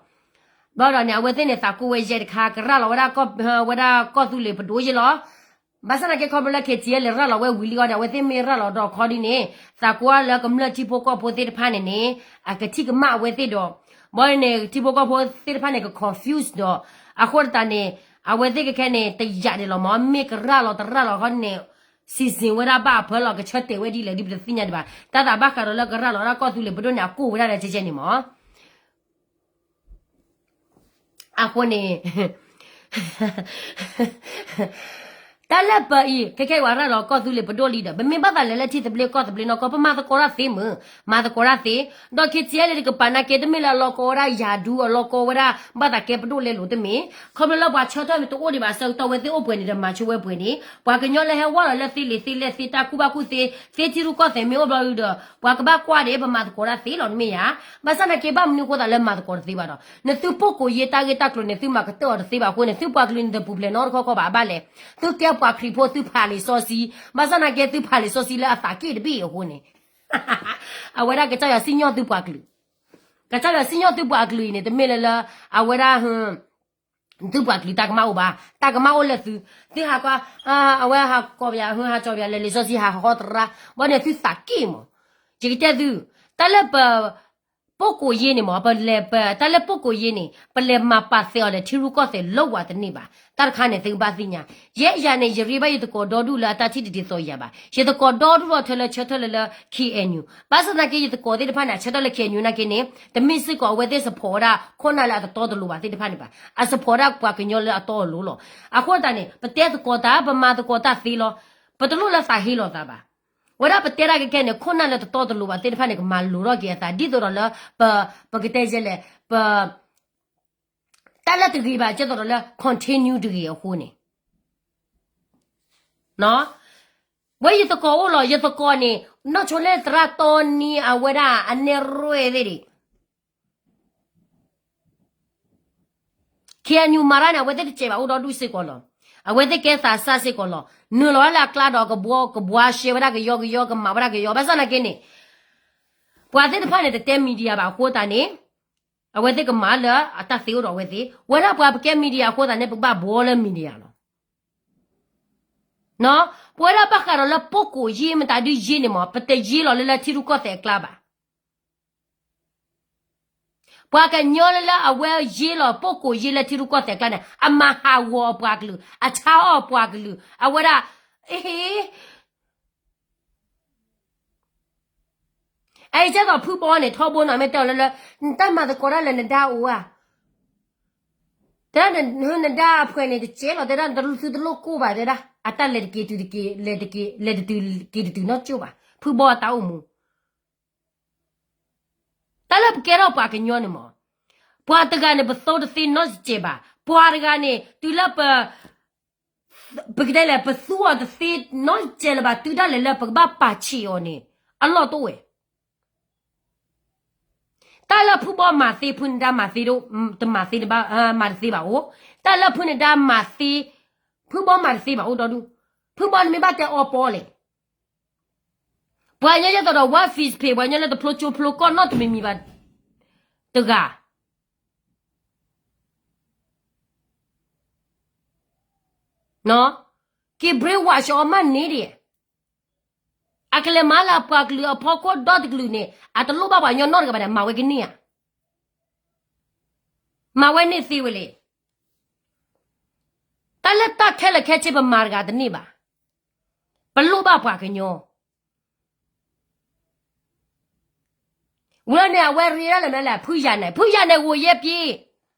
ဘျီဒီးန့ၣ် အဝဲသ့ၣ်န့ၣ် သးကိးဝဲယဲၢ်တခါ ကရၤလီၤဝဲဒၣ်ကီၢ် ဝဲဒၣ်ကီၢ်သူလ့ၤပဒိၣ်ယဲၢ်လီၤ. ဘၣ်ဆၣ်သနာ်က့ခီဖျိလၢ ခ့ၣ်ထံၣ်အဲလ် ရၤလီၤဝဲဝံၤလံအီၤဒီး အဝဲသ့ၣ်မ့ၢ်ရၤလီၤဒီးခီဒုးန့ၣ် သးကိးလၢကမျၢၢ်ထံဖိကီၢ်ဖိသ့ၣ်တဖၣ်န့ၣ်န့ၣ် အကထံၣ်ကမၣ်အဝဲသ့ၣ်ဒီး ဘျီန့ၣ် ထံဖိကီၢ်ဖိသ့ၣ်တဖၣ်န့ၣ် က confuse ဒီး အဃိသတးန့ၣ် အဝဲသ့ၣ်ကခဲန့ၣ် တယာ်ဒံးလီၤမး မ့ၢ်ကရၤလီၤတရၤလီၤခီန့ၣ် စံးစံးဝဲဒၣ်ဘၣ်အဖၢလီၤ ကဆၢတဲာ်ဝဲဒ်လဲၣ်ဒ်ပတသ့ၣ်ညါဒံးဘၣ် တၢ်သးဘၣ်ဃးဒီးလၢကရၤလီၤဝဲဒၣ်ကီၢ်သူလ့ၤပဒိၣ်န့ၣ် အကိၢ်ဝဲဒၣ်ဒီးကဲကဲန့ၣ်မး အဃိန့ၣ် တၢ်လၢပအံၤ ခဲခဲအံၤဝဲရၤလီၤကီၢ်သူလ့ၤပဒိၣ်လံဒီး ပမ့ၢ်ဘၣ်သးလဲၤလၢထံသဘျ့ကီၢ်သဘျ့နီၢ်ကီၢ် ပမၤသကိးတၢ်သ့မုၢ် မၤသကိးတၢ်သ့ ဒီး ခ့ၣ်ထံၣ်အဲလ် တကပၤနာ်က့ တမ့ၢ်လၢအလီၤကီဝဲဒၣ်ယၤဒူ အလီၤကီဝဲဒၣ် ဘၣ်သးကဲပဒိၣ်လဲလိာ်တမ့ၢ် ခီဖျိလၢပှၤဆၢထၢၣ်မ့ၢ်တအိၣ်ဒံးဘၣ်အဆၢကတီၢ် အဝဲသ့ၣ်အိၣ်ပှဲၤန့ၣ်ဒီး မၤဆိဝဲပှဲၤန့ၣ် ပှၤကညီလၢဟဲဝဲလီၤလၢသ့လံာ်သ့လဲၢ်သ့ တၢ်ကူၣ်ဘၣ်ကူၣ်သ့ သ့ထံရူၢ်ကီၢ်သဲးမ့ၢ်အိၣ်ဘျီဒုဒီး ပှၤကဘၣ်ကွၢ်ဒံး ပမၤသကိးတၢ်သ့လီၤတမ့ၢ်ဧါ. ဘၣ်ဆၣ်သနာ်က့ ဘၣ်မနုၤအဃိသးလၢမၤသကိးတသ့ဘၣ်ဒီး နသုပိာ်ကိးယ့ၢ်တၢ်ဂ့ၢ်တၢ်ကျိၤန့ၣ် သုမၤကတၢၢ်အီၤတသ့ဘၣ်အဃိန့ၣ် သုပှၤကလုာ်န့ၣ် တပူၤဖျဲးနီတခီခီဘၣ် အဘၣ်လဲၣ်. သုကဲပှၤခရံာ်ဖိ သုဖးလံာ်စီဆှံ ဘၣ်ဆၣ်သနာ်က့ သုဖးလံာ်စီဆှံလၢအသးက့ၣ်တဘ့ၣ်အဃိန့ၣ် အဝဲဒၣ်ကစၢ်ယွၤစံၣ်ညီၣ်သုပှၤကလုာ် ကစၢ်ယွၤစံၣ်ညီၣ်သုပှၤကလုာ်အံၤန့ၣ် တမ့ၢ်လၢလၢ အဝဲဒၣ် သုပှၤကလုာ်တၢ်ကမၣ်အိၣ်ဘၣ်, တၢ်ကမၣ်အိၣ်လၢသု, သုဟးကွၢ်, အဝဲဟးကိးပယၤ, ဟးကၠီပယၤ လဲၤလံာ်စီဆှံ ဟးဟီတရါ, ဘၣ်န့ၣ်သုသးက့ၣ်မး, ယကတဲသု, တၢ်လၢပ, ပိာ်ကိးယ့ၢ်န့ၣ်မး, ပလဲၤပ, တၢ်လၢပိာ်ကိးယ့ၢ်န့ၣ် ပလဲၤမၤပာ်သဲးအီၤဒီးထံရူၢ်ကီၢ်သဲးလၢဝၤတန့ၢ်ဘၣ်, တၢ်တခါန့ၣ်သုကဘၣ်သ့ၣ်ညါ, ယဲယၤန့ၣ် ယရ့ဘၣ်ယသကိးဒီဒူၣ်လၢအတၢ်ထံၣ်တဒ်သိးယၤဘၣ်, ယသကိးဒီဒူၣ်ထီၣ်ထဲလၢဆၢထၢၣ်လၢလၢ ခ့ၣ်အဲၣ်ယူၣ်, ဘၣ်ဆၣ်သနာ်က့ ယသကိးသ့ၣ်တဖၣ်န့ၣ် အဆၢထၢၣ်လၢ ခ့ၣ်အဲၣ်ယူၣ် နာ်က့န့ၣ် တမ့ၢ်စ့ၢ်ကီးအဝဲသ့ၣ် support ဝဲဒၣ် ခိၣ်နၢ်လၢအတတီတလိၤဘၣ်သ့ၣ်တဖၣ်န့ၣ်ဘၣ်, အ support ဒၣ်ပှၤကညီလၢအတီအလိၤလီၤ. အဃိသတးန့ၣ် ပတဲသကိးတၢ် ပမၤသကိးတၢ်သ့လီၤ, ပတလိၣ်လၢသးဟ့လီၤသးဘၣ်. ဝဲဒၣ်ပတဲဒၣ်ခဲခဲန့ၣ် ခိၣ်နၢ်လၢတတီတလိၤဘၣ်သ့ၣ်တဖၣ်န့ၣ် ကမၤလိၤထီၣ်က့ၤအသး ဒ်သိးဒီးလၢ ပ, ပကတဲယဲလဲၣ်, ပ, တၢ်လၢတဂ့ၤဘၣ် ကဲသိးဒီးလၢ continue တဂ့ၤအဃိန့ၣ် ဝဲယသကိးအိၣ်လီၤ, ယသကိးန့ၣ် နီၢ်ဆိလၢသရၣ်တီနံအဝဲဒၣ်အနဲၣ်ရွဲၣ်သ့ၣ်ဒံး, ခ့ၣ်အဲၣ်ယူၣ်မၤတၢ်န့ၣ် အဝဲသ့ၣ်တစဲးဘၣ်အိၣ်ဒီဒူၣ်စ့ၢ်ကီးလီၤ. အဝဲသ့ၣ်ကဲသးစၢ်စ့ၢ်ကီးလီၤ. နုာ်လီၤဝဲလၢအကျါဒီးကဘှါ, ကဘှါရှဲဝဲဒၣ်ကယီကယီ ကမၤဝဲဒၣ်ကယီ, ဘၣ်ဆၣ်သနာ်က့န့ၣ် ပှၤသ့ၣ်တဖၣ်န့ၣ် တတဲ media ဘၣ်အဃိသတးန့ၣ် အဝဲသ့ၣ်ကမၤလၢအတၢ်သ့အိၣ်ဒီးအဝဲသ့ၣ်, ဝဲဒၣ်ပှၤပကဲ media အဃိသတးန့ၣ် ပကဘၣ်ဘှီလၢ media လီၤ. ပဝဲဒၣ်ဘၣ်ဃးဒီးလၢပိာ်ကိးယ့ၢ်မတၤဒုးယ့ၢ်န့ၣ်မး ပတယ့ၢ်လီၤလၢလၢထံရူၢ်ကီၢ်သဲးအကျါဘၣ်. ပှၤကညီလၢလၢအဝဲယ့ၢ်လီၤပိာ်ကိးယ့ၢ်လၢထံရူၢ်ကီၢ်သဲးအကျါန့ၣ် အမၤဟးဂီၤအပှၤကလုာ်, အဆါအီၤအပှၤကလုာ်, အဝဲဒၣ်, အဟ့ အအံၤကဲသိးဖုဘီန့ၣ် ထီဘိန့ၣ် မ့ၢ်တဲအီၤလၢလၢ, နတၢ်မၤသကိးတၢ်လၢနဒါအိၣ်ဧါ, တဲဒၣ်နဒါအဖှဲးန့ၣ်တစဲးလီၤ, တဲဒၣ်သုတလိၣ်ကိၢ်ဘၣ်, တဲဒၣ် အတၢ်လဲၤတက့ၤတုၤတက့ၤ, လဲၤတက့ၤ, လဲၤတတုၤက့ၤတတုၤနီတကၠိၢ်ဘၣ်, ဖုဘီအတၢ်အိၣ်မူ တၢ်လၢပကဲထီၣ်ပှၤကညီန့ၣ်မး, ပှၤတဂၤန့ၣ် ပသိတသ့နီတစဲးဘၣ်, ပှၤတဂၤန့ၣ် တုၤလၢပ, ပကတဲလဲၣ် ပသူအီၤတသ့နီတစဲးလၢၤဘၣ်, တုၤဒၣ်လဲာ်လၢပကဘၣ်ပာ်ဆံးအီၤန့ၣ် အလီၢ်တအိၣ်ဝဲ. တၢ်လၢဖုဘီမၤသ့ ဖုနဒါမၤသ့, တမၤသ့, မၤတသ့ဘၣ်အိၣ်, တၢ်လၢဖုနဒါမၤသ့, ဖုဘီမၤတသ့ဘၣ်အိၣ်ဒီဒူၣ်, ဖုဘီနမ့ၢ်ဘၣ်တဲအီပီလဲၣ် ပှၤကညီယဲသိးဒီး ဝါ Facebook ပှၤကညီလၢတဖျိကၠိဖျိကီၢ်နီတမံၤမံၤဘၣ်တဂၤ, က့ၤ brainwash အီၤမးန့ၣ်ဒံး, အကလဲၤမၤလၢအပှၤကလုာ်အဖီခိၣ်ဒီတကလုာ်န့ၣ် အတလိၣ်ဘၣ်ပှၤကညီနီတဂၤဘၣ်န့ၣ် မၤဝဲကန့ၢ်ဧါ. မၤဝဲန့ၢ်သ့ဝဲလဲၣ်. တၢ်လၢတၢ်ခဲလၢာ်ခဲဆ့ပမၤတဂၤတန့ၢ်ဘၣ်. ပလိၣ်ဘၣ်ပှၤကညီ ဝဲန့ၣ် အဝဲရ့ဒၣ်လၢၤမ့ၢ်လဲၣ် ဖုယၤန့ၣ် ဖုယၤန့ၣ်ဂိၢ်ယဲၢ်ပ့ၤ,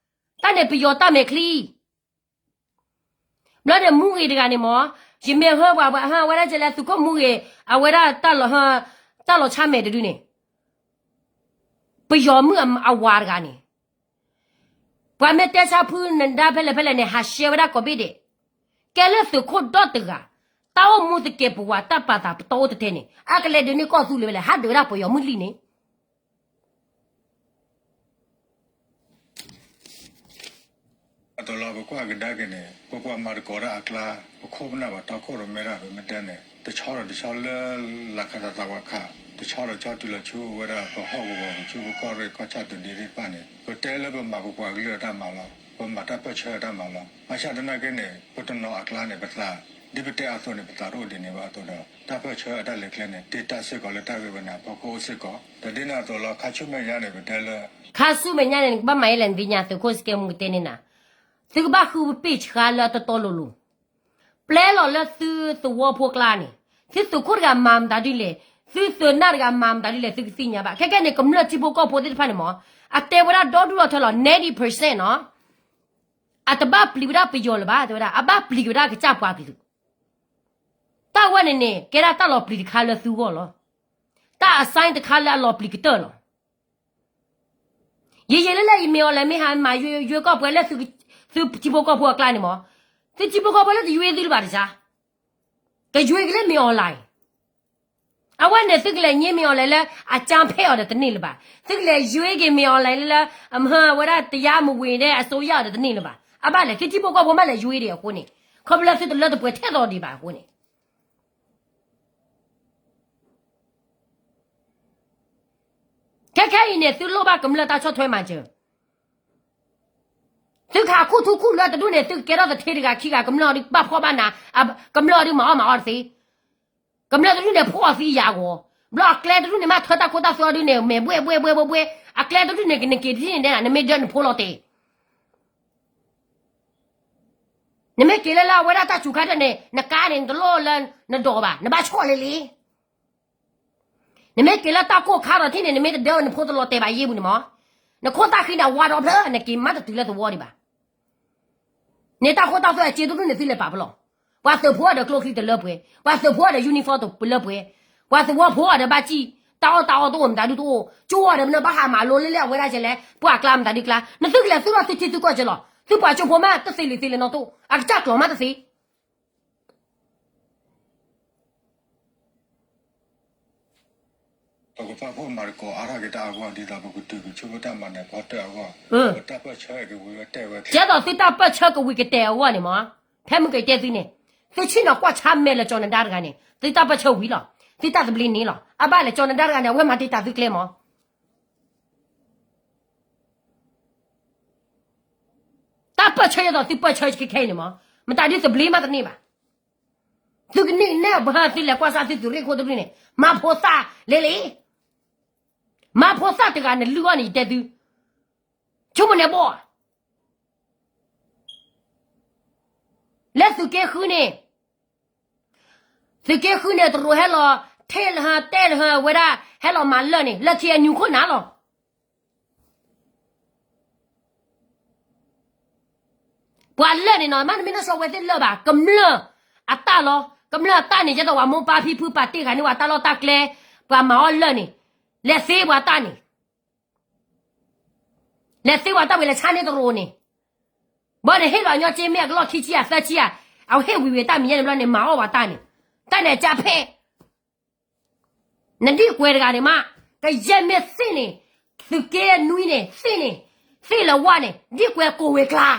တၢ်န့ၣ်ပယီၤတၢ်မဲာ်ချံ. ဘျီန့ၣ်မူဂ့ၤတဂၤန့ၣ်မ့ၢ်, ယမ့ၢ်ဟၢပှၤ ပှၤဟၢဝဲဒၣ်ကလဲၤသုးခိၣ်မူဂ့ၤ, အဝဲဒၣ်တၢ်လီၤ, တၢ်လီၤဆါမဲာ်တဒုန့ၣ်, ပယီၤမုၣ်အဝၤတဂၤန့ၣ် ပှၤမ့ၢ်တဲဆါဖုနဒါဖဲလဲၣ်ဖဲလဲၣ်န့ၣ် ဟးရှဲဝဲဒၣ်ကိးဘ့ၣ်ဒဲး, ကဲလၢသုးခိၣ်ဒီတဂၤ, တၢ်အိၣ်မူသကဲးပဝးတၢ်ပာ်သးပတီၢ်အိၣ်တထဲန့ၣ် အကလဲၤဒုးန့ၢ်ကီၢ်သူလ့ၤဝဲလဲၣ် ဟးဒုးဝဲဒၣ်ပယီၤမုၣ်လံန့ၣ် အတလီၤပကွၢ်ကဒါက့ၤန့ၣ် ပကွၢ်မၤသကိးတၢ်အကျါ, ပခိၣ်ပနၢ်ဘၣ်တီခိၣ်ရိၣ်မဲတၢ် ပမ့ၢ်တဲန့ၣ် တဆီဒီးတဆီလၢ လၤခးတၢ်သးဝးခး, တဆီဒီးဆီတုၤလီၤဆူဝဲဒၣ်ပဟီၣ်ကဝီၤ ပဆူပကီၢ်ရ့ၣ်ကီၢ်ဆၣ်တဒ့သ့ၣ်တဖၣ်န့ၣ် ပတဲလၢပမၤပပှၤကလုာ်အတၢ်မၤလီၤ. ပမၤတၢ်ပၢၢ်ဆၢအတၢ်မၤလီၤ. ဘၣ်ဆၣ်သနာ်က့န့ၣ် ပတနီၤအကျါန့ၣ် ပသး, ဒ်ပတဲအသိးန့ၣ် ပသးတအိၣ်ဒ်န့ၣ်ဘၣ်အသိးဒီး တၢ်ပၢၢ်ဆၢအတၢ်လဲၤကျဲန့ၣ် တ့တၢ်စ့ၢ်ကီးလၢတၢ်ဂ့ၢ်ဝဲန့ၣ်အဖီခိၣ်အိၣ်စ့ၢ်ကီး. တဒ်န့ၣ်အသိးလီၤ ခါဆူမဲာ်ညါန့ၣ် ပတဲလၢ ခါဆူမဲာ်ညါန့ၣ် နကဘၣ်မၤယဲလဲၣ် နသ့ၣ်ညါ သုးခိၣ်စကဲမူကတဲန့ၣ်နၤ, သုကဘၣ်ဃုပ့ၢ်ဆှါလၢအတီတီလိၤလိၤ, ပျဲလီၤလၢသုသဝီဖိအကျါန့ၣ်, သုသုးခိၣ်တဂၤမၤမတၤဒ်လဲၣ်, သုသုးနၢ်တဂၤမၤမတၤဒ်လဲၣ် သုကသ့ၣ်ညါဘၣ်. ခဲကဲန့ၣ် ကမျၢၢ်ထံဖိကီၢ်ဖိသ့ၣ်တဖၣ်န့ၣ်မ့ၢ်, အတဲဝဲဒၣ်ဒီဒူၣ်ဒီထၢလီၤ ninety percent နီၤ, အတဘၣ်ပျံၤဝဲဒၣ်ပယီၤလၢၤဘၣ် တဲဝဲဒၣ် အဘၣ်ပျံၤက့ၤဝဲဒၣ်ကစၢ်ပှၤကလုာ် တၢ်ဝဲန့ၣ်န့ၣ် ကဲဒၣ်တၢ်လီၤပျံၤတခါလၢသုဂီၢ်လီၤ. တၢ်အ sign တခါလၢအလီၤပျံၤကတၢၢ်လီၤ. ယယံာ်လၢလၢယမ့ၢ်အီၤလဲၤမ့ၢ်ဟးမၤယွ့ကီၢ်ပှဲၤလၢသုထံဖိကီၢ်ဖိအကျါန့ၣ်မ့ၢ်, သုထံဖိကီၢ်ဖိလၢတယွ့သုလၢၤဘၣ်တၢ်, ကယွ့က့ၤလၢမ့ၢ်အီၤလဲၤ အဝဲန့ၣ်သုကလဲၤညိမ့ၢ်အီၤလဲၤလၢ အကၠါဖဲအီၤဒီးတန့ၢ်လၢၤဘၣ်. သုကလဲၤယွ့က့ၤမ့ၢ်အီၤလဲၤလၢ အမ့ၢ်ဝဲဒၣ် တရားမဝင် အစိုးရ အီၤဒီးတန့ၢ်လၢၤဘၣ်. အဘၣ်လဲၣ် သုထံဖိကီၢ်ဖိမ့ၢ်လဲၤယွ့ဒံးအဃိန့ၣ်, ခီဖျိသုတလၢတပှဲၤထဲသိးဒံးဘၣ်အဃိန့ၣ် ခဲခဲအံၤန့ၣ် သုလိၣ်ဘၣ်ကမျၢၢ်တၢ်ဆီၣ်ထွဲမၤစၢၤ, သုခးခူၣ်ထူခူၣ်လၢတဒူၣ်န့ၣ် သုကကဲထီၣ်သထ့တဂၤခံဂၤ ကမျၢၢ်အီၤဒုးဘၣ်ဖှီၣ်ဘၣ်နး, ကမျၢၢ်အီၤဒုးမၤအီၣ်မၤအီတသ့, ကမျၢၢ်တဒူၣ်န့ၣ် ဖှီၣ်အီၤသံယၤဂီၤ, ဘျီအကျဲတဒူၣ်န့ၣ် မ့ၢ်ထၢတၢ်ခိတၢ်သွဲအီၤဒုးန့ၣ် မဲာ်ဘှဲၣ်ဘှဲၣ်ဘှဲၣ်ဘှဲၣ်ဘှဲၣ်, အကျဲတဒူၣ်န့ၣ် နက့ၤတထံၣ်န့ၣ် နမ့ၢ်ဒၢနဖိလီၤတဲာ် နမ့ၢ်က့ၤလၢလၢအဝဲဒၣ်တၢ်စူၤခါတၢ်န့ၣ် နကါန့ၣ် နတလိၣ်လၢနဒိးဘၣ် နဘၣ်ဆီၣ်လံလံ. နမ့ၢ်က့ၤလၢတၢ်ကိၢ်ခါထီၣ်ထံၣ်န့ၣ် နမ့ၢ်တဒၢနဖိတလီၤတဲာ်ဘၣ်ယ့ၢ်ပူၤန့ၣ်မ့ၢ်, နခိၣ်သၣ်ဃံန့ၣ် အဝါဒီဖျၢၣ် နက့ၤမးတတုၤလၢသဝီဒံးဘၣ်. န့ၣ်တၢ်ဃိတၢ်သွဲအစ့တဒူၣ်န့ၣ် သုလဲၤပာ်ပလီၢ်, ပှၤသုးဖိအီၤဒီးကျိချံတလၢပှဲၤ, ပှၤသုးဖိအီၤဒီး uniform တလၢပှဲၤ, ပှၤသဝီဖိအီၤဒီးဘၣ်စံၣ်, တၢ်အီၣ်တၢ်အီတအိၣ်မတၤဒုတအိၣ်, ကၠိအီၤဒီးမနုၤဘၣ်ဟးမၤလိလၢလၢအဝဲဒၣ်ကလဲၣ် ပှၤအကျါမတၤဒုကျါ, နသုကလဲၤသုထီၣ်သုထံသုကီၢ်ကလီၤ, သုပှၤကၠိဖိမးတသ့လံၤသ့လဲၣ်နီတအိၣ်, အကစၢ်ကျိာ်မးတသ့ ပကပာ်ဖှိၣ်မၤသကိးအါထီၣ်က့ၤတၢ်အဂီၢ် ဒ်သိးပကတုၤကဆူပတၢ်မၤနၢၤဖီတၢၣ်အဂီၢ်, ပတၢ်ပၢၢ်ဆၢကဝံၤဝဲတဲဝဲ, ကဲသိးသုတၢ်ပၢၢ်ဆၢကဝံၤကတဲာ်အဂီၢ်န့ၣ်မ့ၢ်, ဖဲမုၢ်ကတဲသုန့ၣ်, သုဆ့ၣ်နီၤကွၢ်ဆါမဲာ်လၢကၠီၤနဒါတဂၤန့ၣ် သုတၢ်ပၢၢ်ဆၢဝံၤလီၤ, သုတၢ်သဘျ့န့ၣ်လီၤ. အဘၣ်လဲၣ် ကၠီၤနဒါတဂၤန့ၣ် အဝဲမၤတ့ၢ်တၢ်သုကျဲမ့ၢ် တၢ်ပၢၢ်ဆၢယသိးသုပၢၢ်ဆၢခဲခဲအံၤန့ၣ်မ့ၢ်, မတၤဒုသဘျ့မးတန့ၢ်ဘၣ်. သုကန့ၢ်နဲၣ်ဘၣ်သုလဲၤကွၢ်စၢ်သုသုးရ့ၣ်ခိၣ်တဒူၣ်န့ၣ် မၤဖိသၣ်လဲၤလံ. မၤဖိသၣ်တဂၤန့ၣ်လုၢ်အီၣ်န့ၣ် ယတဲသု, ဆိကမိၣ်န့ၣ်ဘၣ် လၢသုးက့ဃုန့ၣ်, သုးက့ဃုန့ၣ် တရူးဟဲလီၤ, ထဲလၢဟၢ တဲလၢဟၢဝဲဒၣ် ဟဲလီၤမၤလၢၢ်န့ၣ် လၢခံအညူခိၣ်နၤလီၤ. ပှၤလၢၢ်န့ၣ်နီၤ မ့တမ့ၢ်နီၢ်ဆီဝဲသ့ၣ်လၢၢ်ဘၣ် ကမျၢၢ်အတၢ်လီၤ. ကမျၢၢ်အတၢ်န့ၣ် ယဲသိးပှၤမိၢ်ပၢ်ဖံဖုပာ်တ့ၢ်ဃာ်န့ၢ်ပှၤတၢ်လီၢ်တၢ်ကျဲ, ပှၤမၤအီၣ်လၢၢ်န့ၣ်, လဲၤသ့ပှၤတၢ်န့ၣ် လဲၤသ့ပှၤတၢ်ဝံၤလဲၤဆါန့ၢ်တရူးန့ၣ်, ဘၣ်န့ၣ်ဟ့ၣ်လီၤညီက့မ့ၢ်အကလီၢ်ခံဆံယၤသၢဆံယၤ, အဝဲဟ့ၣ်ဝံၤဝံၤတၢ်မံၤညါန့ၣ်ဘျီန့ၣ် မၤအီၣ်ပှၤတၢ်န့ၣ်, တၢ်န့ၣ်အကၢ်ဖဲ နဒံၣ်ကွဲးတဂၤန့ၣ်မး, ကယဲၢ်မ့ၢ်သ့ၣ်န့ၣ်, သုးက့နွံန့ၣ် သ့ၣ်န့ၣ်, သ့ၣ်လၢဝါန့ၣ် ဒံၣ်ကွဲးကိးဝဲကျါ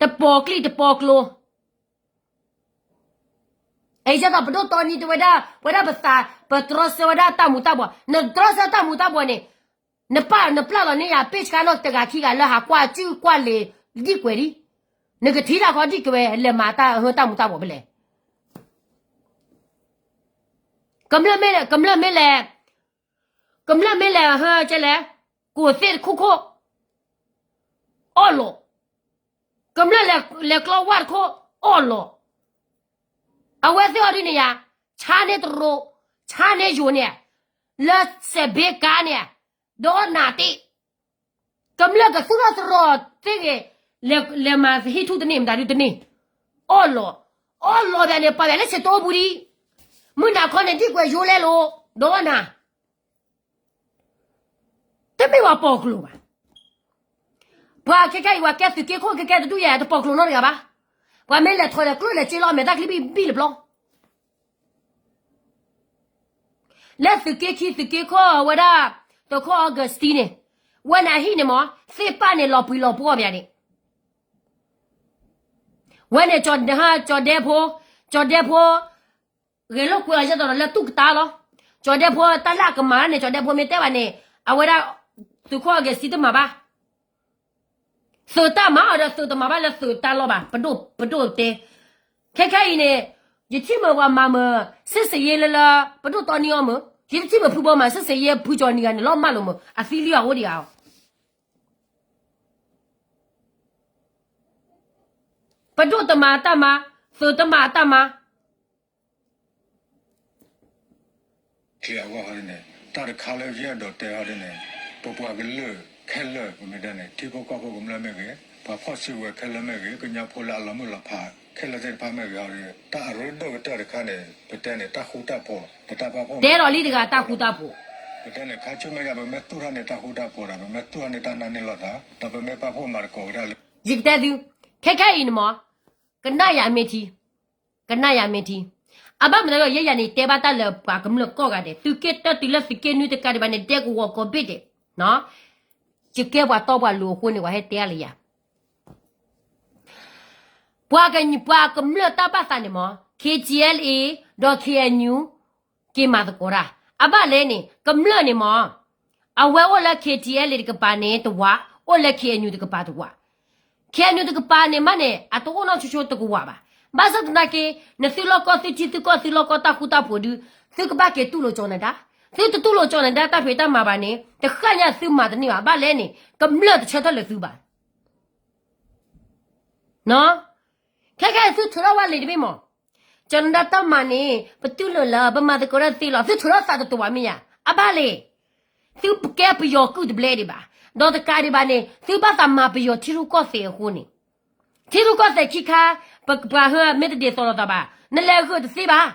တပီၤကျံၣ်တပီၤကျိ, အယဲသိးပဒိၣ်တီနံၤတဝဲဒၣ် ပဝဲဒၣ်ပသး ပတြီဆၢဝဲဒၣ်တၢ်မူၤတၢ်ဘှီး, နတြီဆၢတၢ်မူၤတၢ်ဘှီးန့ၣ်, နပာ်နပျၢ်လီၤန့ၢ်ယၤ ပ့ၢ်ဆှါနီၣ်တဂၤခံဂၤလၢဟးကွၢ်စုကွၢ်လ့ၤဒံၣ်ကွဲးဒံး, နကထံၣ်တၢ်ခီဒံၣ်ကွဲးဝဲ လဲၤမၤတၢ်ဟၢတၢ်မူၤတၢ်ဘှီးဖဲလဲၣ် ကမျၢၢ်မ့ၢ်လဲၣ်, ကမျၢၢ်မ့ၢ်လဲၣ်, ကမျၢၢ်မ့ၢ်လဲၣ်ဟဲကဲလဲၣ်, ကိၣ်သ့ၣ်တခိၣ်ခိၣ်, အီၣ်လီၤ, ကမျၢၢ်လဲၤကျီဝၣ်တခိၣ်, အီၣ်လီၤ, အဝဲသ့ၣ်အီၤဒ်န့ၣ်ယါ, ဆါန့ၢ်တရူး, ဆါန့ၢ်ယိၤန့ၣ်, လၢစဲးဘ့ကါန့ၣ်, ဒီးနၤတ့ၢ် ကမျၢၢ်ကသူၣ်ထီၣ်သရီးသ့ၣ်ဂ့ၤ, လဲၤမၤဟံၣ်ထူၣ်တန့ၢ် မတၤဒုတန့ၢ်, အီၣ်လီၤ, အီၣ်လီၤဘၣ်န့ၣ် ပှၤဘၣ်လၢဆဲးတိပူၤဒံး, မုၢ်နၤခီန့ၣ် ဒ်ကွဲးယိလဲၣ်လိၤ, ဒီးနၤ, တမ့ၢ်ပှၤပိာ်ကျိၤဘၣ်. ပှၤခဲခဲအံၤ ပှၤကဲသုးက့ခိၣ်ခဲခဲတဒူၣ်ယဲ တပိာ်ကျိၤနီတဂၤဘၣ်. ပှၤမ့ၢ်လဲၤထီၣ်ဒီးကျိၣ်လဲၤစ့လီၤ အမဲာ်တၢ်ချံဘံၣ်ဘံၣ်လၢပျီ လၢသုးက့ခံသုးက့ခိၣ်ဝဲဒၣ်, သုးခိၣ် Augustine န့ၣ်, ဝဲန့ၣ်အဟံၣ်န့ၣ်မ့ၢ် သ့ၣ်ပၢ်န့ၣ်လီၤပှံၤလီၤပှီၢ်ပယါန့ၣ်, ဝဲန့ၣ် ကၠီၤဒဲဖိ, ကၠီၤဒဲဖိ, ဂဲၤလိာ်ကွံာ်အီၤယဲၢ်တီၤဒီးလၢတူၢ်ကတၢၢ်လီၤ. ကၠီၤဒဲဖိတၢ်လၢအကမၤန့ၣ် ကၠီၤဒဲဖိမ့ၢ်တဲဘၣ်န့ၣ်, အဝဲဒၣ်, သုးခိၣ် Augustine တမၤဘၣ် သုးတၢ်မၤအီၤဒီးသုးတမၤဘၣ်လၢသုးတၢ်လီၤဘၣ်, ပဒိၣ်တဲ. ခဲခဲအံၤန့ၣ်, ယထံၣ်မုာ်ပှၤမၤမုာ်, စစ်ဆင်ရေးလၢလၢ, ပဒိၣ်တီနံအီၤမုာ်, ယတထံၣ်မုာ်ဖုဘီမၤ စစ်ဆင်ရေး ဖုကၠီၤနံၤဂၤန့ၣ် လီၤမၢ်လိာ်မုာ်, အသံလံအီၤအိၣ်ဒံးဧါ. ပဒိၣ်တမၤအတၢ်မၤ, သုးတမၤအတၢ်မၤ ချ့အဂီၢ်ဟီဒ်န့ၣ်, တၢ်တခါလၢယအဲၣ်ဒိးတဲဟီဒ်န့ၣ်, ပပှၤကလုာ်ခဲလၢာ် ပမ့ၢ်တဲန့ၣ် ထံဖိကီၢ်ဖိကမျၢၢ်မ့ၢ်ဂ့ၤ, ပှၤဖီၣ်စုကဝဲၤခဲလၢာ်မ့ၢ်ဂ့ၤ, ကညီဖိလၢအလီၤမုၢ်လီၤဖးခဲလၢာ်သ့ၣ်တဖၣ်မ့ၢ်ဂ့ၤဟီဒီး တၢ်အရ့ဒိၣ်ကတၢၢ်တခါန့ၣ် ပတဲန့ၣ် တၢ်ဃူတၢ်ဖိး, ပတၢ်ပာ်ဖှိၣ်, တဲဒီးလံတဂၤတၢ်ဃူတၢ်ဖိး, ပတဲန့ၣ် ခါဆူမဲာ်ညါ ပမ့ၢ်သူၣ်ထီၣ်န့ၣ်တၢ်ဃူတၢ်ဖိးဒီး ပမ့ၢ်သူၣ်ထီၣ်န့ၣ်တၢ်နာ်န့ၢ်လိာ်သး ဒီးပမ့ၢ်ပာ်ဖှိၣ်မၤသကိးကဒါလၢ ယကတဲသု, ခဲခဲအံၤန့ၣ်မ့ၢ်, ကနၣ်ယၤမ့ၢ်ထံ, ကနၣ်ယၤမ့ၢ်ထံ, အဘၣ်မနုၤဒီး ယဲယၤန့ၣ် တဲဘၣ်တၢ်လၢပှၤကမျၢၢ်ကိးဂၤဒဲး, သုးက့တၢတုၤလၢသုးက့နွံတကးဒံးဘၣ်န့ၣ် ဒဲကဝီၤကိးဘ့ၣ်ဒဲး, ယကဲပှၤတီပှၤလိၤအဃိန့ၣ် ပှၤဟဲတဲအါလၢယၤ, ပှၤက, ပှၤကမျၢၢ်တၢ်ဘၣ်သးန့ၣ်မ့ၢ် KTLA ဒီး KNU က့ၤမၤသကိးတၢ်, အဘၣ်လဲၣ်န့ၣ် ကမျၢၢ်န့ၣ်မ့ၢ်, အဝဲအိၣ်လၢ KTLA တကပၤန့ၣ်တဝး, အိၣ်လၢ KNU တကပၤတဝး, KNU တကပၤန့ၣ်မးန့ၣ် အတအိၣ်နီၢ်ဆိဆိတကဝးဘၣ်. ဘၣ်ဆၣ်သနာ်က့, နသုလီၢ်ကီၢ်သုထံသုကီၢ်သုလီၢ်ကီၢ်တၢ်ဃူတၢ်ဖိးဒုး, သုကဘၣ်က့ၤတူၢ်လိာ်ကၠီၤနဒါ, သုတတူၢ်လိာ်ကၠီၤနဒါတၢ်ဖံးတၢ်မၤဘၣ်န့ၣ် တဃၣ်ညါသုမၤတန့ၢ်ဘၣ်. ဘၣ်လဲၣ်န့ၣ် ကမျၢၢ်တဆၢထၢၣ်လၢသုဘၣ် ခဲခဲအံၤသုထုးထီၣ်ဝဲလံာ်တဘ့ၣ်မး, ကၠီၤနဒါတၢ်မၤန့ၣ် ပတူၢ်လိာ်လၢ ပမၤသကိးတၢ်သ့လီၤ. သုထုးထီၣ်သးတတူၢ်ဘၣ်မ့ၢ်ဧါ. အဘၣ်လဲၣ်, သုကဲပယီၤကုၢ်တဘျဲဒံးဘၣ်, ဒီးတကးဒံးဘၣ်န့ၣ် သုဘၣ်သးမၤပယီၤထံရူၢ်ကီၢ်သဲးအဃိန့ၣ်, ထံရူၢ်ကီၢ်သဲးခံခါ, ပပှၤဟၢမ့ၢ်တဒ်သိးလိာ်သးဘၣ်, နလဲၤဂုာ်တသ့ဘၣ်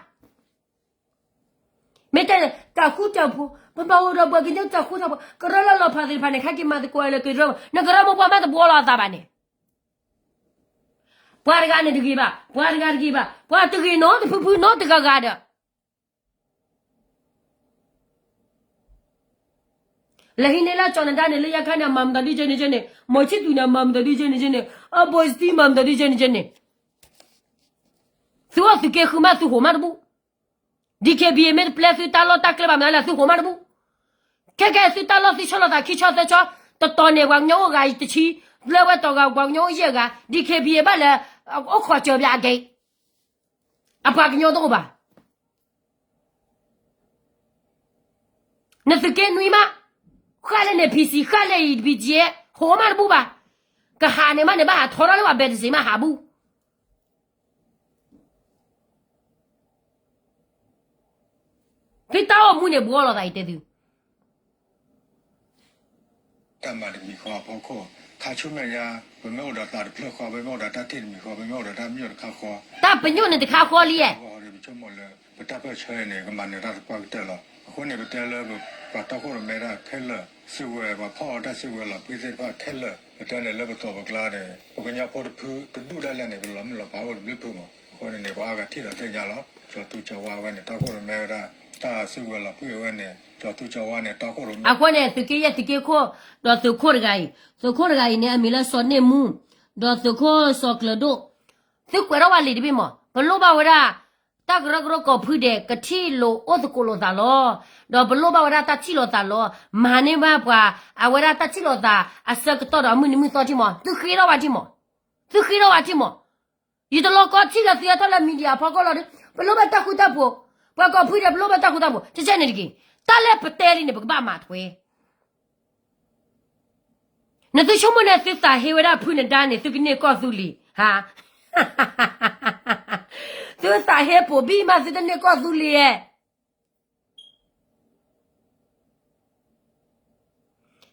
မ့ၢ်တဲန့ၣ် တၢ်ဃူတၢ်ဖိး, ပဘၣ်အိၣ်ဒီးပှၤကညီတၢ်ဃူတၢ်ဖိး, ကရၢလၢလီၤဖးသ့ၣ်တဖၣ်န့ၣ် ခဲက့ၤမၤသကိးလၢကရၢ, နကရၢမိၢ်ပှၢ်မးတဘှီလီၤအသးဘၣ်န့ၣ်, ပှၤတဂၤန့ၣ်တဂ့ၤဘၣ်, ပှၤတဂၤတဂ့ၤဘၣ်, ပှၤတဂ့ၤနီတဖုဖုနီတဂၤဂၤဒီး လဲၤဟံးန့ၢ်လၢကၠီၤနဒါန့ၣ် လၢယခါန့ၣ် အမၤမတၤဒ်ကဲန့ၣ်ကဲန့ၣ်, မီၤဆံၣ်သူးန့ၣ် အမၤမတၤဒ်ကဲန့ၣ်ကဲန့ၣ်, အဘိစတံမၤမတၤဒ်ကဲန့ၣ်ကဲန့ၣ်, သုအိၣ်သုးက့ဃုမးသုဟိးမးတဘူၣ်, DKBA မ့ၢ်တပျဲသုတၢ်လီၢ်တၢ်ကျဲဘၣ်မနုၤလဲၣ် သုဟိးမးတဘူၣ်, ခဲကဲသုတၢ်လီၢ်သုဆီၣ်လီၤသးခံဆီသၢဆီ, တတီၤန့ၣ် ပှၤကညီအိၣ်ဂၤတဆံ, လၢဝဲတီၤဂၤ ပှၤကညီအိၣ်ယဲၢ်ဂၤ, DKBA ဘၣ်လၢ အိၣ်ခိးစၢၤပၠးအကဲ, အပှၤကညီတအိၣ်ဘၣ် နသုးက့နွံမး, ဃၣ်လၢန့ၣ် PC ဃၣ်လၢအံၤ BGF ဟိးမးတဘူၣ်ဘၣ်, ကဟးန့ၣ်မးန့ၣ် ဘၣ်ဟးထီထီၣ်လၢပှၤဘဲတစ့ၤမးဟးဘူၣ်, သုတၢ်အိၣ်မူန့ၣ်ဘှီလိာ်သးအံၤတဲသု တၢ်မၤတမံၤဃီအဖီခိၣ်, ခါဆူမဲာ်ညါ, ပမ့ၢ်အိၣ်ဒီးသးတဖျၢၣ်ဃီ, ပမ့ၢ်အိၣ်ဒီးတၢ်ထံၣ်တမံၤဃီ, ပမ့ၢ်အိၣ်ဒီးတၢ်ပညိၣ်တခါဃီ, တၢ်ပညိၣ်န့ၣ်တခါဃီလံ, ပဆိကမိၣ်လၢ ပတၢ်ပၢၢ်ဆၢအံၤန့ၣ် ကမၤနၢၤတၢ်သပှၢ်ကတၢၢ်လီၤ. အဃိန့ၣ် ပတဲလၢပှၤတီခိၣ်ရိၣ်မဲတၢ်ခဲလၢာ်, စုကဝဲၤ ပှၤဖီၣ်အီၣ်တၢ်စုကဝဲၤလီၤဖုသ့ၣ်တဖၣ်ခဲလၢာ်, ပတဲန့ၣ်လၢပသီၣ်ပကျါန့ၣ် ပကညီဖိတဖုတဒူၣ်ဒၣ်လဲာ်န့ၣ် ပလီၤမုၢ်လီၤဖးအိၣ်တဘျုးဖုမး. အဃိန့ၣ်န့ၣ် ပှၤအါဂၤထံၣ်ဒီးသ့ၣ်ညါလီၤ. ကၠီၤသူကၠီၤဝါဝဲန့ၣ် တီခိၣ်ရိၣ်မဲဝဲဒၣ် တၢ်စုကဝဲၤလီၤဖုအဝဲန့ၣ် ကၠီၤသူကၠီၤဝါန့ၣ် တီခိၣ်ရိၣ်မဲ အဃိန့ၣ် သုးက့ယဲၢ်သုးက့ခိၣ်, ဒီးသုးခိၣ်တဂၤအံၤ, သုးခိၣ်တဂၤအံၤန့ၣ် အမံၤလၢစီၤန့ၢ်မူ, ဒီးသုးခိၣ်စီၤကျၢၤဒိၣ်, သုကွဲးထီၣ်ဝဲလံာ်တဘ့ၣ်မး, ပလိၣ်ဘၣ်ဝဲဒၣ် တၢ်ကရၢကရိကိးဖုဒဲး ကထံၣ်လိာ်အိၣ်သကိးလိာ်သးလီၤ. ဒီးပလိၣ်ဘၣ်ဝဲဒၣ်တၢ်ထံၣ်လိာ်သးလီၤ. မၤန့ၢ်ဘၣ်ပှၤ အဝဲဒၣ်တၢ်ထံၣ်လိာ်သး အဆၢကတီၢ်ဒီးအမုၢ်နံၤမုၢ်သီထံၣ်မး, သုဃ့ထီၣ်ဝဲထံၣ်မး, သုဃ့ထီၣ်ဝဲထံၣ်မး. ယတလီၤကီထံၣ်လၢသုဟဲထီၣ်လၢ media အဖီခိၣ်လီၤဒီး ပလိၣ်ဘၣ်တၢ်ဃူတၢ်ဖိး, ပှၤကီၢ်ဖုဒဲး ပလိၣ်ဘၣ်တၢ်ဃူတၢ်ဖိး ကဲကဲန့ၣ်တက့ၢ်. တၢ်လၢပတဲလံန့ၣ် ပကဘၣ်မၤထွဲ. နသုဆိကမိၣ်န့ၣ် သုသးဟ့ဝဲဒၣ်ဖုနဒါန့ၣ် သုကန့ၢ်ကီၢ်သူလ့ၤ, ဟါ, သုသးဟ့ပိာ်ဘံၣ်မး သုတန့ၢ်ကီၢ်သူလ့ၤဧါ.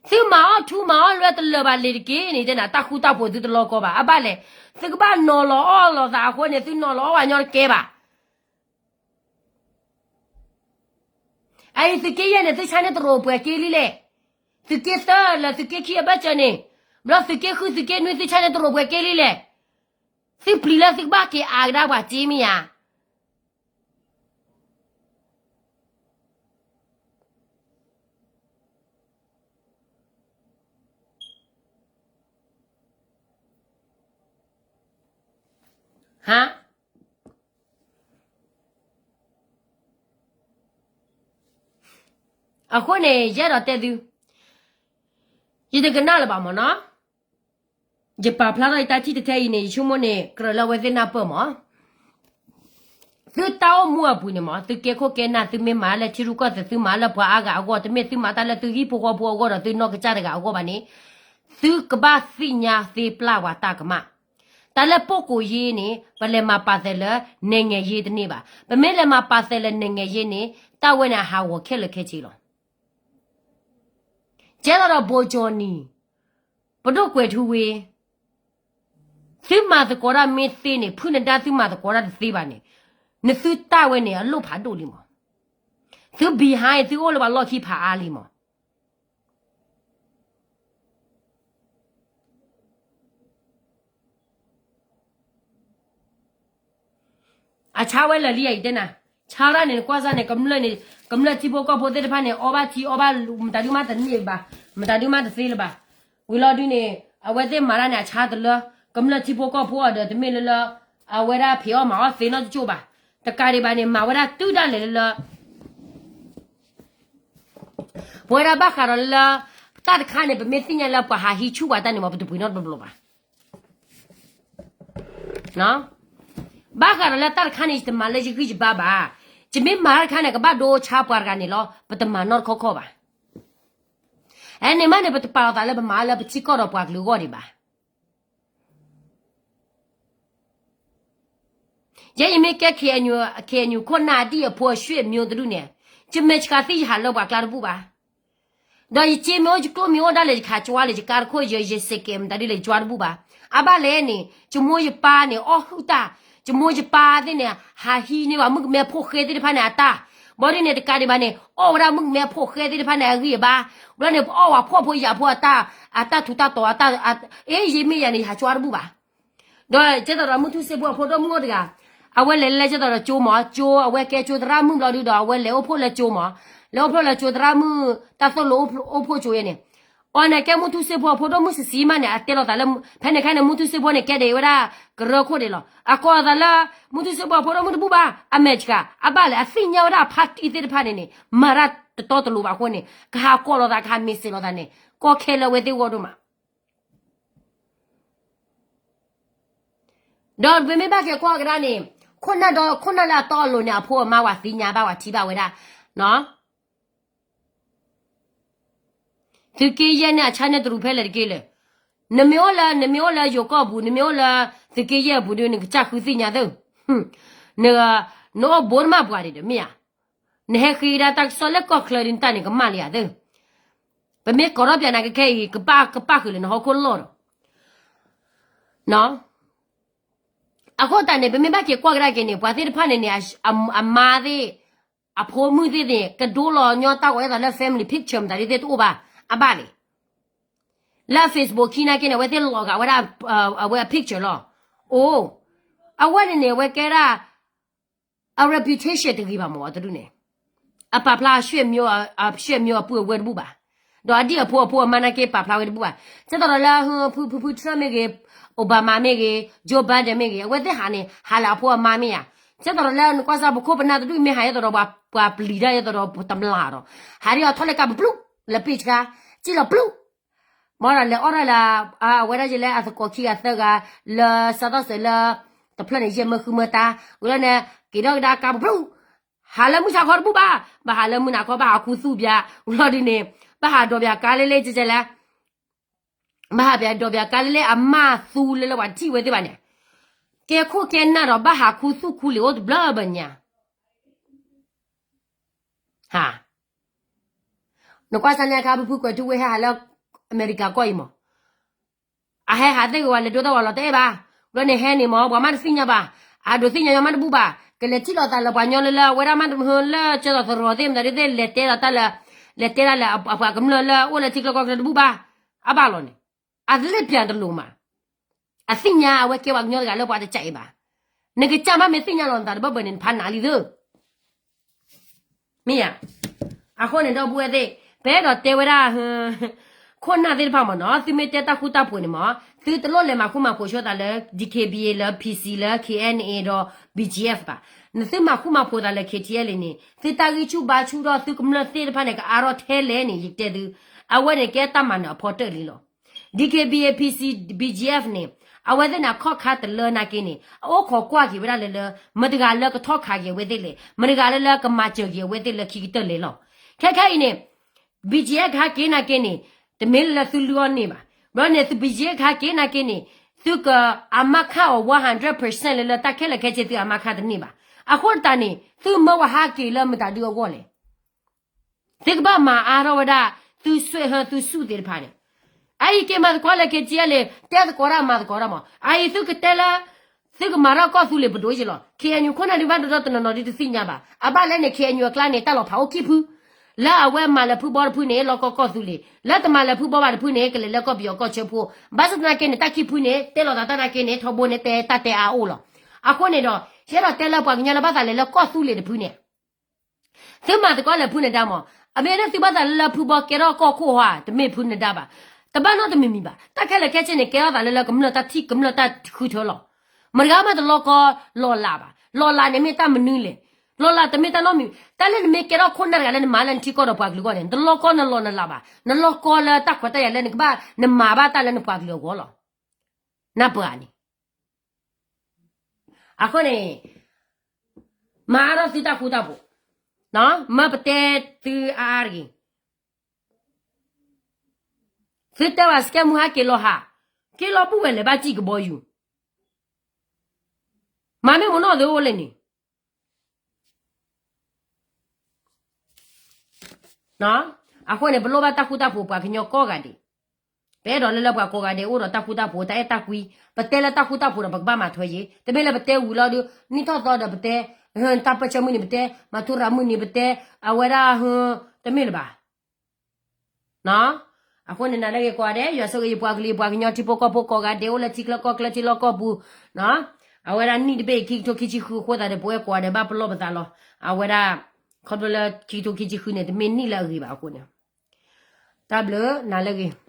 သုမၤအီၣ်ထူမၤအီၣ်လွဲတလၢာ်ဘၣ်လံၤတက့ၢ်န့ၣ် တဲနၤ တၢ်ဃူတၢ်ဖိးသုတလီကီဘၣ်. အဘၣ်လဲၣ်, သုကဘၣ်နီၤလီၤအီၣ်လီၤသးအဃိန့ၣ် သုနီၤလီၤအီၣ်ဝဲညီတကဲဘၣ်. အအံၤသုးက့ယဲၢ်န့ၣ် သုဆါန့ၢ်တရိာ်ပှဲၤက့လံလဲၣ်. သုးက့သၢလၢသုးက့ခံအဘၢၣ်စၢၤန့ၣ်, ဘျီသုးက့ဃု သုးက့နွံ သုဆါန့ၢ်တရိာ်ပှဲၤက့လံလဲၣ်. သုပျံၤလၢသုကဘၣ်က့ၤအါကဒါပှၤစ့မ့ၢ်ဧါ. ဟါ, အဃိန့ၣ် ယအဲၣ်ဒိးတဲသု, ယတကနၣ်လၢၤဘၣ်မၢ်နီၤ. ယပာ်ဖျါထီၣ်ယတၢ်ထံၣ်တထဲအံၤန့ၣ် ယဆိကမိၣ်န့ၣ် ကြၢးလၢအဝဲသ့ၣ်နၢ်ပၢၢ်မၢ်. သုတၢ်အိၣ်မူအပူၤန့ၣ်မၢ် သုကဲခိၣ်ကဲနၢ် သုမ့ၢ်မၤလၢထံရူၢ်ကီၢ်သဲး သုမၤလၢပှၤအါဂၤအဂီၢ် တမ့ၢ်သုမၤတၢ်လၢသုဟံၣ်ဖိဃီဖိအဂီၢ်ဒီးသုနီၢ်ကစၢ်တဂၤအဂီၢ်ဘၣ်န့ၣ်, သုကဘၣ်သ့ၣ်ညါသ့ပျၢ်ဝဲတၢ်ကမၣ်. တၢ်လၢပကိးယ့န့ၣ် ပလဲၤမၤပာ်သဲးလၢ နဲၣ်ငဲၤယ့တန့ၢ်ဘၣ်. ပမ့ၢ်လဲၤမၤပာ်သဲးလၢနဲၣ်ငဲၤယ့န့ၣ် တၢ်ဝဲန့ၣ်အဟးဂီၤခဲလၢာ်ခဲဆ့လီၤ. ကဲသိးဒီးဘိကၠီနံၤ, ပဒိၣ်ကွဲးထူဝ့ သုမၤသကိးတၢ်မ့ၢ်သ့န့ၣ် ဖုနဒါသုမၤသကိးတၢ်တသ့ဘၣ်န့ၣ်, နသုတၢ်ဝဲန့ၣ် အလိၣ်ဖးဒိၣ်လံမၢ်. သု behind သုအိၣ်လၢပှၤလီၢ်ခံဖးအါလံမၢ်. အဆါဝဲလၢာ်လံယၤ ယတဲနၤ, ဆါတၢ်န့ၣ် နကွၢ်စၢ်န့ၣ် ကမျၢၢ်န့ၣ် ကမျၢၢ်ထံဖိကီၢ်ဖိသ့ၣ်တဖၣ်န့ၣ် အီၣ်ဘၣ်ထံအီၣ်ဘၣ် မတၤဒုမးတန့ၢ်ဘၣ်, မတၤဒုမးတသ့လၢၤဘၣ်. ဝံၤလီၤဒုန့ၣ် အဝဲသ့ၣ်မၤတၢ်န့ၣ် အဆါတလၢ ကမျၢၢ်ထံဖိကီၢ်ဖိအီၤဒီး တမ့ၢ်လၢလၢ အဝဲဒၣ်ဖံးအီၣ်မၤအီၣ်သ့နီတကၠိၢ်ဘၣ်. တကးဒံးဘၣ်န့ၣ် မၤဝဲဒၣ်တုၤဒၣ်လဲာ်လၢလၢ ပဝဲဒၣ်ဘၣ်ဃးဒီးလၢ တၢ်တခါန့ၣ် ပမ့ၢ်သ့ၣ်ညါလၢပှၤဟးဟံးဆူၣ်ပှၤတၢ်န့ၣ်မၢ် ပတပှ့ၤနီတဘျီဘၣ်. ဘၣ်ဃးဒီးလၢတၢ်တခါန့ၣ် ယတမၤလၢယဂံၢ်ယဘါဘၣ်. ယမ့ၢ်မၤတၢ်တခါန့ၣ် ကဘၣ်ဒိဆါပှၤတဂၤန့ၣ်လီၤ. ပတမၤနီတခီခီဘၣ်. အဲန့ၣ်မးန့ၣ် ပတပာ်လီၤသးလၢပမၤလၢပထံကီၢ်ဒီးပှၤကလုာ်အဂီၢ်ဒံးဘၣ်. ယဲယမ့ၢ်ကဲ ခ့ၣ်အဲၣ်ယူၣ် ခိၣ်နၢ်ဒံၣ်အဖိအဆွေမျိုးတဒူၣ်န့ၣ်, ယမဲာ်ဆှးသံယဟးလၢပှၤကျါတဘူၣ်ဘၣ်. ဒီးယစ့မ့ၢ်အိၣ် ယကျိမ့ၢ်အိၣ်ဒၣ်လဲာ် ယခးကွၢ်လၢယကါတခိၣ် ယစဲးကဲးမတၤဒ်လဲၣ် ယကွၢ်တဘူၣ်ဘၣ်. အဘၣ်လဲၣ်န့ၣ် ယမိၢ်ယပၢ်န့ၣ် အီၣ်ဟုၣ်တၢ်, ယမိၢ်ယပၢ်သ့ၣ်န့ၣ် ဟးဟံးန့ၢ်ဝဲမုၣ်ကမဲဖိဃဲသ့ၣ်တဖၣ်န့ၣ်အတၢ်, ဘၣ်ဒ်န့ၣ် တကးဒံးဘၣ်န့ၣ် အီၣ်ဝဲဒၣ်မုၣ်ကမဲဖိဃဲသ့ၣ်တဖၣ်န့ၣ်အဂံၢ်အဘါ, ဘျီန့ၣ် ပအီၣ်ဝဲဖှီၣ်ဖိယာ်ဖိအတၢ်, အတၢ်ထူးတၢ်တီၤအတၢ်, အ့ ယမ့ၢ်ယၤန့ၣ် ယဟးကွၢ်တဘူၣ်ဘၣ်. ဒီးကဲသိးဒီးမုၢ်ထူၣ်စ့ဖိအဖိဒိၣ်မုၣ်အိၣ်တဂၤ, အဝဲလဲၤလၢကဲသိးဒီးကၠိမၢ်, ကၠိ အဝဲကဲကၠိသရၣ်မုၣ်ဘျီဒုဒီး အဝဲလဲၤအိၣ်ဖှိၣ်လၢကၠိမၢ်, လဲၤအိၣ်ဖှိၣ်လၢကၠိသရၣ်မုၣ် တၢ်သိၣ်လိအိၣ်ဖှိၣ်ကၠိယဲန့ၣ်, အီၤန့ၣ်ကဲမုၢ်ထူၣ်စ့ဖိအဖိဒိၣ်မုၣ်စံးစံးမးန့ၣ် အတဲလိာ်သးလၢ ဖဲန့ၣ်ခါန့ၣ် မုၢ်ထူၣ်စ့ဖိန့ၣ် ကဲဒ်ဝဲဒၣ်ကရၢခိၣ်ဒံးလီၤ. အကိးလိာ်သးလၢ မုၢ်ထူၣ်စ့ဖိအဖိဒိၣ်မုၣ်တဘူၣ်ဘၣ်, အမဲာ်ဆှး, အဘၣ်လဲၣ် အသ့ၣ်ညါဝဲဒၣ်အဖါတံၢ်သ့ၣ်တဖၣ်န့ၣ်န့ၣ် မၤတၢ်တတီတလိၤဘၣ်အဃိန့ၣ် ကဟးကိးလိာ်သး ကဟးမ့ၢ်စ့းလိာ်သးန့ၣ် ကီခဲလၢအဝဲသ့ၣ်ဂီၢ်ဒိၣ်မး ဒီးပမ့ၢ်ဘၣ်က့ၤကွၢ်ကဒါန့ၣ်, ခိၣ်နၢ်ဒီးခိၣ်နၢ်လၢအတီအလိၤန့ၣ် အဖိအမါဝဲသ့ၣ်ညါဘၣ်ဝဲထံၣ်ဘၣ်ဝဲဒၣ်, သုးက့ယဲၢ်န့ၣ် အဆါန့ၢ်တရူးဖဲလဲၣ်တက့ၢ်လဲၣ်. နမ့ၢ်အိၣ်လၢ နမ့ၢ်အိၣ်လၢယိၤကီၢ်ပူၤ နမ့ၢ်အိၣ်လၢသုးက့ယဲၢ်အပူၤဒီး နကစၢ်ဃုသ့ၣ်ညါသၢ, နအိၣ်ဘိနမၢ်ပှၤဒံးဒီးမ့ၢ်ဧါ, နဟဲဃ့ဒၣ်တၢ်ကစီၣ်လၢကီၢ်ချၢဒ်နတၢ်န့ၣ် ကမၣ်လံဧါသၢ. ပမ့ၢ်ကိးထီၣ်ပၠးနၤကခဲအံၤ ကပၣ်ကပၣ်ဃုာ်လၢနဟီၣ်ခိၣ်လီၢ်ဒီး အဃိသတးန့ၣ် ပမ့ၢ်ဘၣ်က့ၤကွၢ်ကဒါက့ၤန့ၣ် ပှၤသ့ၣ်တဖၣ်န့ၣ်န့ၣ် အမါသ့ၣ်, အဖိမုၣ်သ့ၣ်န့ၣ် ကဒိလီၤညီတၢ်ဂီၤအသးလၢ family picture မတၤဒ်သ့ၣ်တအိၣ်ဘၣ်, အဘၣ်န့ၣ်, လၢ Facebook ခံနာ်က့န့ၣ် အဝဲသ့ၣ်လီၤဂာ်ဝဲဒၣ် အဝဲအ picture လီၤ. အိ, အဝဲန့ၣ်န့ၣ် အဝဲကဲဒၣ် အ reputation တဂ့ၤဘၣ်မၢ် အတဒူၣ်န့ၣ်, အပာ်ဖျါအဆွေမျိုးအပုၢ်အဝဲၢ်တဘူၣ်ဘၣ်, ဒီးအဒံၣ်အဖိအဖိအမါနာ်က့ပာ်ဖျါဝဲတဘူၣ်ဘၣ်. ကဲသိးဒီးလၢ ဖုဖု Trump မ့ၢ်ဂ့ၤ, Obama မ့�်ဂ့ၤ, Joe Biden မ့ၢ်ဂ့ၤ အဝဲသ့ၣ်ဟးန့ၣ် ဟးလၢအဖိအမါမ့ၢ်ဧါ. ကဲသိးဒီးလၢနကွၢ်စၢ်ပခိၣ်ပနၢ်တဒူၣ်မ့ၢ်ဟးယဲသိးဒီး ပှၤပျံၤတၢ်ယဲသိးဒီးပတမျၢ်ဒီး ဟးဒ်အီၤထီၣ်လၢကါပပျူၢ် လၢပ့ၢ်ဆှါ, စံၣ်လီၤပျူၢ် မ့ၢ်ဒီးလဲၤအီၣ်ဒၣ်လၢ အဝဲဒၣ်ယလဲၣ် အသကိးခံဂၤသၢဂၤ လၢစးသီၣ်စဲးလၢ တဖျၢၣ်န့ၣ် ယဲၢ်မၢဃုမၢတၢ်, ဝံၤလီၤန့ၣ် က့ၤထီၣ်ကဒါကါပပျူၢ်, ဟးလၢမုၢ်ဆါခီတဘူၣ်ဘၣ်, ဘၣ်ဟးလၢမုၢ်နၤခီ ဘၣ်ဟးခူသူၣ်ပၠး, လီၤဒုးန့ၣ် ဘၣ်ဟးဒီးပၠးကါလဲလဲကဲကဲလဲၣ်, ဘၣ်ဟးပၠးဒီးပၠးကါလဲလဲ အမါသူလၢလၢပှၤထံၣ်ဝဲသ့ၣ်ဘၣ်န့ၣ်, ကဲခိၣ်ကဲနၢ်ဒီးဘၣ်ဟးခူသူၣ်ခူလံာ်အိၣ်တဘျီဘၣ်ညါ ဟါ, နကွၢ်စၢ်န့ၣ်အခါ ဖုဖုကွဲးထူဝ့ဟဲဟးလၢ အမဲရကၤကီၢ်အံၤမး, အဟဲဟးသ့ၣ်ဂ့ၤဝဲလဲၤဒိတၢ်ဝဲလီၤတအဲၣ်ဘၣ်, ဘျီန့ၣ်ဟဲန့ၣ်မး ပှၤမ့ၢ်တသ့ၣ်ညါဘၣ်, အဒိးသ့ၣ်ညါညီမ့ၢ်တဘူၣ်ဘၣ်, ကလဲၤထံၣ်လိာ်သးလၢပှၤညီလၢလၢ အဝဲဒၣ်မ့ၢ်တမုာ်လၢကၠၢၤသီးသရိာ်သ့ၣ်မတၤဒ်သ့ၣ် လဲၤတဲဒီးတၢ်လၢ, လဲၤတဲဒၣ်လၢအပှၤကမျၢၢ်လၢအိၣ်လၢထံကျိကီၢ်ချၢတဘူၣ်ဘၣ်, အဘၣ်လီၤန့ၣ်, အသ့ၣ်ပၠးတလိၤမး အသ့ၣ်ညါအဝဲကဲပှၤကညီတဂၤလၢပှၤတကးအံၤဘၣ်, နကစၢ်မ့ၢ်သ့ၣ်ညါလီၤနသးတဘၢဘၢန့ၣ် နဖးနးလံသၢ မ့ၢ်ဧါ, အဃိန့ၣ်ဒီပုၢ်ဝဲၢ်သ့ၣ် ပအဲၣ်ဒိးတဲဝဲဒၣ် ခိၣ်နၢ်သ့ၣ်တဖၣ်မးနီၤ သုမ့ၢ်တဲတၢ်ဃူတၢ်ဖိးန့ၣ်မး သုတလိၣ်လဲၤမၤဃူမၤဖိးဆိသးလၢ DKBA လၢ PC လၢ KNA ဒီး BGF ဘၣ်, နသုမၤဃူမၤဖိးသးလၢ KTLA န့ၣ် သုတၢ်ဂံၢ်ဆူၣ်ဘါဆူၣ်ဒီးသုကမျၢၢ်သ့ၣ်တဖၣ်န့ၣ် ကအါထီၣ်ထဲလဲၣ်န့ၣ် ယတဲသု, အဝဲန့ၣ်ကဲတၢ်မၤနၢၤအဖီတၢၢ်လံလီၤ. DKBA PC BGF န့ၣ် အဝဲသ့ၣ်န့ၣ် အခီၣ်ခါတလၢနာ်က့န့ၣ် အအိၣ်ခိးကွၢ်က့ၤဝဲဒၣ်လၢလၢ မတၤတဂၤလၢကထီၣ်ခးက့ၤအဝဲသ့ၣ်လဲၣ်, မတၤတဂၤလၢလၢကမၤစၢၤက့ၤအဝဲသ့ၣ်လၢခံကတၢၢ်လဲၣ်လီၤ. ခဲခဲအံၤန့ၣ် BGF ဟဲက့ၤနာ်က့န့ၣ် တမ့ၢ်လၢသုလုၢ်အီၣ်န့ၢ်ဘၣ်, ဘျီန့ၣ်သု BGF ဟဲက့ၤနာ်က့န့ၣ် သုကအမါခါအီၤ one hundred percent လၢလၢတၢ်ခဲလၢာ်ခဲဆ့သုအမါခါတန့ၢ်ဘၣ်. အဃိသတးန့ၣ် သုမၢဝဲဟးက့ၤလၢမတၤဒုအဂီၢ်လဲၣ်. သုကဘၣ်မၤအါထီၣ်ဝဲဒၣ် သုစွဲဟၢသုဆူၣ်သ့ၣ်တဖၣ်န့ၣ်, အအံၤက့ၤမၤသကိးလၢ KTLA တဲသကိးတၢ်မၤသကိးတၢ်မး, အအံၤသုကတဲလၢ သုကမၤထီၣ်ကီၢ်သူလ့ၤပဒိၣ်ယ့ၣ်လီၤ. KNU ခိၣ်နၢ်ဒုးဘၣ်ဒိဒီတနီၤနီၤဒုးတသ့ၣ်ညါဘၣ်, အဘၣ်လဲၣ်န့ၣ် KNU အကျါန့ၣ် တၢ်လီၤဖးအိၣ်ခံဖု, လၢအဝဲမၤလၢဖုဘီတဖုန့ၣ် လီၢ်ကီၢ်ကီၢ်သူလ့ၤ, လၢတမၤလၢဖုဘီဘၣ်တဖုန့ၣ် ကလဲၤလၢကီၢ်ပယီၤကီၢ်ဆၢဖိ, ဘၣ်ဆၣ်သနာ်က့န့ၣ် တၢ်ခံဖုန့ၣ် တဲလိာ်သးတၢ်နာ်က့န့ၣ် ထီဘိန့ၣ် တဲတၢ်တဲအါအိၣ်လီၤ. အဃိန့ၣ်ဒီး ယအဲၣ်ဒိးတဲလၢပှၤကညီလၢဘၣ်သးလဲၤလၢကီၢ်သူလ့ၤတဖုန့ၣ် သုမၤသကိးလၢဖုနဒါမး, အမ့ၢ်န့ၣ်သုဘၣ်သးလၢလၢဖုဘီကဲထီၣ်ကီၢ်ခိၣ်ဟါ တမ့ၢ်ဖုနဒါဘၣ်, တဘၣ်နီတမံၤမံၤဘၣ်. တၢ်ခဲလၢာ်ခဲဆ့န့ၣ် ကဲထီၣ်သးလၢလၢကမျၢၢ်တၢ်ထံၣ်ကမျၢၢ်တၢ်ဃုထၢလီၤ. မတၤတဂၤမ့ၢ်တလီကီလီၤလးဘၣ်, လီၤလးန့ၣ်မ့ၢ်တၢ်မနုၤလဲၣ်, လီၤလးတမ့ၢ်တၢ်နီတမံၤ, တၢ်လၢနမ့ၢ်ကဲထီၣ်ခိၣ်နၢ်တဂၤလၢနမၤလၢနထံကီၢ်ဒီးပှၤကလုာ်အဂီၢ်န့ၣ် နတလီကီနလီၤနလးဘၣ်, နလီကီလၢတၢ်ခွဲးတၢ်ယာ်လၢနကဘၣ်နမၤဘၣ်တၢ်လၢနပှၤကလုာ်အဂီၢ်လီၤ. နၢ်ပၢၢ်ဧါန့ၣ် အဃိန့ၣ် မၤအါထီၣ်သုတၢ်ဃူတၢ်ဖိး, မ့ၢ်ပတဲသုအါအါတဂ့ၤ, သုတဲဝဲစကဲမူဟးက့ၤလီၤဟး, က့ၤလီၤဘူၣ်ဝဲလဲၤဘၣ်စံၣ်ကဘီယူၤ, မၤမ့ၢ်မနီၢ်သုအိၣ်လဲၣ်န့ၣ် အဃိန့ၣ် ပလိၣ်ဘၣ်တၢ်ဃူတၢ်ဖိးပှၤကညီကိးဂၤဒဲး, ပအဲၣ်ဒိးလၢလၢပှၤကိးဂၤဒဲးအိၣ်ဒီးတၢ်ဃူတၢ်ဖိး တၢ်အဲၣ်တၢ်ကွံ, ပတဲလၢတၢ်ဃူတၢ်ဖိးဒီးပကဘၣ်မၤထွဲယ့ၤ, တမ့ၢ်လၢပတဲဝံၤလီၤဒီး နံၣ်ထီၣ်သီဒီးပတဲ, တၢ်ပၢၢ်ဆၢမုၢ်နံၤ ပတဲ, မၤထူရၤမုၢ်နံၤပတဲ, အဝဲဒၣ် တမ့ၢ်လၢၤဘၣ် အဃိန့ၣ် နၤလၢဂ့ၤကိးဂၤဒဲး ယွၤဆိၣ်ဂ့ၤယပှၤကလုာ်ယပှၤကညီထံဖိကီၢ်ဖိကိးဂၤဒဲး အိၣ်လၢထံချၢကီၢ်ချၢထံလီၢ်ကီၢ်ပူၤ, အဝဲဒၣ်နံၣ်တဘ့ၣ်ခံကထိခံဆံဃုအဃိသတးဒီး ပဝဲကိးဂၤဒဲးဘၣ်ပလီၢ်ပသးလီၤ, အဝဲဒၣ် ခီဖျိလၢခံကထိခံဆံဃုန့ၣ် တမ့ၢ်နံၣ်လၢအဂ့ၤဘၣ်အဃိန့ၣ်, တၢ်ဘျုးနၤလၢဂ့ၤ